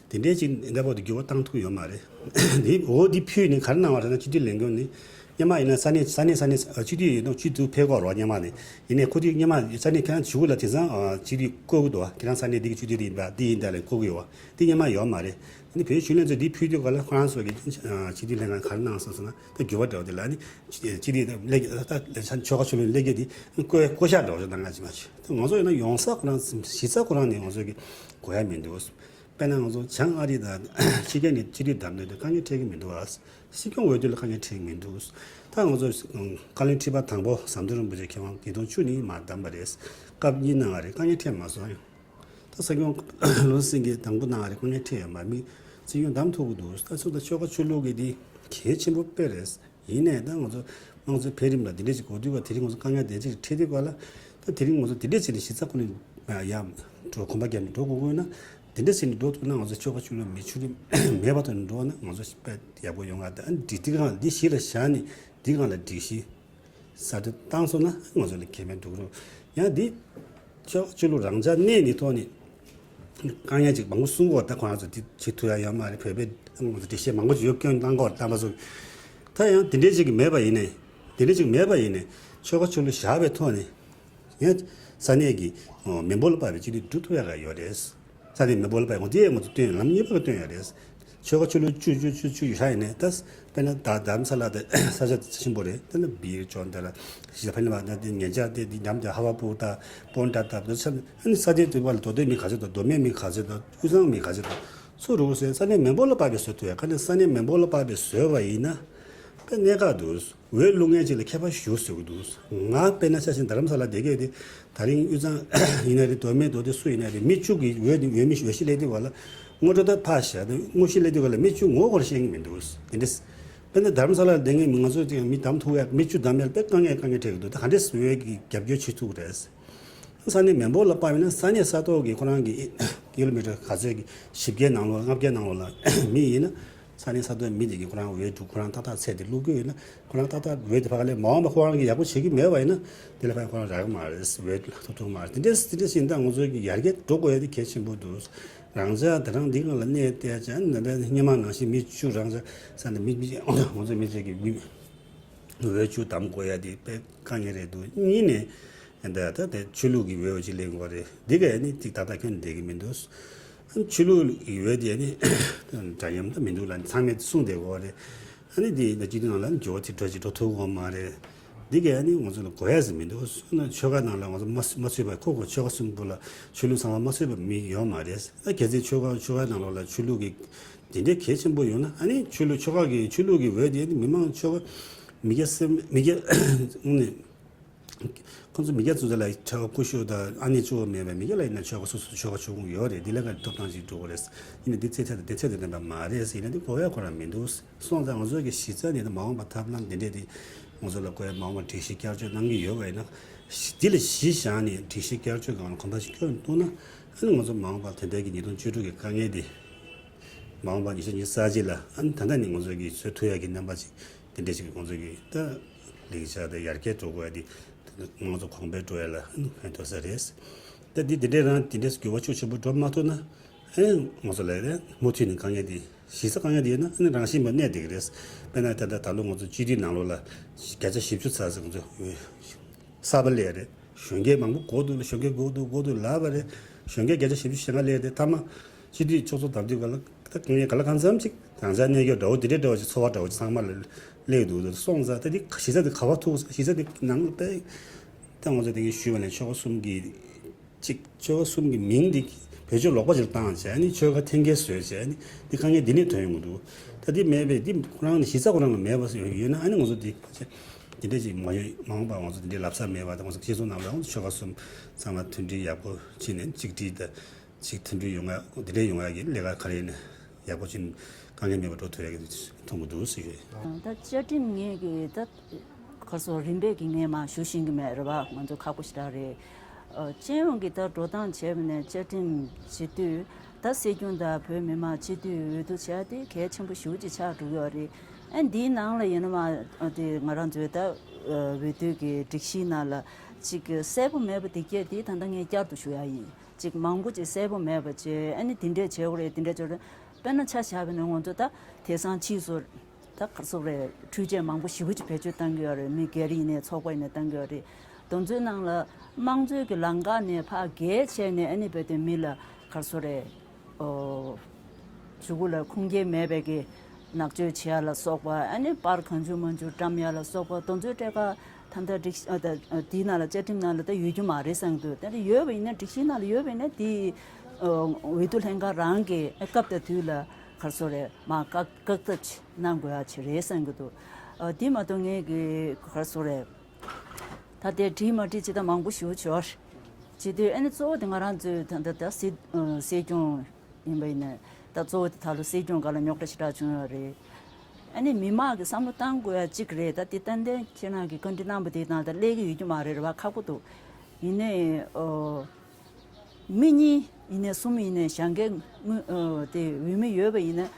དེ་འདྲའི་ཅིག་འདི་བར་དུ་འགྱུར་བ་བཏང་ཐུབ་ཡོད་མ་རེད། དེ་འོ་དེ་ཕུལ་ནས་ག་རེ་གནང་བ་རེད་ན། སྤྱི་འཐུས་ལས་འགུལ་ནི་ སྔོན་མ་ཡིན་ན་ས་གནས་ས་གནས་ས་གནས་ཨ་སྤྱི་འཐུས་ཡིན་ནོ་སྤྱི་འཐུས་ཕེབས་དགོས་རེད་བ། སྔོན་མ་ནས་ཡིན་ནའི་ཁོ་དེ་སྔོན་མ་ས་གནས་ཁྱེད་རང་བཞུགས་ལ་དེང་སང་ཨ་སྤྱི་འཐུས་བསྐོ་གི་འདུག་བ། ཁྱེད་རང་ས་གནས་འདི་གི་སྤྱི་འཐུས་དེ་ཡིན་པ་འདི་ཡིན་ད་ལས་བསྐོ་གི་ཡོད་བ། དེ་སྔོན་མ་ཡོད་མ་རེད། ཨ་ནི་བོད་ཞུ་ལས་ཚོས་འདི་ཕུལ་དུས་ག་ལ་ཁོ་རང་ཚོ་གི་ཨ་སྤྱི་འཐུས་ལྷན་ཁང་ག་རེ་གནང་སོང་ཟེར་ན་ད་འགྱུར་བ་འདྲ་བ་དེ་ལ་ཨ་ནི་སྤྱི་འཐུས་ལས་ད་ཆོལ་ཁ་ཆོས་ལུགས་ལས་ཀྱི་དེ་བསྐོ་བསྐོ་བཞག་འདྲ་བ་ཞིག་གནང་ང་ཅི་མ་ཞིག་ད་ང་ཚོ་ཡིན་ན་ཡོང་ས་ཁོ་རང་གཞི་རྩ་ཁོ་རང་ནས་ང་ཚོ་གི་དགོས་ཡ་མི་འདུག་དཔེར་ན་ང་ཚོ་བྱང་ཨ་རི་དང་ཕྱི་རྒྱལ་ནས་སྤྱི་འཐུས་བདམས་ནས་དཀའ་ངལ་འཕྲད་ཀྱི་མི་འདུག་ཨ། སྲིད་སྐྱོང་འོས་བསྡུ་ལ་དཀའ་ངལ་འཕྲད་ཀྱི་མི་འདུག་ད་ང་ཚོ་བཀའ་བློན་ཁྲི་པ་དང་པོ་ཟམ་གདོང་རིན་པོ་ཆེ་མཁས་དབང་ཉིས་སྟོང་བཅུ་ནས་མར་བདམས་པ་རེད། སྐབས་གཉིས་གནང་བ་རེད། དཀའ་ངལ་འཕྲད་མ་སོང་། ད་སྲིད་སྐྱོང་བློ་སེང་གིས་དང་པོ་གནང་བ་རེད། དཀའ་ངལ་འཕྲད་ཡོད་མ་རེད། མི་སྲིད་སྐྱོང་བདམས་ཐུབ་ཀྱི་འདུག་ད་སོ་ད་ཆོལ་ཁ་ཆོས་ལུགས་ཀྱི་འདི་གལ་ཆེན་པོ་དཔེ་རེད། ཡིན་ནའི་ད་ང་ཚོ་དམངས་གཙོའི་འཕེལ་རིམ་ལ་འདི་འདྲས་ཅིག་གོ་དུས་ག་དེ་རིང་ང་ཚོ་དཀའ་ངལ་དེ་ཅིག་འཕྲད་དུས་ག་ལ་ད་དེ་རིང་ང་ཚོ་འདི་འདྲས་ཅིག་ནས་གཞི་རྩ་ཁོ་ནས་ཡར་འགྲོ་གོམ་པ་བརྒྱབ་ནས་འགྲོ་དགོས་དགོས་ན་འདི་འདྲས་ཅིག་ནས་འགྲོ་ཐུབ་ན་ང་ཚོ་ཆོལ་ཁ་ཆོས་ལུགས་མི་ཆོས་རིགས་མེད་པ་དང་འགྲོ་ན་ང་ཚོ་དཔེ་ཡག་པོ་ཡོང་ང་། ད་འདི་འདི་གང་འདི་གཞི་ལ་བཞག་ནས་འདི་གང་ལ་སྒྲིག་གཞི་གསར་གཏོད་བཏང་སོང་ན་ང་ཚོ་ལ་གལ་མེད་འགྲོ་གི་རེད། ཡང་འདི་ཆོལ་ཁ་ཆོས་ལུགས་རང་འཇགས་གནས་ནས་ཐོག་ནས། དཀའ་ངལ་ཅིག་མང་པོ་གསུང་གི་ཡོད། ད་ཁོ་རང་ཚོ་དེ་བྱེད་ཐུབ་ཡ་ཡོད་མ་རེད། བོད་པའི་ང་ཚོ་འགྲེལ་བཤད་མང་པོ་ཅིག་ཡོད་སྐྱོན་བཏང་གི་ཡོད། རྣམ་པ་ཚོ། ད་ཡང་དེ་འདྲའི་ཅིག་མེད་པ་ཡིན་ནའི། དེ་འདྲའི་ཅིག་མེད་པ་ཡིན་ནའི་ཆོལ་ཁ་ཆོས་ལུགས་བཞག་པའི་ཐོག་ནས་ཡང་ས་གནས་ཀྱི་མི་འབོར་ལ་དཔག་པའི་སྤྱི་འཐུས་སྒྲུབ་ཐུབ་ཡ་ག་ཡོད་རེད། ས་གནས་མི་འབོར་ལ་དཔག་པའི་དེ་ཡང་ང་ཚོ་སྟོན་ལམ་གཉིས་པ་ག་སྟོན་ཡ་རེད། ཆོལ་ཁ་ཆོས་ལུགས་བཅུ་བཅུ་བཅུ་བཅུ་ཡོད་ཤག་ཡིན་ནའི་ད་དཔེར་ན་ད་རྡ་རམ་ས་ལ་དེ་ས་ཆ་ཆེན་པོ་རེད། དེ་ནི་བིར་ཅོན་དེ་ལ་ཞི་ཕན་ལ་ད་དེ་ཉེ་ཆར་དེ་དེ་འགྲམ་དེ་ཧ་བ་པུར་དང་པོན་ཏྲ་དང་དེ་ཚོ་ཨ་ནི་ས་ཆའི་དུས་བར་ལ་མདོ་སྟོད་མི་ག་ཚོད་དང་མདོ་སྨད་མི་ག་ཚོད་དང་དབུས་གཙང་མི་ག་ཚོད་དང་སུ་རུ་ཟེར་ས་གནས་མི་འབོར་ལ་དཔག་པའི་བཟོ་ཐུབ་ཡ། ཁ་ནས་ས་གནས་མི་འབོར་ལ་དཔག་པའི་བཟོས་པ་ཡིན་ན་དཔེ་གནད་འགག་འདུག་འོས་བླུག་མཁན་ཅིག་ལ་ཁྱད་པར་ཞུ་ཟེར་གི་འདུག་ང་དཔེར་ན་ཆ་བཞག་རྡ་རམ་ས་ལ་བསྡད་མཁན་དེ་ད་རིང་དབུས་གཙང་ཡིན་ན་རེད། མདོ་སྨད་མདོ་སྟོད་སུ་ཡིན་ན་རེད། མི་བཅུ་གི་འོས་འོས་མི་འོས་གཞི་སླེབས་དུས་ག་ལ་ངོ་སྤྲོད་ད་ཕར་བཞག་དངོས་གཞི་སླེབས་དུས་ག་ལ་མི་བཅུ་ངོ་ཧོར་ཤེས་ཀྱི་མི་འདུག་དེ་འདྲས། དཔེར་ན་རྡ་རམ་ས་ལར་བསྡད་མཁན་མི་ང་ཚོ་ཅིག་མི་བདམས་ཐུབ་ཡ་མི་བཅུ་བདམས་ཡ་དཔེ་དཀའ་ངལ་དཀའ་ངལ་འཕྲད་ཀྱི་འདུག་ད་ག་འདྲས་འོས་ཀྱི་རྒྱབ་སྐྱོར་བྱེད་ཐུབ་ཀྱི་རེད། ས་གནས་མི་འབོར་ལ་དཔག་པ་ཡིན་ན་ས་གནས་ས་ཐོག་གི་ཁོ་རང་གི་ཀི་ལོ་མི་ཊར་ག་ཚོད་ཀྱི་བཞི་བརྒྱའི་ནང་ལོགས་ལྔ་བརྒྱའི་ནང་ལོགས་ལ་མི་ཡིན་ན་ས་གནས་ས་ཐོག་མི་དེ་གི་ཁོ་རང་འོས་འདུག་ཁོ་རང་ཏག་ཏག་ཚད་དེ་བླུག་གི་ཡོད་ན་ཁོ་རང་ཏག་ཏག་འོས་དེ་ཕ་ག་ལས་མ་འོངས་པ་ཁོ་རང་གི་ཡག་པོ་བྱེད་ཀྱི་མེད་པ་ཡིན་ན་དེ་ལ་ཕ་ཁོ་རང་རག་གི་མ་རེད། འོས་ལ་ཐོབ་ཐུབ་མ་རེད། དེ་འདྲས་དེ་འདྲས་ཡིན་ད་ང་ཚོ་གི་ཡར་རྒྱས་འགྲོ་དགོས་ཡ་དེ་གལ་ཆེན་པོ་འདུག་རང་ཅག་དེ་རང་འདི་སྒང་ལ་གནས་བསྡད་ཅན་ནམ་པའི་སྔོན་མ་ནང་བཞིན་མི་བཅུ་རང་ཅག་ས་ནས་མི་མི་ང་ཚོ་མི་ཅག་གི་མི། འོས་བཅུ་བདམས་དགོས་ཡ་དེ་དཔེ་དཀའ་ངལ་རེད་འདུག་གཉིས་ནས་ད་ད་དེ་ཆོས་ལུགས་ཀྱི་འོས་ཅིག་ལེན་དགོས་རེད། འདི་ག་ནི་ཅིག་ད་ལྟ་ཁྱོན་བསྡད་ཀྱི་མི་འདུག་ཆོས་ལུགས་ཀྱི་འོས་དེ་ནི་འདྲ་མཉམ་ད་མི་འདུག་ལ་ཚང་མས་གསུངས་བསྡད་དགོས་རེད། ཨ་ནི་དེ་ད་སྤྱི་འཐུས་ནང་ལ་ནི་འགྱུར་བ་ཅིག་འགྲོ་ཅིག་འགྲོ་ཐུབ་ཀྱི་མ་རེད། འདི་ག་ནི་ང་ཚོ་ལ་དགོས་ཡ་ཟིག་མི་འདུག་སོང་ན་ཆོལ་ཁ་ནང་ལ་ང་ཚོ་མ་མ་ཚུད་པ་ཁོ་ཁོ་ཆོལ་ཁ་གསུམ་པོ་ལ་ཆོས་ལུགས་ཚང་མ་མ་ཚུད་པ་མི་ཡོད་མ་རེད། ད་གལ་སྲིད་ཆོལ་ཁ་ཆོལ་ཁ་ནང་ལོགས་ལ་ཆོས་ལུགས་ཀྱི་དེ་འདྲའི་གལ་ཆེན་པོ་ཡོང་ན་ཨ་ནི་ཆོས་ལུགས་ཆོལ་ཁ་གི་ཆོས་ལུགས་ཀྱི་འོས་དེ་ནི་མི་མང་ཆོལ་ཁ་མི་སྐྱ་སེམས་མི་སྐྱ་ནི་ཁོང་ཚོ་མི་སྐྱ་ཚོ་ལ་ཆོལ་ཁ་ཀུ་ཤུ་དང་ཨ་ནི་གཙོ་བོ་མེད་པའི་མི་སྐྱ་ལ་ཡིན་ན་ཆོལ་ཁ་སོ་སོ་ཆོལ་ཁ་ཆོལ་ཁོངས་ཡོད་རེད། འདི་ལ་ག་ཐོབ་ཐང་ཞིག་འགྲོ་གི་རེད། ཡིན་ན་འདི་ཚེ་ཚད་དང་འདི་ཚད་དང་ལྡན་པ་མ་རེད་ཟེར་ཡིན་ན་འདི་གོ་ཡ་ཁོ་རང་མི་འདུག་སོང་ཙང་ང་ཚོ་གི་གཞི་རྩ་ནས་མ་འོངས་པ་ཐབས་ལམ་འདི་འདྲས་དེ་ང་ཚོ་ལ་གོ་ཡ་མ་འོངས་པ་སྒྲིག་གཞི་བསྐྱར་བཅོས་གནང་གི་ཡོད་པ་ཡིན་ན་འདི་ལ་གཞི་བཞག་ནས་སྒྲིག་གཞི་བསྐྱར་བཅོས་སྒང་ལ་གོམ་པ་ཞིག་སྐྱོན་བཏང་ན། ཨ་ནི་ང་ཚོ་མ་འོངས་པར་དེ་འདྲའི་གི་ཉིས་སྟོང་བཅུ་དྲུག་གི་དཀའ་ངལ་འདི་མ་འོངས་པར་ཉི་ཤུ་ཉི་ཤུ་རྩ་གཅིག་ལ་ཨ་ནི་ད་ལྟ་ནས་ང་ཚོ་གིས་བཟོ་ཐུབ་ཡག་གི་རྣམ་པ་ཅིག་དེ་འདྲ་ཞིག་ང་ཚོ་གིས་ད་ལེགས་ཆ་དང་ཡར་རྒྱས་འགྲོ་དགོས་ཡ་འདི་ང་ཚོ་གོང་འཕེལ་འགྲོ་ཡ་ལ་ཨ་ནི་ཕན་ཐོགས་ས་རེད། ད་འདི་དེ་འདྲའི་རང་དེ་འདྲའི་འགྱུར་བ་ཤུགས་ཆེན་པོ་འགྲོ་མ་ཐུབ་ན་ཨ་ནི་ང་ཚོ་ལ་ཡ་མུ་མཐུད་ནས་དཀའ་ངལ་འདི་གཞི་རྩ་དཀའ་ངལ་འདི་ཡོད་ན་ཨ་ནི་རང་བཞིན་པ་གནས་བསྡད་ཀྱི་རེད། དཔེར་ན་ད་ལྟ་ད་ལོ་ང་ཚོ་སྤྱི་འཐུས་ནང་ལོགས་ལ་བརྒྱ་ཆ་བཞི་བཅུ་ཚར་ཟེར་ང་ཚོ། གསར་པ་སླེབས་རེད། གཞོན་སྐྱེས་མང་པོ་དགོས་འདུག་ལ་གཞོན་སྐྱེས་དགོས་འདུག་དགོས་འདུག་ལབ་པ་རེད། གཞོན་སྐྱེས་བརྒྱ་ཆ་བཞི་བཅུ་ཞེ་ལྔ་སླེབས་ཏེ་མཐའ་མ་སྤྱི་འཐུས་ཚོགས་གཙོ་བདམས་དུས་ག་ལ་ད་ངས་ག་ལ་གང་འཚམ་ཅིག་རང་ཅག་གནས་སྐབས་འདྲ་བོ་དེ་འདྲའི་འདྲ་བོ་ཅིག་འཚོ་བ་འདྲ་བོ་ཅིག་ཚང་མ་ལ་སླེབས་འདུག་སོང་ཙང་ད་འདི་གཞི་རྩ་འདི་ག་པར་ཐུག་གཞི་རྩ་འདི་ནང་ལ་དཔེ་ད་ང་ཚོ་དེ་གིན་ཞུས་པ་ནས་ཆོལ་ཁ་གསུམ་གྱི་གཅིག་ཆོལ་ཁ་གསུམ་གྱི་མིང་འདི་བེད་སྤྱོད་ལོག་པ་ཅིག་བཏང་བྱས་ནི་ཆོལ་ཁ་འཐེན་འཁྱེར་བཟོས་བྱས་ནི་འདི་དཀའ་ངལ་འདི་ནས་ཐོན་ཡོང་གི་འདུག་ད་འདི་མེད་པས་འདི་ཁོ་རང་ནི་གཞི་རྩ་ཁོ་རང་ལ་མེད་པ་ཡོད་ན་ཨ་ནི་ང་ཚོ་འདི་འདི་འདྲ་ཅིག་མ་ཡོད་མ་འོངས་པ་ང་ཚོ་འདི་འདྲའི་ལབ་ས་མེད་པ་དང་ང་ཚོ་སྤྱི་ཚོགས་ནང་ལ་ང་ཚོ་ཆོལ་ཁ་གསུམ་ཚང་མ་མཐུན་སྒྲིལ་ཡག་པོ་བྱས་ནས་གཅིག་སྒྲིལ་དང་གཅིག་མཐུན་སྒྲིལ་ཡོང་ཡ་འདི་འདྲའི་ཡོང་ཡ་གི་ལས་ཀ་ག་རེ་ཡིན་ན་ཡག་པོ་བྱས་ནས་དཀའ་ངལ་མེད་པ་འགྲོ་ཐུབ་ཡ་གི་མཐོང་གི་འདུག་ཟེར་ཞུ་ཡ། ད་བཅའ་ཁྲིམས་ངེད་ཀྱི་ད་ག་སོ་རིམ་པས་ཀྱི་ངས་མ་ཞུ་ཤེས་ཀྱི་མེད་རེད་བ། ང་ཚོ་ཁག་པོ་ཞེ་དྲག་རེད། ཨ། སྤྱི་ཡོངས་ཀྱི་ད་འགྲོ་སྟངས་བྱས་པ་ནས་བཅའ་ཁྲིམས་བྱེད་དུས་ད་སྲིད་སྐྱོང་དང་བོད་མི་མང་སྤྱི་འཐུས་འོས་བསྡུ་བྱས་ཏེ་གལ་ཆེན་པོ་ཞེ་པོ་ཅིག་ཆགས་འགྲོ་གི་ཡོད་རེད། ཨ། འདིའི་ནང་ལ་ཡིན་ན་མ་དེ་ང་རང་ཚོའི་ད་འོས་བསྡུ་གི་སྒྲིག་གཞིའི་ནང་ལ་ཅིག་གསལ་པོ་མེད་པ་དེ་གྱད་དེ་ད་ལྟ་ངས་བསྐྱར་དུ་ཞུ་ཡ་ཡིན། ཅིག་མང་པོ་ཅིག་གསལ་པོ་མེད་པ་བྱས་ཨ་ནི་དེ་འདྲས་བྱེད་དགོས་རེད། དེ་འདྲས་བྱེད་དགོས་རེད། དཔེར་ན་ཆ་བཞག་པ་ན་ང་ཚོ་ད་དེང་སང་ཕྱིས་སུ། ད་ག་རེ་ཟེར་དགོས་རེད། འཕྲུལ་ཆས་མང་པོ་ཞེ་པོ་ཅིག་བེད་སྤྱོད་གཏང་གི་ཡོད་རེད། མི་སྒེར་ཡིན་ནའི་ཚོགས་པ་ཡིན་ནའི་གཏང་གི་ཡོད་རེད། དེ་ཚོའི་ནང་ལ་དམངས་གཙོའི་གི་ལམ་ཁ་ནས་ཕར་བརྒལ་བྱས་ནས་ཨ་ནི་རྦད་དེ་མི་ལ་ག་རེ་ཟེར་དགོས་རེད། ཨོ། གཞུག་གུ་ལ་ཁུངས་སྐྱེལ་མེད་པའི་གི་ནག་སྤྱོད་བྱེད་ཡ་ལ་སོགས་པ། ཨ་ནི་པར་གང་བྱུང་མང་བྱུང་བཀྲམ་ཡ་ལ་སོགས་པ། དེ་ཚོའི་གྲས་ཀ་ད་ལྟ་སྒྲིག་ཨ་ད་ཨ་དེའི་ནང་ལ་བཅའ་ཁྲིམས་ནང་ལ་ད་ཡོད་རྒྱུ་མ་རེད་བསམ་གྱི་འདུག་ད་ནི་ཡོད་པ་ཡིན་ན། སྒྲིག་གཞིའི་ནང་ལ་ཡོད་པ་ཡིན་ན། དེ་ཨ་འོས་བསྡུ་ལྷན་ཁང་རང་གིས་ཨ་སྐབས་དང་དུས་ལ་ག་རེ་ཟེར་དགོས་རེད། མར་བཀག་བཀག་ཐབས་གནང་དགོས་ཡ་ཅིག་རེད་བསམ་གྱི་འདུག་ཨ་དེ་མ་གཏོགས་ངས་གི་ག་རེ་ཟེར་དགོས་རེད། ད་དེ་བྲིས་མ་བྲིས་ཅི་ལྟར་མང་པོ་ཞེ་པོ་ཅིག་ཡོད་རེད། བྱེད་དུས་ཨ་ནི་གཙོ་བོ་དེ་ང་རང་ཚོའི་ད་ལྟ་ད་སྲིད་ཨ་སྲིད་སྐྱོང་ཡིན་པ་ཡིན་ན། ད་གཙོ་བོ་དེ་ད་ལོ་སྲིད་སྐྱོང་སྒང་ལ་རྙོག་དྲ་ཞེ་དྲག་བྱུང་ཡོད་རེད། ཨ་ནི་མི་མང་གི་བསམ་བློ་བཏང་དགོས་ཡ་གཅིག་རེད། ད་དེ་ཏན་ཏན་ཁྱེད་རང་གིས་བཀའ་འདྲི་གནང་པ་དེ་དང་ད་སླེབས་ཀྱི་ཡོད་རྒྱུ་མ་རེད། རེད་བ། ཁག་པོ་འདུག་ཡིན་ནའི་ཨོ། མི་གཉིས་ཡིན་ནའི་གསུམ་ཡིན་ནའི་བཞེངས་མཁན་དངོས་ཨོ་དེ་འོས་མི་ཡོད་པ་ཡིན་ན།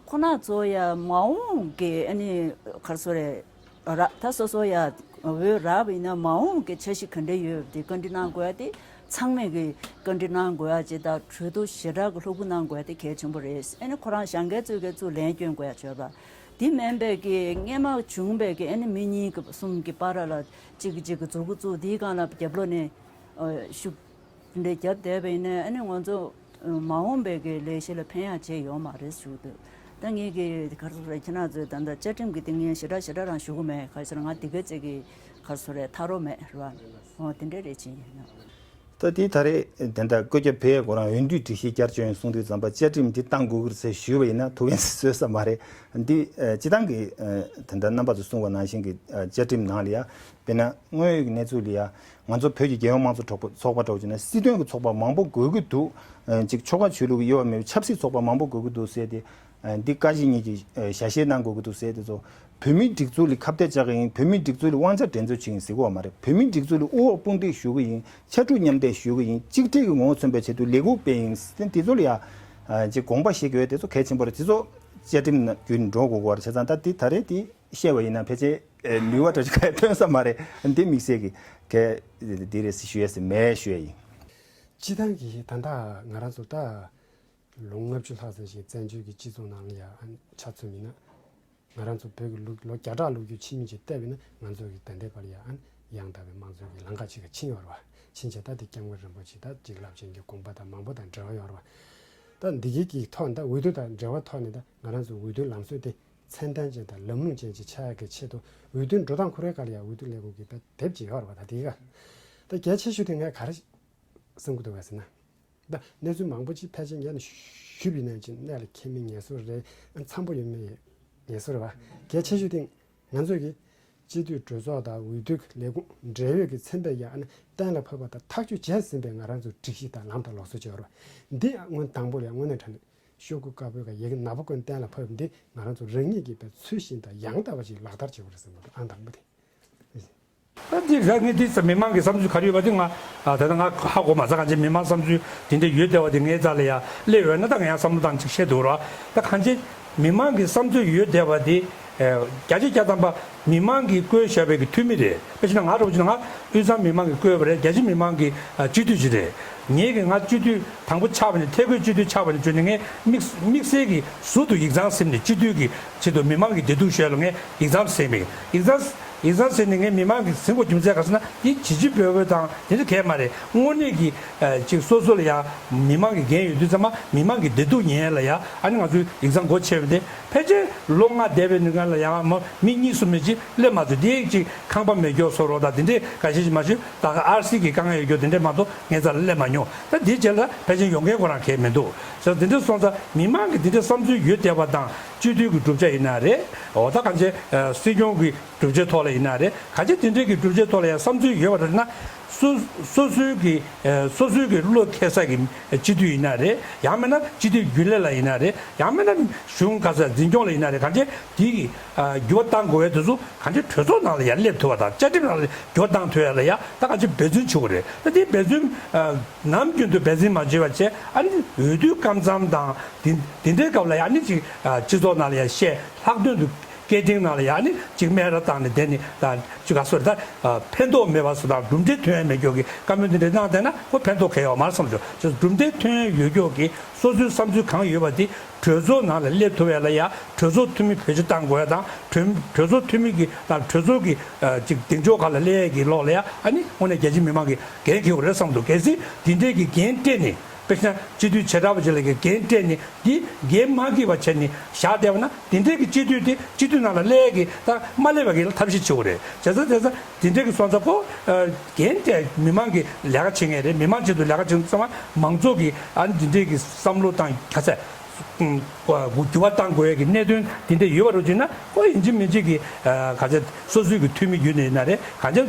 ཁོ་ན་ཚོ་ཡ་མ་འོངས་ཀྱི་ཨ་ནི་ག་རེ་ཟེར་དགོས་རེད། ར་ད་སོ་སོ་ཡ་འོས་རག་པ་ཡིན་ན་མ་འོངས་ཀྱི་འཆར་གཞི་ག་འདྲ་ཡོད་དེ་བཀའ་འདྲི་གནང་དགོས་ཡ་དེ་ཚང་མས་ཀྱི་བཀའ་འདྲི་གནང་དགོས་ཡ་ཅིག་དང་། གྲོས་བསྡུར་ཞེ་དྲག་གི་ལྷུག་པོ་གནང་དགོས་ཡ་དེ་གལ་ཆེན་པོ་རེད། ཨ་ནི་ཁོ་རང་བཞེངས་མཁན་ཚོས་ཀྱི་ཚུར་ལན་སྐྱོན་དགོས་ཡ་བྱོས་པ། དེ་མིན་པའི་ཀྱི་སྔས་མ་བྱུང་བའི་ཀྱི་ཨ་ནི་མི་གཉིས་ཀྱི་གསུམ་གྱི་བར་ལ་གཅིག་གིས་གཅིག་གི་མཛུབ་གུ་བཙུགས། དེའི་སྒང་ལ་རྒྱབ་ལོགས་ནས་ཨ་ཤུགས་འདྲ་བརྒྱབ་བསྡད་པ་ཡིན་ན། ཨ་ནི་ང་ཚོ་མ་འོངས་པའི་གི་ལས་གཞི་ལ་ཕན་ཡག་ཅིག་ཡོད་མ་རེད་ཞུ་འདོད། ད་ངས་ཀྱི་ག་རེ་ཟེར་དགོས་རེད། ཁྱེད་རང་ཚོས་ད་ལྟ་བཅའ་ཁྲིམས་ཀྱི་སྟེང་ངས་ཞེ་དྲག་ཞེ་དྲག་རང་ཞུ་གི་མེད། ག་རེ་ཟེར་ན་ང་དེ་ག་ཙམ་གྱི་ག་རེ་ཟེར་དགོས་རེད། ཐག་རོང་མེད་རེད་བ། འོ་དེ་འདྲ་རེད་ཅེས་ཡིན་ན། ད་དེ་ད་རེས་དེ་འདྲ་བཀོད་ཁྱབ་ཕེབས་ཁོ་རང་འོས་བསྡུའི་སྒྲིག་གཞི་བསྐྱར་བཅོས་ཡིན་གསུངས་དུས་ཙམ་པ་བཅའ་ཁྲིམས་འདི་གཏང་དགོས་ཀྱི་རེད་ཟེར་ཞུས་པ་ཡིན་ན་ཐུགས་ཕན་གསོས་ས་མ་རེད། འདི་ཨ་སྤྱི་བཏང་གི་ཨ་དེ་འདྲ་རྣམ་པ་ཚོ་གསུངས་པ་ནང་བཞིན་གྱི་ཨ་བཅའ་ཁྲིམས་ནང་ལ་ཡ། དཔེར་ན་དངོས་ཡོད་ཀྱི་གནས་ཚུལ་ལ་ཡ། ང་ཚོ་བོད་ཀྱི་རྒྱལ་ཡོངས་དམངས་གཙོ་གྲོགས་པོ་ཚོགས་པ་འདྲ་བོ་བྱས་ན་སྲིད་དོན་གྱི་ཚོགས་པ་མང་པོ་དགོས་ཀྱི་འདུག་ཨ་ཅིག་ཆོལ་ཁ་ཆོས་ལུགས་ཀྱི་དབྱེ་བ་མེད་པའི་ཆབ་སྲིད་ཚོགས་པ་མང་པོ་དགོས་ཀྱི་འདུག་ཟེར་ཏེ། ཨ་འདི་བཀའ་སྤྱི་གཉིས་ཀྱིས་ཨ་ཞལ་བཞེས་གནང་དགོས་ཀྱི་འདུག་ཟེར་དེ་ཚོ། བོད་མིའི་སྒྲིག་འཛུགས་ལ་ཁ་གཏད་བཅག་གི་ཡིན། བོད་མིའི་སྒྲིག་འཛུགས་ལ་དབང་ཆ་འགྲན་རྩོད་བྱེད་ཀྱི་ཡིན་ཟེར་གྱི་ཡོད་མ་རེད། བོད་མིའི་སྒྲིག་འཛུགས་ལ་དབུ་འོག་དཔུང་འདེགས་ཞུ་གི་ཡིན། ཕྱར་གྲུ་མཉམ་འདེགས་ཞུ་གི་ཡིན། གཅིག་སྒྲིལ་གྱི་ངོ་བོ་མཚོན་པའི་ཆེད་དུ་ལས་འགུལ་སྤེལ་ཡིན་ཟེར་དེ་ཚོ་ལ་ཡ་ཨ་ཅིག་དགོངས་པ་བཞེས་དགོས་དེ་ཚོ་གལ་ཆེན་པོ་རེད། དེ་ཚོ་བཅའ་ཁྲིམས་ནང་བརྒྱུད་ནས་འགྲོ་དགོས་ཀྱི་ཡོད་རེད། བྱས་ཙང་ད་དེ་ད་རེས་དེ་བཤད་པ་ཡིན་ན་ཕལ་ཆེར་ཨེ་ནུས་པ་འདྲ་ཅིག་ག་ཡ་ཐོན་ས་མ་རེད། འདི་དམིགས་བསལ་གྱི་གལ་འདི་རེད་ཟེར་ཞུ་ཡ་ཟེར་མེད་ཞུ་ཡ་ཡིན། སྤྱི་བཏང་གི་ད་ལྟ་ང་རང་ཚོ་ད་ལོ་ལྔ་བཅུ་ལྷག་ཙམ་ཞིག་བཙན་བྱོལ་གྱི་སྤྱི་ཚོགས་ནང་ལ་ཡ་ཨ་ཆ་མཚོན་ཡིན་ན། ང་རང་ཚོ་བོད་ཀྱི་ལུགས་ལོ་བརྒྱ་ཕྲག་ལོ་རྒྱུས་ཕྱི་མིག་ཅིག་བལྟས་པ་ཡིན་ན་ང་ཚོ་གི་ད་ལྟའི་བར་ལ་ཡ་ཨ་ཡང་དག་པའི་དམངས་གཙོ་གི་ལམ་ཁ་ཅིག་ག་ཕྱིན་ཡོད་རེད་བ། ཕྱིན་བྱས་ད་དེ་སྐྱབས་མགོན་རིན་པོ་ཆེ་ད་བྱིན་རླབས་ཅན་གྱི་དགོངས་པ་དང་མང་པོ་དང་འབྲེལ་བ་ཡོད་རེད་བ། ད་འདི་གའི་གི་ཐོག་ནས་ད་འོས་བསྡུ་དང་འབྲེལ་བ་ཐོག་ནས་ད་ང་རང་ཚོ་འོས་བསྡུའི་ལམ་སྲོལ་དེ་ཚད་ལྡན་ཅན་དང་ལམ་ལྷོང་ཅན་ཅིག་ཆགས་ཡག་གི་ཆེད་དུ་འོས་བསྡུའི་འགྲོ་སྟངས་ཁོ་རའི་སྒང་ལ་ཡང་འོས་བསྡུ་ལས་ཁུངས་ཀྱིས་ད་དེབ་ཅིག་ཡོད་རེད་བ། ད་དེའི་སྒང་ད་གལ་ཆེ་ཤོས་དེ་ངས་ག་རེ་བསམ་གྱི་འདུག་ག་ཟེར་ན། ད་གནས་ཚུལ་མང་པོ་ཅིག་ཕལ་ཆེར་ངས་ནི་ཞུས་པ་ཡིན་ན་ཅིག་གནད་ལ་འཁེལ་མི་ངེས་སོ་རེད། འཚམ་པོ་ཡོད་མི་ངེས་སོ་རེད་བ། གལ་ཆེ་ཤོས་དེ་ང་ཚོ་གི་སྤྱི་འཐུས་གྲོས་ཚོགས་དང་འོས་བསྡུ་ལས་ཁུངས་འབྲེལ་ཡོད་ཀྱི་ཚན་པས་ཡང་ཨ་ནི་གཏན་ལ་ཕབ་པ་དང་ཐག་གཅོད་བྱས་ཟིན་པའི་ང་རང་ཚོའི་སྒྲིག་གཞི་དང་ལམ་དང་ལུགས་སྲོལ་ཅིག་ཡོད་རེད་བ། འདི་སྔོན་དང་པོ་ལ་ཡང་དངོས་གནས་དྲང་གནས་ཤོག་གུ་དཀར་པོའི་སྒང་ཡི་གེ་ནག་པོ་བཀོད་གཏན་ལ་ཕབ་འདི་ང་རང་ཚོ་རང་ཉིད་ཀྱིས་དཔེ་ཚུལ་བཞིན་དང་ཡང་དག་པ་ཞིག་ལག་བསྟར་བྱེད་དགོས་རེད་བསམ་གྱི་འདུག་ཨང་དང་པོ་དེ། ད་འདི་རང་ངས་འདི་ཙམ་མི་མང་གི་བསམ་ཚུལ་ག་རེ་ཡོད་པ་དེ་ང་ཨ་ད་ལྟ་ང་ཧ་གོ་མ་ཚར། གང་ཅི་མི་མང་བསམ་ཚུལ་དེ་འདྲ་ཡོད་བསྡད་པ་དེ་ངའི་རྩ་ལ་ཡ་སླེབས་ཡོད་ན་ད་ང་ཡང་བསམ་བློ་བཏང་ཅིག་བཤད་འདུག་ར། ད་གང་ཅི་མི་མང་གི་བསམ་ཚུལ་ཡོད་བསྡད་པ་དེ་ཨ་བརྒྱ་ཆ་བརྒྱ་ཐམ་པ་མི་མང་གིས་བསྐོས་བཞག་པའི་གི་འཐུས་མི་རེད། དཔེ་བྱས་ན་ང་འདྲ་བོ་བྱས་ན་ང་དབུས་གཙང་མི་མང་གིས་བསྐོས་པ་རེད། རྒྱ་ཆེ་མི་མང་གི་ཨ་སྤྱི་འཐུས་ཅིག་རེད། ངེད་ཀྱི་ང་སྤྱི་འཐུས་དང་པོ་ཆགས་པ་ནས་ཐད་བསྐོས་སྤྱི་འཐུས་ཆགས་པ་ནས་བརྩིས་ནས་ངས་དམིགས་དམིགས་བསལ་གྱི་ཟུར་དུ་ཡིག་ཚང་ཟིན་ནས་སྤྱི་འཐུས་ཀྱི་ཆེད་དུ་མི་མང་གི་བདེ་སྡུག་ཤོད་ལ་ངས་ཡིག་ཚང་ཟིན་མེད། ཡིག་ཚང་ཡིག་ཚང་ཟིན་ནས་ངས་མི་མང་གི་ཟིན་དགོས་རྒྱུ་མཚན་ག་ཟེར་ན་འདི་བྱིལ་བྱིལ་བོད་བོད་དང་དེ་འདྲ་གས་མ་རེད། དངོས་གནས་ཀྱི་ཨ་ཅིག་སོ་སོ་ལ་ཡ་མི་མང་གི་འགན་ཡོད་དུས་ཙམ་པ་མི་མང་གི་བདེ་སྡུག་ཉན་ལ་ཡ་ཨ་ནི་ང་ཚོའི་ཡིག་ཚང་སྒོ་ཕྱེ་བ་དེ་ཕལ་ཆེར་ལོ་ལྔ་འདས་པའི་ནང་ལ་ཡང་མི་གཉིས་གསུམ་མི་གཅིག་སླེབས་མ་ཐུབ། དེ་ཅིག་ཁང་པ་མེད་སྐྱོ་སོགས་རོགས་དང་དེ་འདྲས་འགའ་ཤས་ཤིག་མ་གཞི་ད་ཨར་སི་གི་དཀའ་ངལ་ཡོད་རྒྱུ་དེ་འདྲས་མ་གཏོགས་ངའི་རྩ་ལ་སླེབས་མ་མྱོང་། ད་འདིའི་རྗེས་ལ་ཕལ་ཆེར་ཡོང་མཁན་ཁོ་རང་གལ་མི་འདུག་ཟེར། དེ་འདྲས་སོང་ཙང་མི་མང་གི་དེ་འདྲས་བསམ་ཚུལ་ཡོད་བསྡད་པ་དང་སྤྱི་འཐུས་ཀྱི་གྲུབ་ཆ་ཡིན་ན་རེད། འོ་ད་གང་ཅི་སྲིད་སྐྱོང་གི་གྲུབ་ཆའི་ཐོག་ལ་ཡིན་ན་རེད། གང་ཅི་དེ་འདྲས་ཀྱི་གྲུབ་ཆའི་ཐོག་ལ་ཡང་བསམ་ཚུལ་ཡོད་པ་རེད་ན། སོ་སོ་སོའི་གི་ཨ་སོ་སོའི་གི་བློ་འཁེལ་ས་གི་སྤྱི་འཐུས་ཡིན་ན་རེད། ཡང་མིན་ན་སྤྱི་འཐུས་རྒྱུན་ལས་ལ་ཡིན་ན་རེད། ཡང་མིན་ན་གཞུང་ག་ས་འཛིན་སྐྱོང་ལ་ཡིན་ན་རེད། གང་ཅི་དེ་གི་ཨ་འགྱུར་བ་གཏང་དགོས་པའི་དུས་སུ་གང་ཅི་གྲོས་ཚོགས་ནང་ལ་ཡར་སླེབས་ཐུབ་པ་དང་བཅའ་ཁྲིམས་ནང་ལ་འགྱུར་བ་གཏང་ཐུབ་ཡ་ལ་ཡ་ད་གང་ཅི་འབད་བརྩོན་བྱེད་དགོས་རེད། ད་དེ་འབད་བརྩོན་ཨ་ནམ་རྒྱུན་དུ་འབད་བརྩོན་མ་བྱས་པ་བྱས་ཨ་ནི་འོས་བསྡུ་སྐབས་མཚམས་དང་དེ་དེ་འདྲའི་སྐབས་ལ་ཡ་ཨ་ནི་ཅིག་ཨ་སྤྱི་ཚོགས་ནང་ལ་ཡ་བཤད་ལྷག་དོན་དུ། སྐད་འཕྲིན་ནང་ལ་ཡང་ནི་ཅིག་སྨད་ར་བཏང་ནས་དེ་ནི་ད་ཅིག་ག་སོ་རེད་ད། ཕན་ཐོགས་མེད་པ་སོ་དང་གྲུབ་འབྲས་ཐོན་ཡ་མེད་ཀྱོག་གི་བཀའ་མོལ་འདི་འདྲ་གནང་བསྡད་ན་ཁོ་ཕན་ཐོགས་གང་ཡོད་མ་རེད་བསམ་བྱུང་། ཅིག་གྲུབ་འབྲས་ཐོན་ཡ་ཡོད་ཀྱོག་གི་སོ་སོའི་བསམ་ཚུལ་གང་ཡོད་པ་དེ་གྲོས་ཚོགས་ནང་ལ་སླེབས་ཐུབ་ཡ་ལ་ཡ་གྲོས་ཚོགས་འཐུས་མི་བེད་སྤྱོད་བཏང་དགོས་ཡ་དང་གྲོས་གྲོས་ཚོགས་འཐུས་མི་གི་དང་གྲོས་ཚོགས་ཀྱི་ཅིག་གདེང་འཇོག་སྒང་ལ་སླེབས་ཡ་གི་ལོག་ལ་ཡ་ཨ་ནི་དངོས་གནས་རྒྱ་ཆེ་མི་མང་གི་འགན་འཁྱེར་དགོས་རེད་བསམ་འདུག་གལ་སྲིད་འདི་འདྲས་ཀྱི་འགན་སྤྲད་ནས། དཔེར་ན་སྤྱི་འཐུས་བྱེ་བྲག་པ་ཅིག་ལ་འགན་སྤྲད་ནས་འདི་འགན་མ་འཁྱེར་བ་བྱས་ནས་བཞག་བསྡད་པ་ན་དེ་འདྲའི་གི་སྤྱི་འཐུས་དེ་སྤྱི་འཐུས་ནང་ལ་སླེབས་ཀྱི་ད་མ་སླེབས་པ་གི་ལ་ཐབས་ཤེས་བྱེད་དགོས་རེད། བྱས་ཙང་བྱས་ཙང་དེ་འདྲའི་གི་སོང་ཙང་ཁོ་འགན་དེ་མི་མང་གི་ལས་ཀ་བྱེད་མཁན་རེད། མི་མང་ཆེད་དུ་ལས་ཀ་བྱེད་ཙང་མ་མང་ཚོགས་ཀྱི་ཨ་ནི་དེ་འདྲའི་གི་བསམ་བློ་དང་ག་ཚད་འགྱུར་བ་གཏང་དགོས་ཡ་གི་གནད་དོན་དེ་འདྲ་ཡོད་པ་རུ་བྱུང་ན་ཁོ་ཡིན་གཅིག་མིན་གཅིག་གི་ག་ཚད་སོ་སོའི་གི་འཐུས་མི་བརྒྱུད་ནས་ཡིན་ན་རེད། གང་ཅི་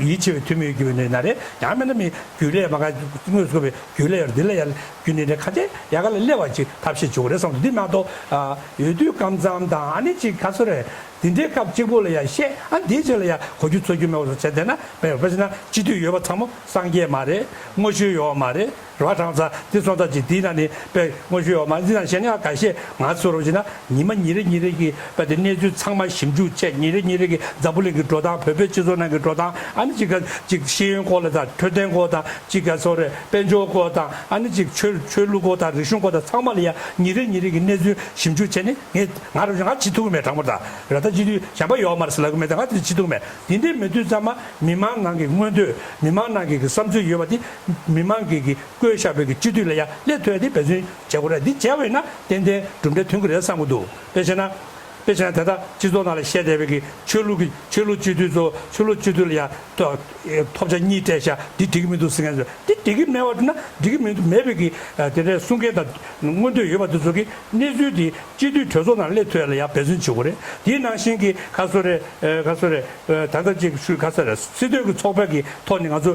ཡིད་ཆེས་པའི་འཐུས་མི་བརྒྱུད་ནས་ཡིན་ན་རེད། ཡང་མིན་ན་མི་རྒྱུད་ལས་མ་ག་དངོས་སུ་གི་རྒྱུ་ལས་ཡར་འདི་ལ་ཡར་རྒྱུ་ནི་རེད། ཁ་ཆེ་ཡ་ག་ལ་སླེབས་པ་ཅིག་ཐབས་ཤེས་བྱེད་དགོས་རེད་བསམ་འདུག་འདི་མ་གཏོགས་ཨ་འོས་བསྡུ་སྐབས་མཚམས་དང་ཨ་ནི་ཅིག་ག་སོ་རེད། འདི་འདྲའི་སྐབས་གཅིག་པོ་ལ་ཡ་བཤད་ཨ་འདིའི་རྗེས་ལ་ཡ་གོ་རྒྱུ་ཚོར་རྒྱུ་མེད་པ་བྱས་བསྡད་ན་དཔེ་དཔེ་བྱས་ན་སྤྱི་འཐུས་ཡོད་པ་ཚང་མ་སངས་རྒྱས་མ་རེད། དངོས་ཤུགས་ཡོད་མ་རེད། རེད་བ། གྲངས་ཚ་འདི་སོང་ཙང་ཅིག་འདིའི་ནང་ནས་དཔེ་དངོས་ཤུགས་ཡོད་མ་རེད། འདི་ནང་བཤད་ན་ཡང་འགའ་ཤས་ང་ཚོ་རོགས་བྱས་ན་ཉི་མ་ཉིན་རེ་ཉིན་རེ་གི་དཔེ་དེ་གནས་ཚུལ་ཚང་མ་ཞིབ་འཇུག་བྱས། ཉིན་རེ་ཉིན་རེ་གི་འཛམ་བུ་གླིང་གི་འགྲོ་སྟངས། བོད་པའི་སྤྱི་ཚོགས་ནང་གི་འགྲོ་སྟངས། ཨ་ནི་ཅིག་ག་ཅིག་ཤེས་ཡོན་སྐོར་ལ་དང་འཕྲོད་བསྟེན་སྐོར་དང་ཅིག་ག་སོ་རེད། དཔལ་འབྱོར་སྐོར་དང་ཨ་ནི་ཅིག་ཆོས་ཆོས་ལུགས་སྐོར་དང་རིག་གཞུང་སྐོར་དང་ཚང་མ་ལ་ཡ་ཉིན་རེ་ཉིན་རེ་གི་གནས་ཚུལ་ཞིབ་འཇུག་བྱས་ནས་ངས་ང་རོགས་བྱས་ན་ང་བྱེད་ཐུབ་ཀྱི་མེད། དྲང་པོ་ད་རེད། ད་སྤྱི་འཐུས་གཞན་པ་ཡོད་མ་རེད་ཟེར་ལབ་ཀྱི་མེད། ད་ང་དེ་བྱེད་ཐུབ་ཀྱི་མེད། དེ་འདྲའི་མེད་དུས་ཙམ་པ་མི་མང་ནང་གི་མངོན་འདོད། མི་མང་ནང་གི་གི་བསམ་ཚུལ་ཡོད་པ་དེ་མི་མང་གི་གི་བསྐོས་བཞག་པའི་གི་སྤྱི་འཐུས་ལ་ཡ་སླེབས་ཐུབ་ཡ་དེ་འབད་བརྩོན་བྱེད་དགོས་རེད། འདི་བྱས་པ་ཡིན་ན་ཏན་ཏན་གྲུབ་འབྲས་ཐོན་གྱི་རེད་བསམ་གྱི་འདུག་དཔེ་བྱས་ན་དཔེ་བྱས་ན་ད་ལྟ་སྤྱི་ཚོགས་ནང་ལ་བཤད་བསྡད་པའི་གི་ཆོས་ལུགས་ཀྱི་ཆོས་ལུགས་སྤྱི་འཐུས་ཚོ་ཆོས་ལུགས་སྤྱི་འཐུས་ལ་ཡ་ཐོ་ཐོབ་ཆ་གཉིས་སྤྲད་ཤག་འདི་འགྲིག་གི་མི་འདུག་ཟེར་མཁན་ཚོ་འདི་འགྲིག་གི་མེད་པ་འདྲ་ན་འགྲིག་གི་མི་འདུག་མེད་པའི་གི་དེ་འདྲའི་གསུང་མཁན་དང་མངོན་འདོད་ཡོད་པ་དེ་ཚོ་གི་གནས་ཚུལ་དེ་སྤྱི་འཐུས་གྲོས་ཚོགས་ནང་སླེབས་ཐུབ་ཡ་ལ་ཡ་འབད་བརྩོན་བྱེད་དགོས་རེད། དེའི་ནང་བཞིན་གྱི་ཁ་སོ་རེ་ཁ་སོ་རེ་ད་ལྟ་ཅིག་ཞུ་ཁ་སོ་རེ་སྲིད་དོན་གྱི་ཚོགས་པ་གི་ཐོག་ནས་ང་ཚོ་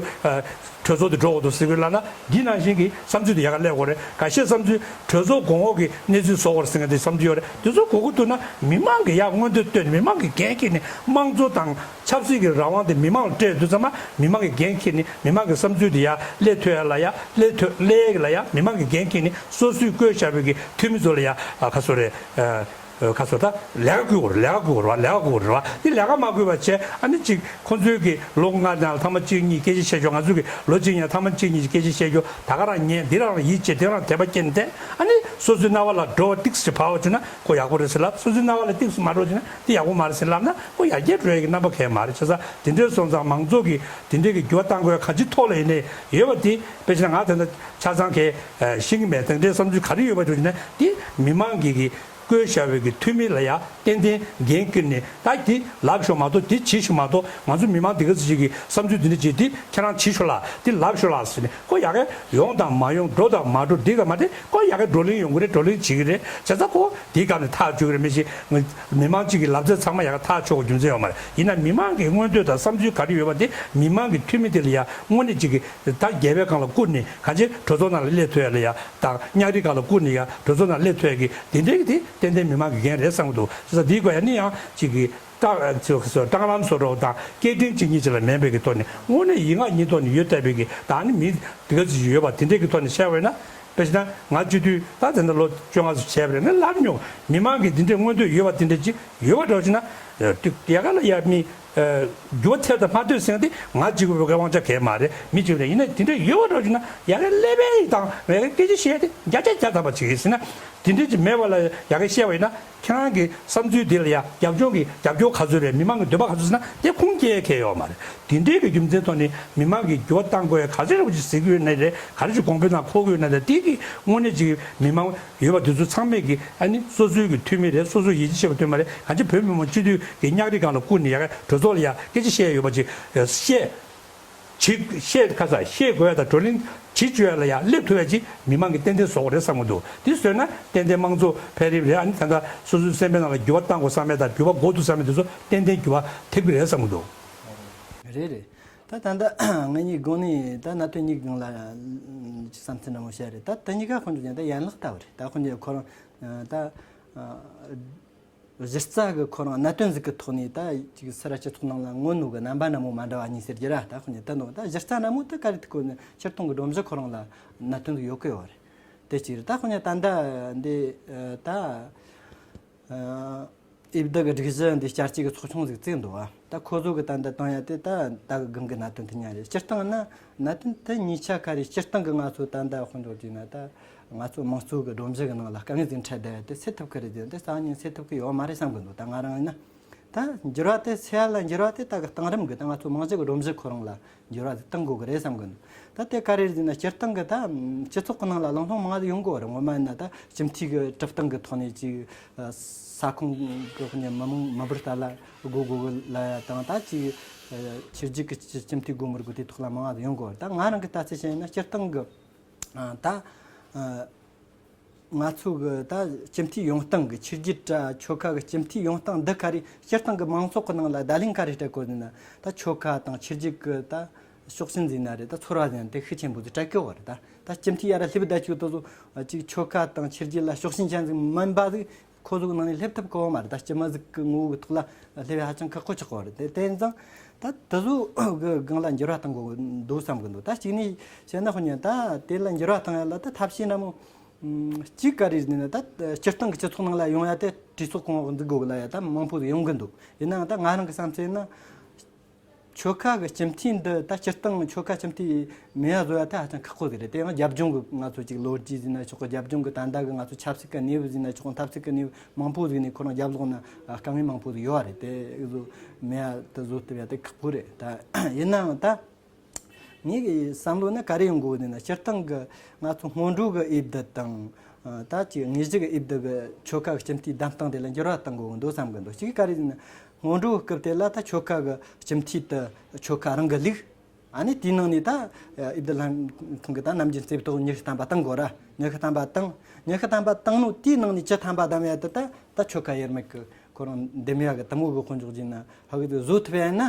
གྲོས་ཚོགས་དེ་འགྲོ་དགོས་འདུག་ཟེར་དགོས་ལབ་ན་འདི་ནང་བཞིན་གྱི་བསམ་ཚུལ་དེ་ཡག་ག་སླེབས་དགོས་རེད། འགའ་ཤས་བསམ་ཚུལ་གྲོས་ཚོགས་གོང་འོག་གི་གནས་ཚུལ་བཟོ་དགོས་རེད་ཟེར་མཁན་དེ་བསམ་ཚུལ་ཡོད་རེད། དེ་ཚོ་གོ་གི་འདུག་ན་མི་མང་གི་ཡག་མངོན་འདོད་བཏོན་ནས་མི་མང་གི་འགན་འཁྱེར་ནས་དམངས་གཙོ་དང་ཆབ་སྲིད་ཀྱི་རང་དབང་དེ་མི་མང་ལ་སྤྲད་ཡོད་དུས་ཙམ་པ་མི་མང་གི་འགན་འཁྱེར་ནས་མི་མང་གི་བསམ་ཚུལ་དེ་ཡ་སླེབས་ཐུབ་ཡ་ལ་ཡ་སླེབས་ཐུབ་སླེབས་ཡ་ལ་ཡ་མི་མང་གི་འགན་འཁྱེར་ནས་སོ་སོས་བསྐོས་བཞག་པའི་གི་འཐུས་མི་ཚོ་ལ་ཡ་ཁ་སོ་རེད། ཁ་སོ་ད་ལས་ཀ་བསྐུལ་དགོས་རེད། ལས་ཀ་བསྐུལ་དགོས་རེད། ལས་ཀ་བསྐུལ་དགོས་རེད་བ། འདི་ལས་ཀ་མ་བསྐུལ་བ་བྱས་ཨ་ནི་ཅིག་ཁོང་ཚོའི་གི་ལོ་ལྔ་ནང་ཐེངས་མ་གཅིག་གཉིས་སྐད་ཆ་བཤད་ཆོག་ང་ཚོའི་གི་ལོ་གཅིག་ནང་ཐེངས་མ་གཅིག་གཉིས་ཀྱི་སྐད་ཆ་བཤད་རྒྱུ་ད་ག་རང་ཉན། འདི་རང་ལ་ཡིད་ཆེས། འདི་རང་དད་པ་སྐྱེས་ནས་བསྡད་ཨ་ནི་སོ་སོའི་རྣ་བ་ལ་འགྲོ་བ་ཏིག་ཙམ་བབས་བྱུང་ན་ཁོ་ཡག་པོ་རེད་ཟེར་ལབ། སོ་སོའི་རྣ་བ་ལ་ཏིག་ཙམ་མ་འགྲོ་བྱུང་ན་འདི་ཡག་པོ་མ་རེད་ཟེར་ལབ་ན་ཁོ་ཡར་རྒྱས་འགྲོ་ཡ་གི་རྣམ་པ་གང་ཡང་མ་རེད། བྱས་ཙང་དེ་འདྲའི་སོང་ཙང་མང་ཚོགས་ཀྱི་དེ་འདྲའི་གི་འགྱུར་བ་གཏང་དགོས་ཡ་གང་ཅིའི་ཐོག་ལ་ཡིན་ནའི་ཡོད་པ་དེ་དཔེ་བྱས་ན་ང་ད་ལྟ་ཆ་ཚང་གི་ཤེས་ཀྱི་མེད། དེ་འདྲའི་བསམ་ཚུལ་ག་རེ་ཡོད་པ་འགྲོ་བྱུང་ན་དེ་མི་མང་གི་གི་བསྐོས་བཞག་པའི་གི་འཐུས་མི་ལ་ཡ་ཏན་ཏན་འགན་འཁྱེར་ནས་ད་འདི་ལབ་ཤོག་མ་གཏོགས་འདི་བྱེད་ཤོག་མ་གཏོགས་ང་ཚོ་མི་མང་འདི་ག་ཚོད་ཅིག་གི་བསམ་ཚུལ་འདི་འདྲ་ཅིག་འདི་ཁྱེད་རང་བྱེད་ཤོག་ལ་འདི་ལབ་ཤོག་ལ་ཟེར་ནས་ཁོ་ཡ་གི་ཡོང་དང་མ་ཡོང་འགྲོ་དང་མ་འགྲོ་འགྲིག་དང་མ་འགྲིག་ཁོ་ཡ་གི་བགྲོ་གླེང་ཡོང་གི་རེད། བགྲོ་གླེང་བྱེད་ཀྱི་རེད། བྱས་ཙང་ཁོ་འདིའི་སྒང་ནས་ཐག་གཅོད་ཀྱི་རེད། མི་ཞིག་མི་མང་གཅིག་གི་ལབ་ཚད་ཚང་མ་ཡ་གི་ཐག་ཆོད་དགོས་རྒྱུ་མཚན་ཡོད་མ་རེད། ཡིན་ན་མི་མང་གི་མངོན་འདོད་དང་བསམ་ཚུལ་ག་རེ་ཡོད་པ་དེ་མི་མང་གི་འཐུས་མི་དེ་ལ་ཡ་དངོས་གནས་ཅིག་གི་ད་སྒེར་པའི་སྒང་ལ་བསྐུར་ནས་གང་ཅི་གྲོས་ཚོགས་ནང་ལ་སླེབས་ཐུབ་ཡ་ལ་ཡ་དང་ཉག་རིགས་སྒང་ལ་བསྐུར་ནས་ཡ་གྲོས་ཚོགས་ནང་སླེབས་ཐུབ་ཡ་གི་དེ་འདྲའི་གི་དེ་ཏན་ཏན་མི་མང་གི་འགན་རེད་བསམ་གྱི་འདུག་བྱས་ཙང་འདིའི་སྐོར་ཡ་ནི་ཡང་ཅིག་གི་ཀྲང་ཀྲང་ལམ་བཟོ་འདྲ་དང་སྐད་འཕྲིན་གཅིག་གཉིས་ཅིག་ལ་མིན་པའི་གི་ཐོག་ནས་དངོས་གནས་ཡིག་ངག་གཉིས་ཐོག་ནས་ཡོད་བསྡད་པའི་གི་ད་ནི་མི་དེ་ག་ཅིག་ཡོད་པ་དེ་འདྲའི་གི་ཐོག་ནས་བཤད་པ་ཡིན་ན། དཔེ་བྱས་ན་ང་སྤྱི་འཐུས་ད་དེ་འདྲ་ལོ་བཅོ་ལྔ་ཙམ་བྱས་པ་རེད། ངས་ལབ་མྱོང་། མི་མང་གི་འདི་འདྲའི་མངོན་འདོད་ཡོད་པ་དེ་འདྲ་ཅིག་ཡོད་པ་འདྲ་བོ་ཅིག་ན་ཡ་ག་ལ་ཡ་མི་འགྱུར་བ་ཐེབས་དང་མ་ཐེབས་ཟེར་ཡ་དེ་ང་གཅིག་པུ་གི་དབང་ཆ་གང་ཡང་མ་རེད། མི་གཅིག་རེད། ཡིན་ན་དེ་འདྲ་ཡོད་པ་འདྲ་བོ་ཅིག་ན་ཡ་ག་ཀླད་པའི་དང་ཡ་ག་སྐད་ཆ་བཤད་ཡ་དེ་བརྒྱ་ཆ་བརྒྱ་ཐམ་པ་ཅིག་ཡིན་ཟེར་ན་དེ་འདྲ་ཅིག་མེད་པ་ལ་ཡ་ག་བཤད་པ་ཡིན་ན། ཁྱེད་རང་གི་བསམ་ཚུལ་འདི་ལ་ཡ་རྒྱབ་ལྗོངས་ཀྱི་རྒྱབ་སྐྱོར་ག་ཚོད་རེད། མི་མང་གི་འདོད་པ་ག་ཚོད་ཟེར་ན་དེ་ཁུངས་སྐྱེལ་མཁན་ཡོད་མ་རེད། དེ་འདྲའི་གི་རྒྱུ་མཚན་ཐོག་ནས་མི་མང་གི་འགྱུར་བ་གཏང་དགོས་ཡ་ག་ཚོད་རེ་བ་ཅིག་ཟེར་གྱི་ཡོད་ན་རེད། ག་རེ་ཅིག་དགོངས་པའི་ནང་འཁོད་ཀྱི་ཡོད་ན་རེད། དེ་གི་དངོས་གནས་ཅིག་མི་མང་ཡོད་པ་དེ་ཚོ་ཚང་མས་ཀྱི་ཨ་ནི་སོ་སོའི་གི་འཐུས་མི་རེད། སོ་སོ་ཡིད་ཆེས་བྱེད་པ་དེ་མ་རེད། གང་ཅི་བོད་མི་མང་སྤྱི་འཐུས་ཀྱི་ཉག་རིགས་སྒང་ལ་བསྐུར་ནས་ཡ་ག་གྲོས་ཚོགས་ལ་ཡ་སྐད་ཆ་བཤད་ཡ་ཡོད་པ་ཅིག་བཤད། བྱེད་ཤེས་ཁ་ས་ཤེས་དགོས་ཡ་དང་བགྲོ་གླེང་བྱེད་བཅུག་ཡ་ལ་ཡ་སླེབས་ཐུབ་ཡ་ཅིག་མི་མང་གིས་ཏན་ཏན་བཟོ་དགོས་རེད་བསམ་གྱི་འདུག་དེ་བཟོས་ན་ཏན་ཏན་དམངས་གཙོ་འཕེལ་རིམ་རེད། ཨ་ནི་ད་ལྟ་སོ་སོའི་སེམས་པའི་ནང་ལ་འགྱུར་བ་གཏང་དགོས་བསམ་ཡ་དང་འགྱུར་བ་དགོས་འདུག་བསམ་ཡ་དེ་ཚོ་ཏན་ཏན་འགྱུར་བ་ཐེབས་ཀྱི་རེད་བསམ་གྱི་འདུག་རེད་རེད། ད་ད་ལྟ་ངེད་གཉིས་དགོངས་ནས་ད་གནད་དོན་གཉིས་སྒང་ལ་བསམ་ཚུལ་འདྲ་མོ་བཤད་རེད། ད་དེ་གཉིས་ཀ་དཔེ་འཇོག་ཡིན་ད་ཡན་ལག་ལྟ་བུ་རེད། ད་དཔེ་འཇོག་ཁོ་རང་ད། གཞི་རྩ་གི་ཁོ་རང་གནད་དོན་ཟིག་གི་ཐོག་ནས་ད་ཅིག་སེ་ར་སྤྱི་ཚོགས་ནང་ལ་མངོན་ནོ་གི་རྣམ་པ་འདྲ་མོ་མ་འདྲ་བ་གཉིས་ཟེར་རྒྱུ་ར། ད་ཁོ་ནས་ད་ནོ་ད་གཞི་རྩ་འདྲ་མོ་ད་ག་རེ་ཐུག་གོ་ནི་སྤྱིར་བཏང་གི་སྒྲོམ་གཞི་ཁོ་རང་ལ་གནད་དོན་ཟིག་ཡོད་གི་ཡོད་རེད། དེ་གཅིག་རེད། ད་ཁོ་ནས་ད་ལྟ་འདི་ད་ འོས་བསྡུ་གི་སྒྲིག་གཞི་འདི་བསྐྱར་བཅོས་ཀྱི་ཚོགས་ཆུང་ཟིག་བཙུགས་འདུག་བ། ད་ཁོ་ཚོ་གི་ད་ལྟ་བཏང་ཡ་དེ་ད་ད་གི་སྒང་གི་གནད་དོན་དེ་ཉག་རེད། སྤྱིར་བཏང་ན་གནད་དོན་དེ་གཉིས་ཆ་ག་རེ། སྤྱིར་བཏང་གི་ང་ཚོ་ད་ལྟ་དཔེ་འཇོག་བྱས་ན། ད་ང་ཚོ་དམངས་གཙོ་གི་སྒྲོམ་གཞི་གི་ནང་ལ་དཀའ་ངལ་ཟིག་འཕྲད་བསྡད་ཡ་དེ་སེལ་ཐུབ་གི་རེད་ཟེར་ན། དེ་སང་ཉིན་སེལ་ཐུབ་གི་ཡོད་མ་རེད་བསམ་གི་འདུག་ད་ང་རང་ཡིན་ན། ད་འགྱུར་བ་དེ་སེལ་ཡ་ལ་འགྱུར་བ་དེ་ད་གི་གཏིང་རིམ་གི་ད་ང་ཚོ་དམངས་གཞི་གི་སྒྲོམ་གཞི་ཁོ་རང་ལ་འགྱུར་བ་ཟིག་གཏང་དགོས་གི་རེད་བསམ་གི་འདུག་ད་དེ་ག་རེ་རེད་ཟེར་ན། སྤྱིར་བཏང་གི་ད་སྤྱི་ཚོགས་གི་ནང་ལ་གླེང་སློང་མང་ང་ཟིག་ཡོང་གི་ཡོད་རེད། ངོ་མ་ཡིན་ན་ད་སྤྱི་འཐུས་གི་གྲུབ་སྟངས་གི་ཐོག་ནས་ཅིག་ས་ཁོངས་གི་ཁོ་ནས་མི་མང་མི་འབོར་ལྟ་ལ་དགོས་དགོས་གི་ལ་ཡ་དང་། ད་ཅིག་ཕྱི་རྒྱལ་གི་སྤྱི་སྤྱི་འཐུས་དགོས་མི་དགོས་དེ་ཐོག་ལ་མང་ང་ཟིག་ཡོང་གི་ཡོད་རེད། ད་ང་རང་གི་ལྟ་ཚུལ་བཤད་ན། སྤྱིར་བཏང་གི་ཨ་ད་ཨ་ང་ཚོ་གི་ད་སྤྱི་འཐུས་ཡོང་སྟངས་གི་ཕྱི་རྒྱལ་དྲ་ཆོལ་ཁ་གི་སྤྱི་འཐུས་ཡོང་སྟངས་འདི་ག་རེ། སྤྱིར་བཏང་གི་མང་ཚོགས་གི་ནང་ལ་བརྡ་ལན་ག་རེ་སྤྲད་དགོས་ཟེར་ན། ད་ཆོལ་ཁ་དང་ཕྱི་རྒྱལ་གི་ད་ཕྱོགས་ཞེན་ཟེར་ན་རེད། ད་ཚོར་བ་ཟེར་ན་དེ་ཤུགས་ཆེན་པོ་ཟིག་སྤྲད་གི་ཡོད་རེད། ད་ད་སྤྱི་འཐུས་ཡར་སླེབས་བསྡད་ཅིག་དེ་ཚོ་ཅིག་ཆོལ་ཁ་དང་ཕྱི་རྒྱལ་ལ་ཕྱོགས་ཞེན་ཅན་ཟིག་མིན་པ་ཟིག་ཁོ་ཚོ་གི་ནང་ནས་སླེབས་ཐུབ་གི་ཡོད་མ་རེད། ད་སྤྱི་མི་ཟིག་གི་ངོ་བོ་གི་ཐོག་ལ་སླེབས་ཡ་ཧ་ཅང་ཁག་པོ་ཆགས་གི་ཡོད་རེད། དེ་དེ་ཡིན་ཙང་ད་དེ་ཚོ་གི་སྒང་ལ་འགྱུར་བ་གཏང་དགོས་འདུག་བསམ་གི་འདུག་ད་གཅིག་ནས་བཤད་ན། དཔེར་ན་ད་དེ་ལ་འགྱུར་བ་གཏང་ཡ་ལ་ད་ཐབས་ཤེས་འདྲ་མོ་ཨ་གཅིག་ག་རེ་ཟེར་ན། ད་སྤྱིར་བཏང་གི་སྤྱི་ཚོགས་ནང་ལ་ཡོང་ཡ་དེ་གྲོས་ཚོགས་གོང་འོག་འཛུགས་དགོས་གི་ལ་ཡ་ད་མང་པོ་ཟིག་ཡོང་གི་འདུག་ཡིན་ནའང་ད་ང་རང་གི་བསམ་ཚུལ་ཡིན་ན། ཆོལ་ཁ་གི་སྤྱི་འཐུས་འདི་ད་སྤྱིར་བཏང་ཆོལ་ཁ་སྤྱི་འཐུས་མེད་ཡ་བཟོ་ཡ་ད་ཧ་ཅང་ཁག་པོ་ཟིག་རེད། དེ་ཡང་རྒྱབ་ལྗོངས་གི་ང་ཚོ་ཅིག་ལོ་རྒྱུས་ཟེར་ན་ཆོག་གི། རྒྱབ་ལྗོངས་གི་ད་ལྟ་གི་ང་ཚོ་ཆབ་སྲིད་གི་གནས་བབ་ཟེར་ན་ཆོག་གི། འཐབ་སྲིད་གི་གནས་བབ་མང་པོ་ཟིག་ནས་ཁོ་རང་རྒྱབ་ལོགས་ན་དཀའ་ངལ་མང་པོ་ཟིག་ཡོད་རེད། དེ་བཟོ་མེད་ཡ་དེ་བཟོ་ཐུབ་ཡ་དེ་ཁག་པོ་རེད། ད་ཡིན་ནའང་ད་ངའི་བསམ་བློ་ནི་ག་རེ་ཡོང་གི་ཡོད་ཟེར་ན། སྤྱིར་བཏང་གི་ང་ཚོ་སྔོན་འགྲོ་གི་འོས་བསྡུ་དང་ད་ཅིག་དངོས་གཞི་གི་འོས་བསྡུ་གི་ཆོལ་ཁ་གི་སྤྱི་འཐུས་བདམས་སྟངས་དེ་ལ་འགྱུར་བ་གཏང་དགོས་འདུག་བསམ་གི་འདུག་གཅིག་ག་རེ་ཟེར་ན། སྔོན་འགྲོ་གི་སྐབས་དེ་ལ་ད་ཆོལ་ཁ་གི་སྤྱི་འཐུས་དེ་ཆོལ་ཁ་རང་གི་ལུགས། ཨ་ནི་དེའི་ནང་ནས་ད་འོས་བསྡུ་ལྷན་ཁང་གི་ད་ནམ་རྒྱུན་རྩིབ་ཐོག་ཉི་ཤུ་ཐམ་པ་བཏང་དགོས་ར། ཉི་ཤུ་ཐམ་པ་བཏང་། ཉི་ཤུ་ཐམ་པ་བཏང་ནོ་དེའི་ནང་ནས་བཅུ་ཐམ་པ་བདམས་ཡ་དེ་ད་ད་ཆོལ་ཁ་དབྱེར་མེད་གི་ཁོ་རང་འདེམས་ཡ་གི་དེ་མོ་གི་དཔེ་འཇོག་བྱས་ན། ཧ་གི་དེ་བཟོ་ཐུབ་ཡ་ན།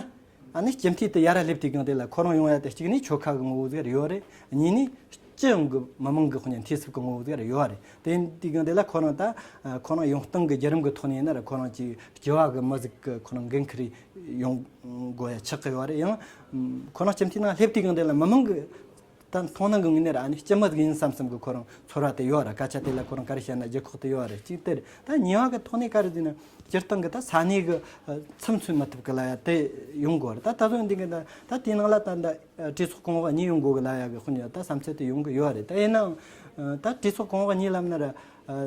ཨ་ནི་སྤྱི་འཐུས་དེ་ཡར་སླེབས་དུས་སྒང་དེ་ལ་ཁོ་རང་ཡོང་ཡ་དེ་གཅིག་ནས་ཆོལ་ཁ་གི་ངོ་བོ་ཟིག་རེད་ཡོད་རེད། གཉིས་ནས་སྤྱི་ཡོངས་གི་མི་མང་གི་ཁོ་ནས་འཐུས་ཚབ་གི་ངོ་བོ་ཟིག་རེད་ཡོད་རེད། དེ་དུས་སྒང་དེ་ལ་ཁོ་རང་ད་ཁོ་རང་ཡོང་སྟངས་གི་བརྒྱུད་རིམ་གི་ཐོག་ནས་ཡིན་ན་ར། ཁོ་རང་ཅིག་སྤྱི་བ་གི་མི་ཟིག་གི་ཁོ་རང་འགན་འཁུར་ཡོང་དགོས་ཡ་ཆགས་གི་ཡོད་རེད། ཡང་ཁོ་རང་སྤྱི་འཐུས་ནང་སླེབས་དུས་སྒང་དེ་ལ་མི་མང་གི་ད་མཐོང་སྣང་གི་ངོས་ནས་ར། ཨ་ནི་སྤྱི་མི་ཟིག་ཡིན་བསམ་བསམ་གི་ཁོ་རང་ཚོར་བ་དེ་ཡོད་ར། སྐད་ཆ་དེ་ལ་ཁོ་རང་ག་རེ་བཤད་ན་ལྗིད་ཁོག་དེ་ཡོད་ར། གཅིག་དེ་རེད། ད་གཉིས་པ་གི་ཐོག་ནས་ག་རེ་ཟེར་ན། སྤྱིར་བཏང་གི་ད་ས་གནས་གི་ཨ་ཚུམ་ཚུད་མི་ཐུབ་གི་ལ་ཡ་དེ་ཡོང་དགོས་རེད། ད་ད་གཟོད་འདི་གི་ད་ད་དེའི་ནང་ལ་ད་ད་གྲོས་ཚོགས་གོང་འོག་གཉིས་ཡོང་དགོས་གི་ལ་ཡ་གི་དཔེ་འཇོག་ད་བསམ་ཚུལ་དེ་ཡོང་གི་ཡོད་རེད། ད་ཡིན་ནའང་ད་གྲོས་ཚོགས་གོང་འོག་གཉིས་ལབ་ན་ར།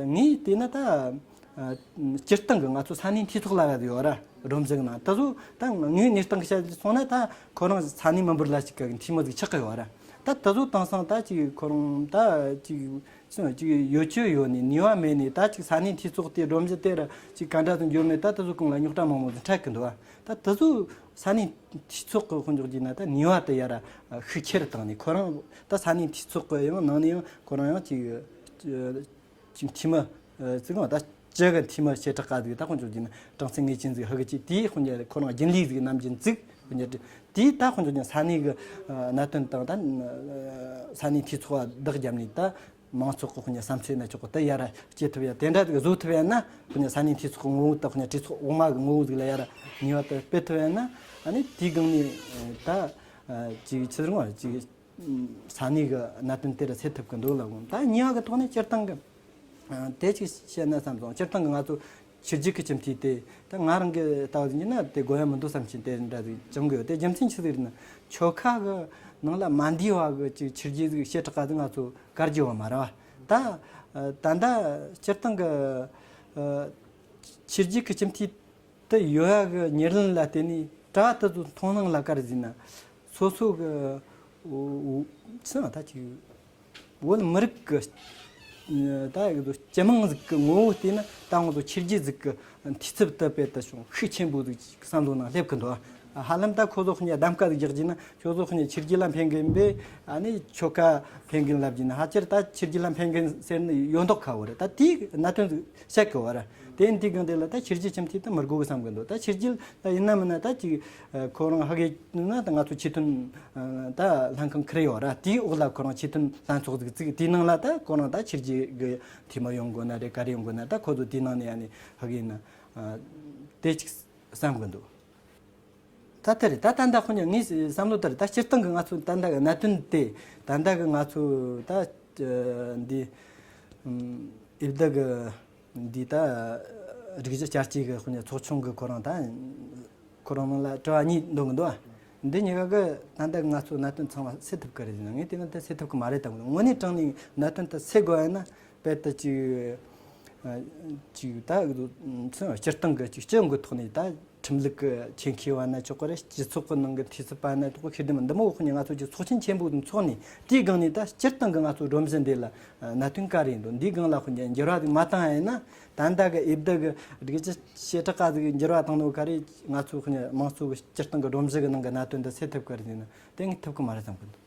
ངས་བལྟས་ན་ད་སྤྱིར་བཏང་གི་ང་ཚོ་ས་གནས་འཐུས་ཚོགས་ལབ་ཡ་ཡོད་ར། སྒྲོམ་གཞི་ནང་ད་གཟོད་ད་ངའི་གནས་སྟངས་བཤད་སོང་ན། ད་ཁོ་རང་ས་གནས་མི་འབོར་ལ་གཅིག་གི་འཐུས་མི་ཟིག་ཆགས་གི་ཡོད་ར། ད་ད་གཟོད་དེང་སང་ད་ཅིག་ཁོ་རང་ད་ཅིག་ཅིག་ཡོད་ཅིག་ཡོད་ནས་ནུས་པ་མེད་ནས། ད་ཅིག་ས་གནས་འཐུས་ཚོགས་དེ་སྒྲོམ་གཞི་དེ་ར་ཅིག་ག་འདྲ་དུ་འགྱུར་མེད། ད་ད་གཟོད་གང་ལ་རྙོག་དྲ་མང་མོ་ཟིག་འཕྲད་གི་འདུག་ཨ། ད་ད་གཟོད་ས་གནས་འཐུས་ཚོགས་གི་དཔེ་འཇོག་བྱས་ན་ད་ནུས་པ་དེ་ཡར་ཤུགས་ཆེ་རུ་བཏང་ནས། ཁོ་རང་ད་ས་གནས་འཐུས་ཚོགས་གི་ཡང་ནང་ནས་ཡང་ཁོ་རང་ཡང་ཅིག་ཅིག་འཐུས་མི་ཨ་ཅིག་ད་སྤྱི་གི་འཐུས་མི་བྱེ་བྲག་ག་ཟིག་ད་དཔེ་འཇོག་བྱས་ན་གྲངས་ཚད་ངེས་ཅན་ཟིག་ཧ་གི་ཅིག་དེའི་དཔེ་འཇོག་ཁོ་རང་རྒྱུན་ལས་ཟིག་ནམ་རྒྱུན་ཟིག་དཔེ་འཇོག་དེ་ད་དཔེ་འཇོག་བྱས་ན་ས་གནས་གི་ཨ་གནད་དོན་དང་ད་ཨ་ས་གནས་འཐུས་ཚོགས་བདག་རྒྱབ་ནས་ད། མང་ཚོགས་ཀྱི་དཔེ་ཉ་བསམ་ཚུལ་ན་ཆོག་གི་དེ་ཡར་སྐྱེལ་ཐུབ་ཡ་དེ་འདྲ་ཟིག་བཟོ་ཐུབ་ཡ་ན། དཔེ་ཉ་ས་གནས་འཐུས་ཚོགས་ངོ་བོ་དང་དཔེ་ཉ་གྲོས་ཚོགས་འོག་མ་གི་ངོ་བོ་ཟིག་ལ་ཡར་ནུས་པ་དེ་སྤེལ་ཐུབ་ཡ་ན། ཨ་ནི་དེའི་སྒང་ནས་ད་ཅིག་ཕྱི་རང་ཅིག་ས་གནས་གི་གནད་དོན་དེ་ར་སེལ་ཐུབ་གི་འདུག་ལ། འོང་ད་གཉིས་པ་གི་ཐོག་ནས་སྤྱིར་བཏང་གི་དེ་ཅིག་བཤད་ན་བསམ་སོང་། སྤྱིར་བཏང་གི་ང་ཚོ་ཕྱི་རྒྱལ་གི་སྤྱི་འཐུས་དེ་ད་ང་རང་གི་ལྟ་བ་ཟིག་ཡིན་ན་དེ་དགོས་ཡ་མི་འདུག་བསམ་གྱིན་དེ་འདྲ་ཟིག་བྱུང་གི་ཡོད། དེ་རྒྱུ་མཚན་ཆི་ཟིག་རེད་ན། ཆོལ་ཁ་གི་ནང་ལ་མ་འདུས་པ་གི་ཅིག་ཕྱི་རྒྱལ་ཟིག་བྱེ་བྲག་ག་ཟིག་ང་ཚོ་བཀར་རྒྱུ་བ་མ་རེད་བ། ད་ད་ལྟ་སྤྱིར་བཏང་གི་ཨ་ཕྱི་རྒྱལ་གི་སྤྱི་འཐུས་དེ་ཡོད་ཡ་གི་ཉེར་ལེན་ལ་བརྟེན་ནས་གྲྭ་དེ་ཚོ་མཐོང་སྣང་ལ་ག་རེ་ཟིན་ན། སོ་སོ་གི་འོ་འོ་ཚང་ད་ཅིག་བོད་མི་རིགས་གི་ད་ཡོད་དོ་སྤྱི་དམངས་ཟིག་གི་ངོ་བོ་བལྟས་ན། ད་ང་ཚོ་ཕྱི་རྒྱལ་ཟིག་གི་འཐུས་ཚབ་དེ་དཔེ་ད་ཅུང་ཤུགས་ཆེན་པོ་ཟིག་བསམ་བློ་ནང་སླེབས་གི་འདུག་ཧ་ལམ་ད་ཁོ་ཚོ་ཁོ་ཉ་གདམ་ག་ཟིག་རྒྱག་རྒྱུ་ན་ཁྱོད་ཚོ་ཁོ་ཉ་ཕྱི་རྒྱལ་ལ་ཕན་གིན་པས། ཨ་ནི་ཆོལ་ཁ་ཕན་གིན་ལབ་རྒྱུ་ན། ཕལ་ཆེར་ད་ཕྱི་རྒྱལ་ལ་ཕན་གིན་ཟེར་ནི་ཡོད་མདོག་ཁ་བོ་རེད། ད་དེའི་གནད་དོན་ཟིག་བཤད་གི་བ་ར། དེ་འདི་གང་དེ་ལ་ད་ཕྱི་རྒྱལ་སྤྱི་འཐུས་དེ་མི་དགོས་གི་བསམ་གི་འདུག་ད་ཕྱི་རྒྱལ་ད་ཡིན་ན་མིན་ན་ད་ཅིག་ཁོ་རང་ཧ་གི་ན་ད་ང་ཚོ་ཆེས་མཐོན་ད་ལྷན་ཁང་ཁུར་ཡོད་ར། དེའི་འོག་ལ་ཁོ་རང་ཆེས་མཐོན་ལྷན་ཚོགས་ཟིག་བཙུགས། དེའི་ནང་ལ་ད་ཁོ་རང་ད་ཕྱི་རྒྱལ་གི་འཐུས་མི་ཡོང་དགོས་ན་རེད། ག་རེ་ཡོང་དགོས་ན་ད་ཁོ་ཚོ་དེའི་ནང་ནས་ཨ་ནི་ཧ་གི་ན་དེ་ཅིག་བསམ་གི་འདུག་ད་དེ་རེད། ད་ད་ད་ཁོ་ཉ་ངས་བསམ་བློ་དེ་རེད། ད་སྤྱིར་བཏང་གི་ང་ཚོ་ད་ལྟ་གི་གནད་དོན་དེ། ད་ལྟ་གི་ང་ཚོ་ད་འདི་འོས་བསྡུ་གི་འདི་ད་ རིགས་གཞི་བསྐྱར་སྐྱེས་ཀྱི་དཔེར་ན་ཚོགས་ཆུང་གི་ཁོ་རང་ད། ཁོ་རང་ནང་ལ་དྲི་བ་གཉིས་འདོན་གི་འདུག་ཨ། འདི་གཉིས་ཀ་གི་ད་ལྟ་ང་ཚོ་གནད་དོན་ཚང་མ་སེལ་ཐུབ་ཀི་རེད་ཟེར་ན། ངས་བལྟས་ན་ད་སེལ་ཐུབ་ཀི་མ་རེད་དམ། དངོས་གནས་དྲང་གནས་གནད་དོན་དེ་སེལ་དགོས་ཡ་ན་དཔེ་ད་ཅིག་ཨ། ཅིག་ད་སྤྱིར་བཏང་གི་ཅིག་སྤྱི་ཡོངས་ཀྱི་ཐོག་ནས་ད་ཁྲིམས་ལུགས་ཀྱི་ཆེད་མཁས་པ་ན་ཆོག་གི་རེད། སྤྱི་ཚོགས་ཀྱི་ནང་གི་འཐུས་ཚབ་པ་ན་ཆོག་གི། ཤེས་ལྡན་མི་འདི་མོ་འོག་ནས་ང་ཚོ་ཅིག་ཚོགས་ཆེན་ཆེན་པོ་འཚོགས་ནས་དེའི་སྒང་ནས་ད་སྤྱིར་བཏང་གི་ང་ཚོ་སྒྲོམ་གཞི་འདི་ལ་གནད་དོན་ག་རེ་ཡིན་འདུག་འདིའི་སྒང་ལ་དཔེར་ན་འགྱུར་བ་མ་བཏང་ཡ་ཡིན་ན། ད་ལྟ་གི་འོས་བསྡུ་གི་སྒྲིག་གཞི་བྱེ་བྲག་ག་ཟིག་འགྱུར་བ་བཏང་ནོ་ག་རེ། ང་ཚོ་དམངས་གཙོ་གི་སྤྱིར་བཏང་གི་སྒྲོམ་གཞི་གི་ནང་གི་གནད་དོན་འདི་སེལ་ཐུབ་ཀི་རེད་ཟེར་ན། དེ་ངས་ཐུབ་ཀི་མ་རེད་བསམ་གི་འདུག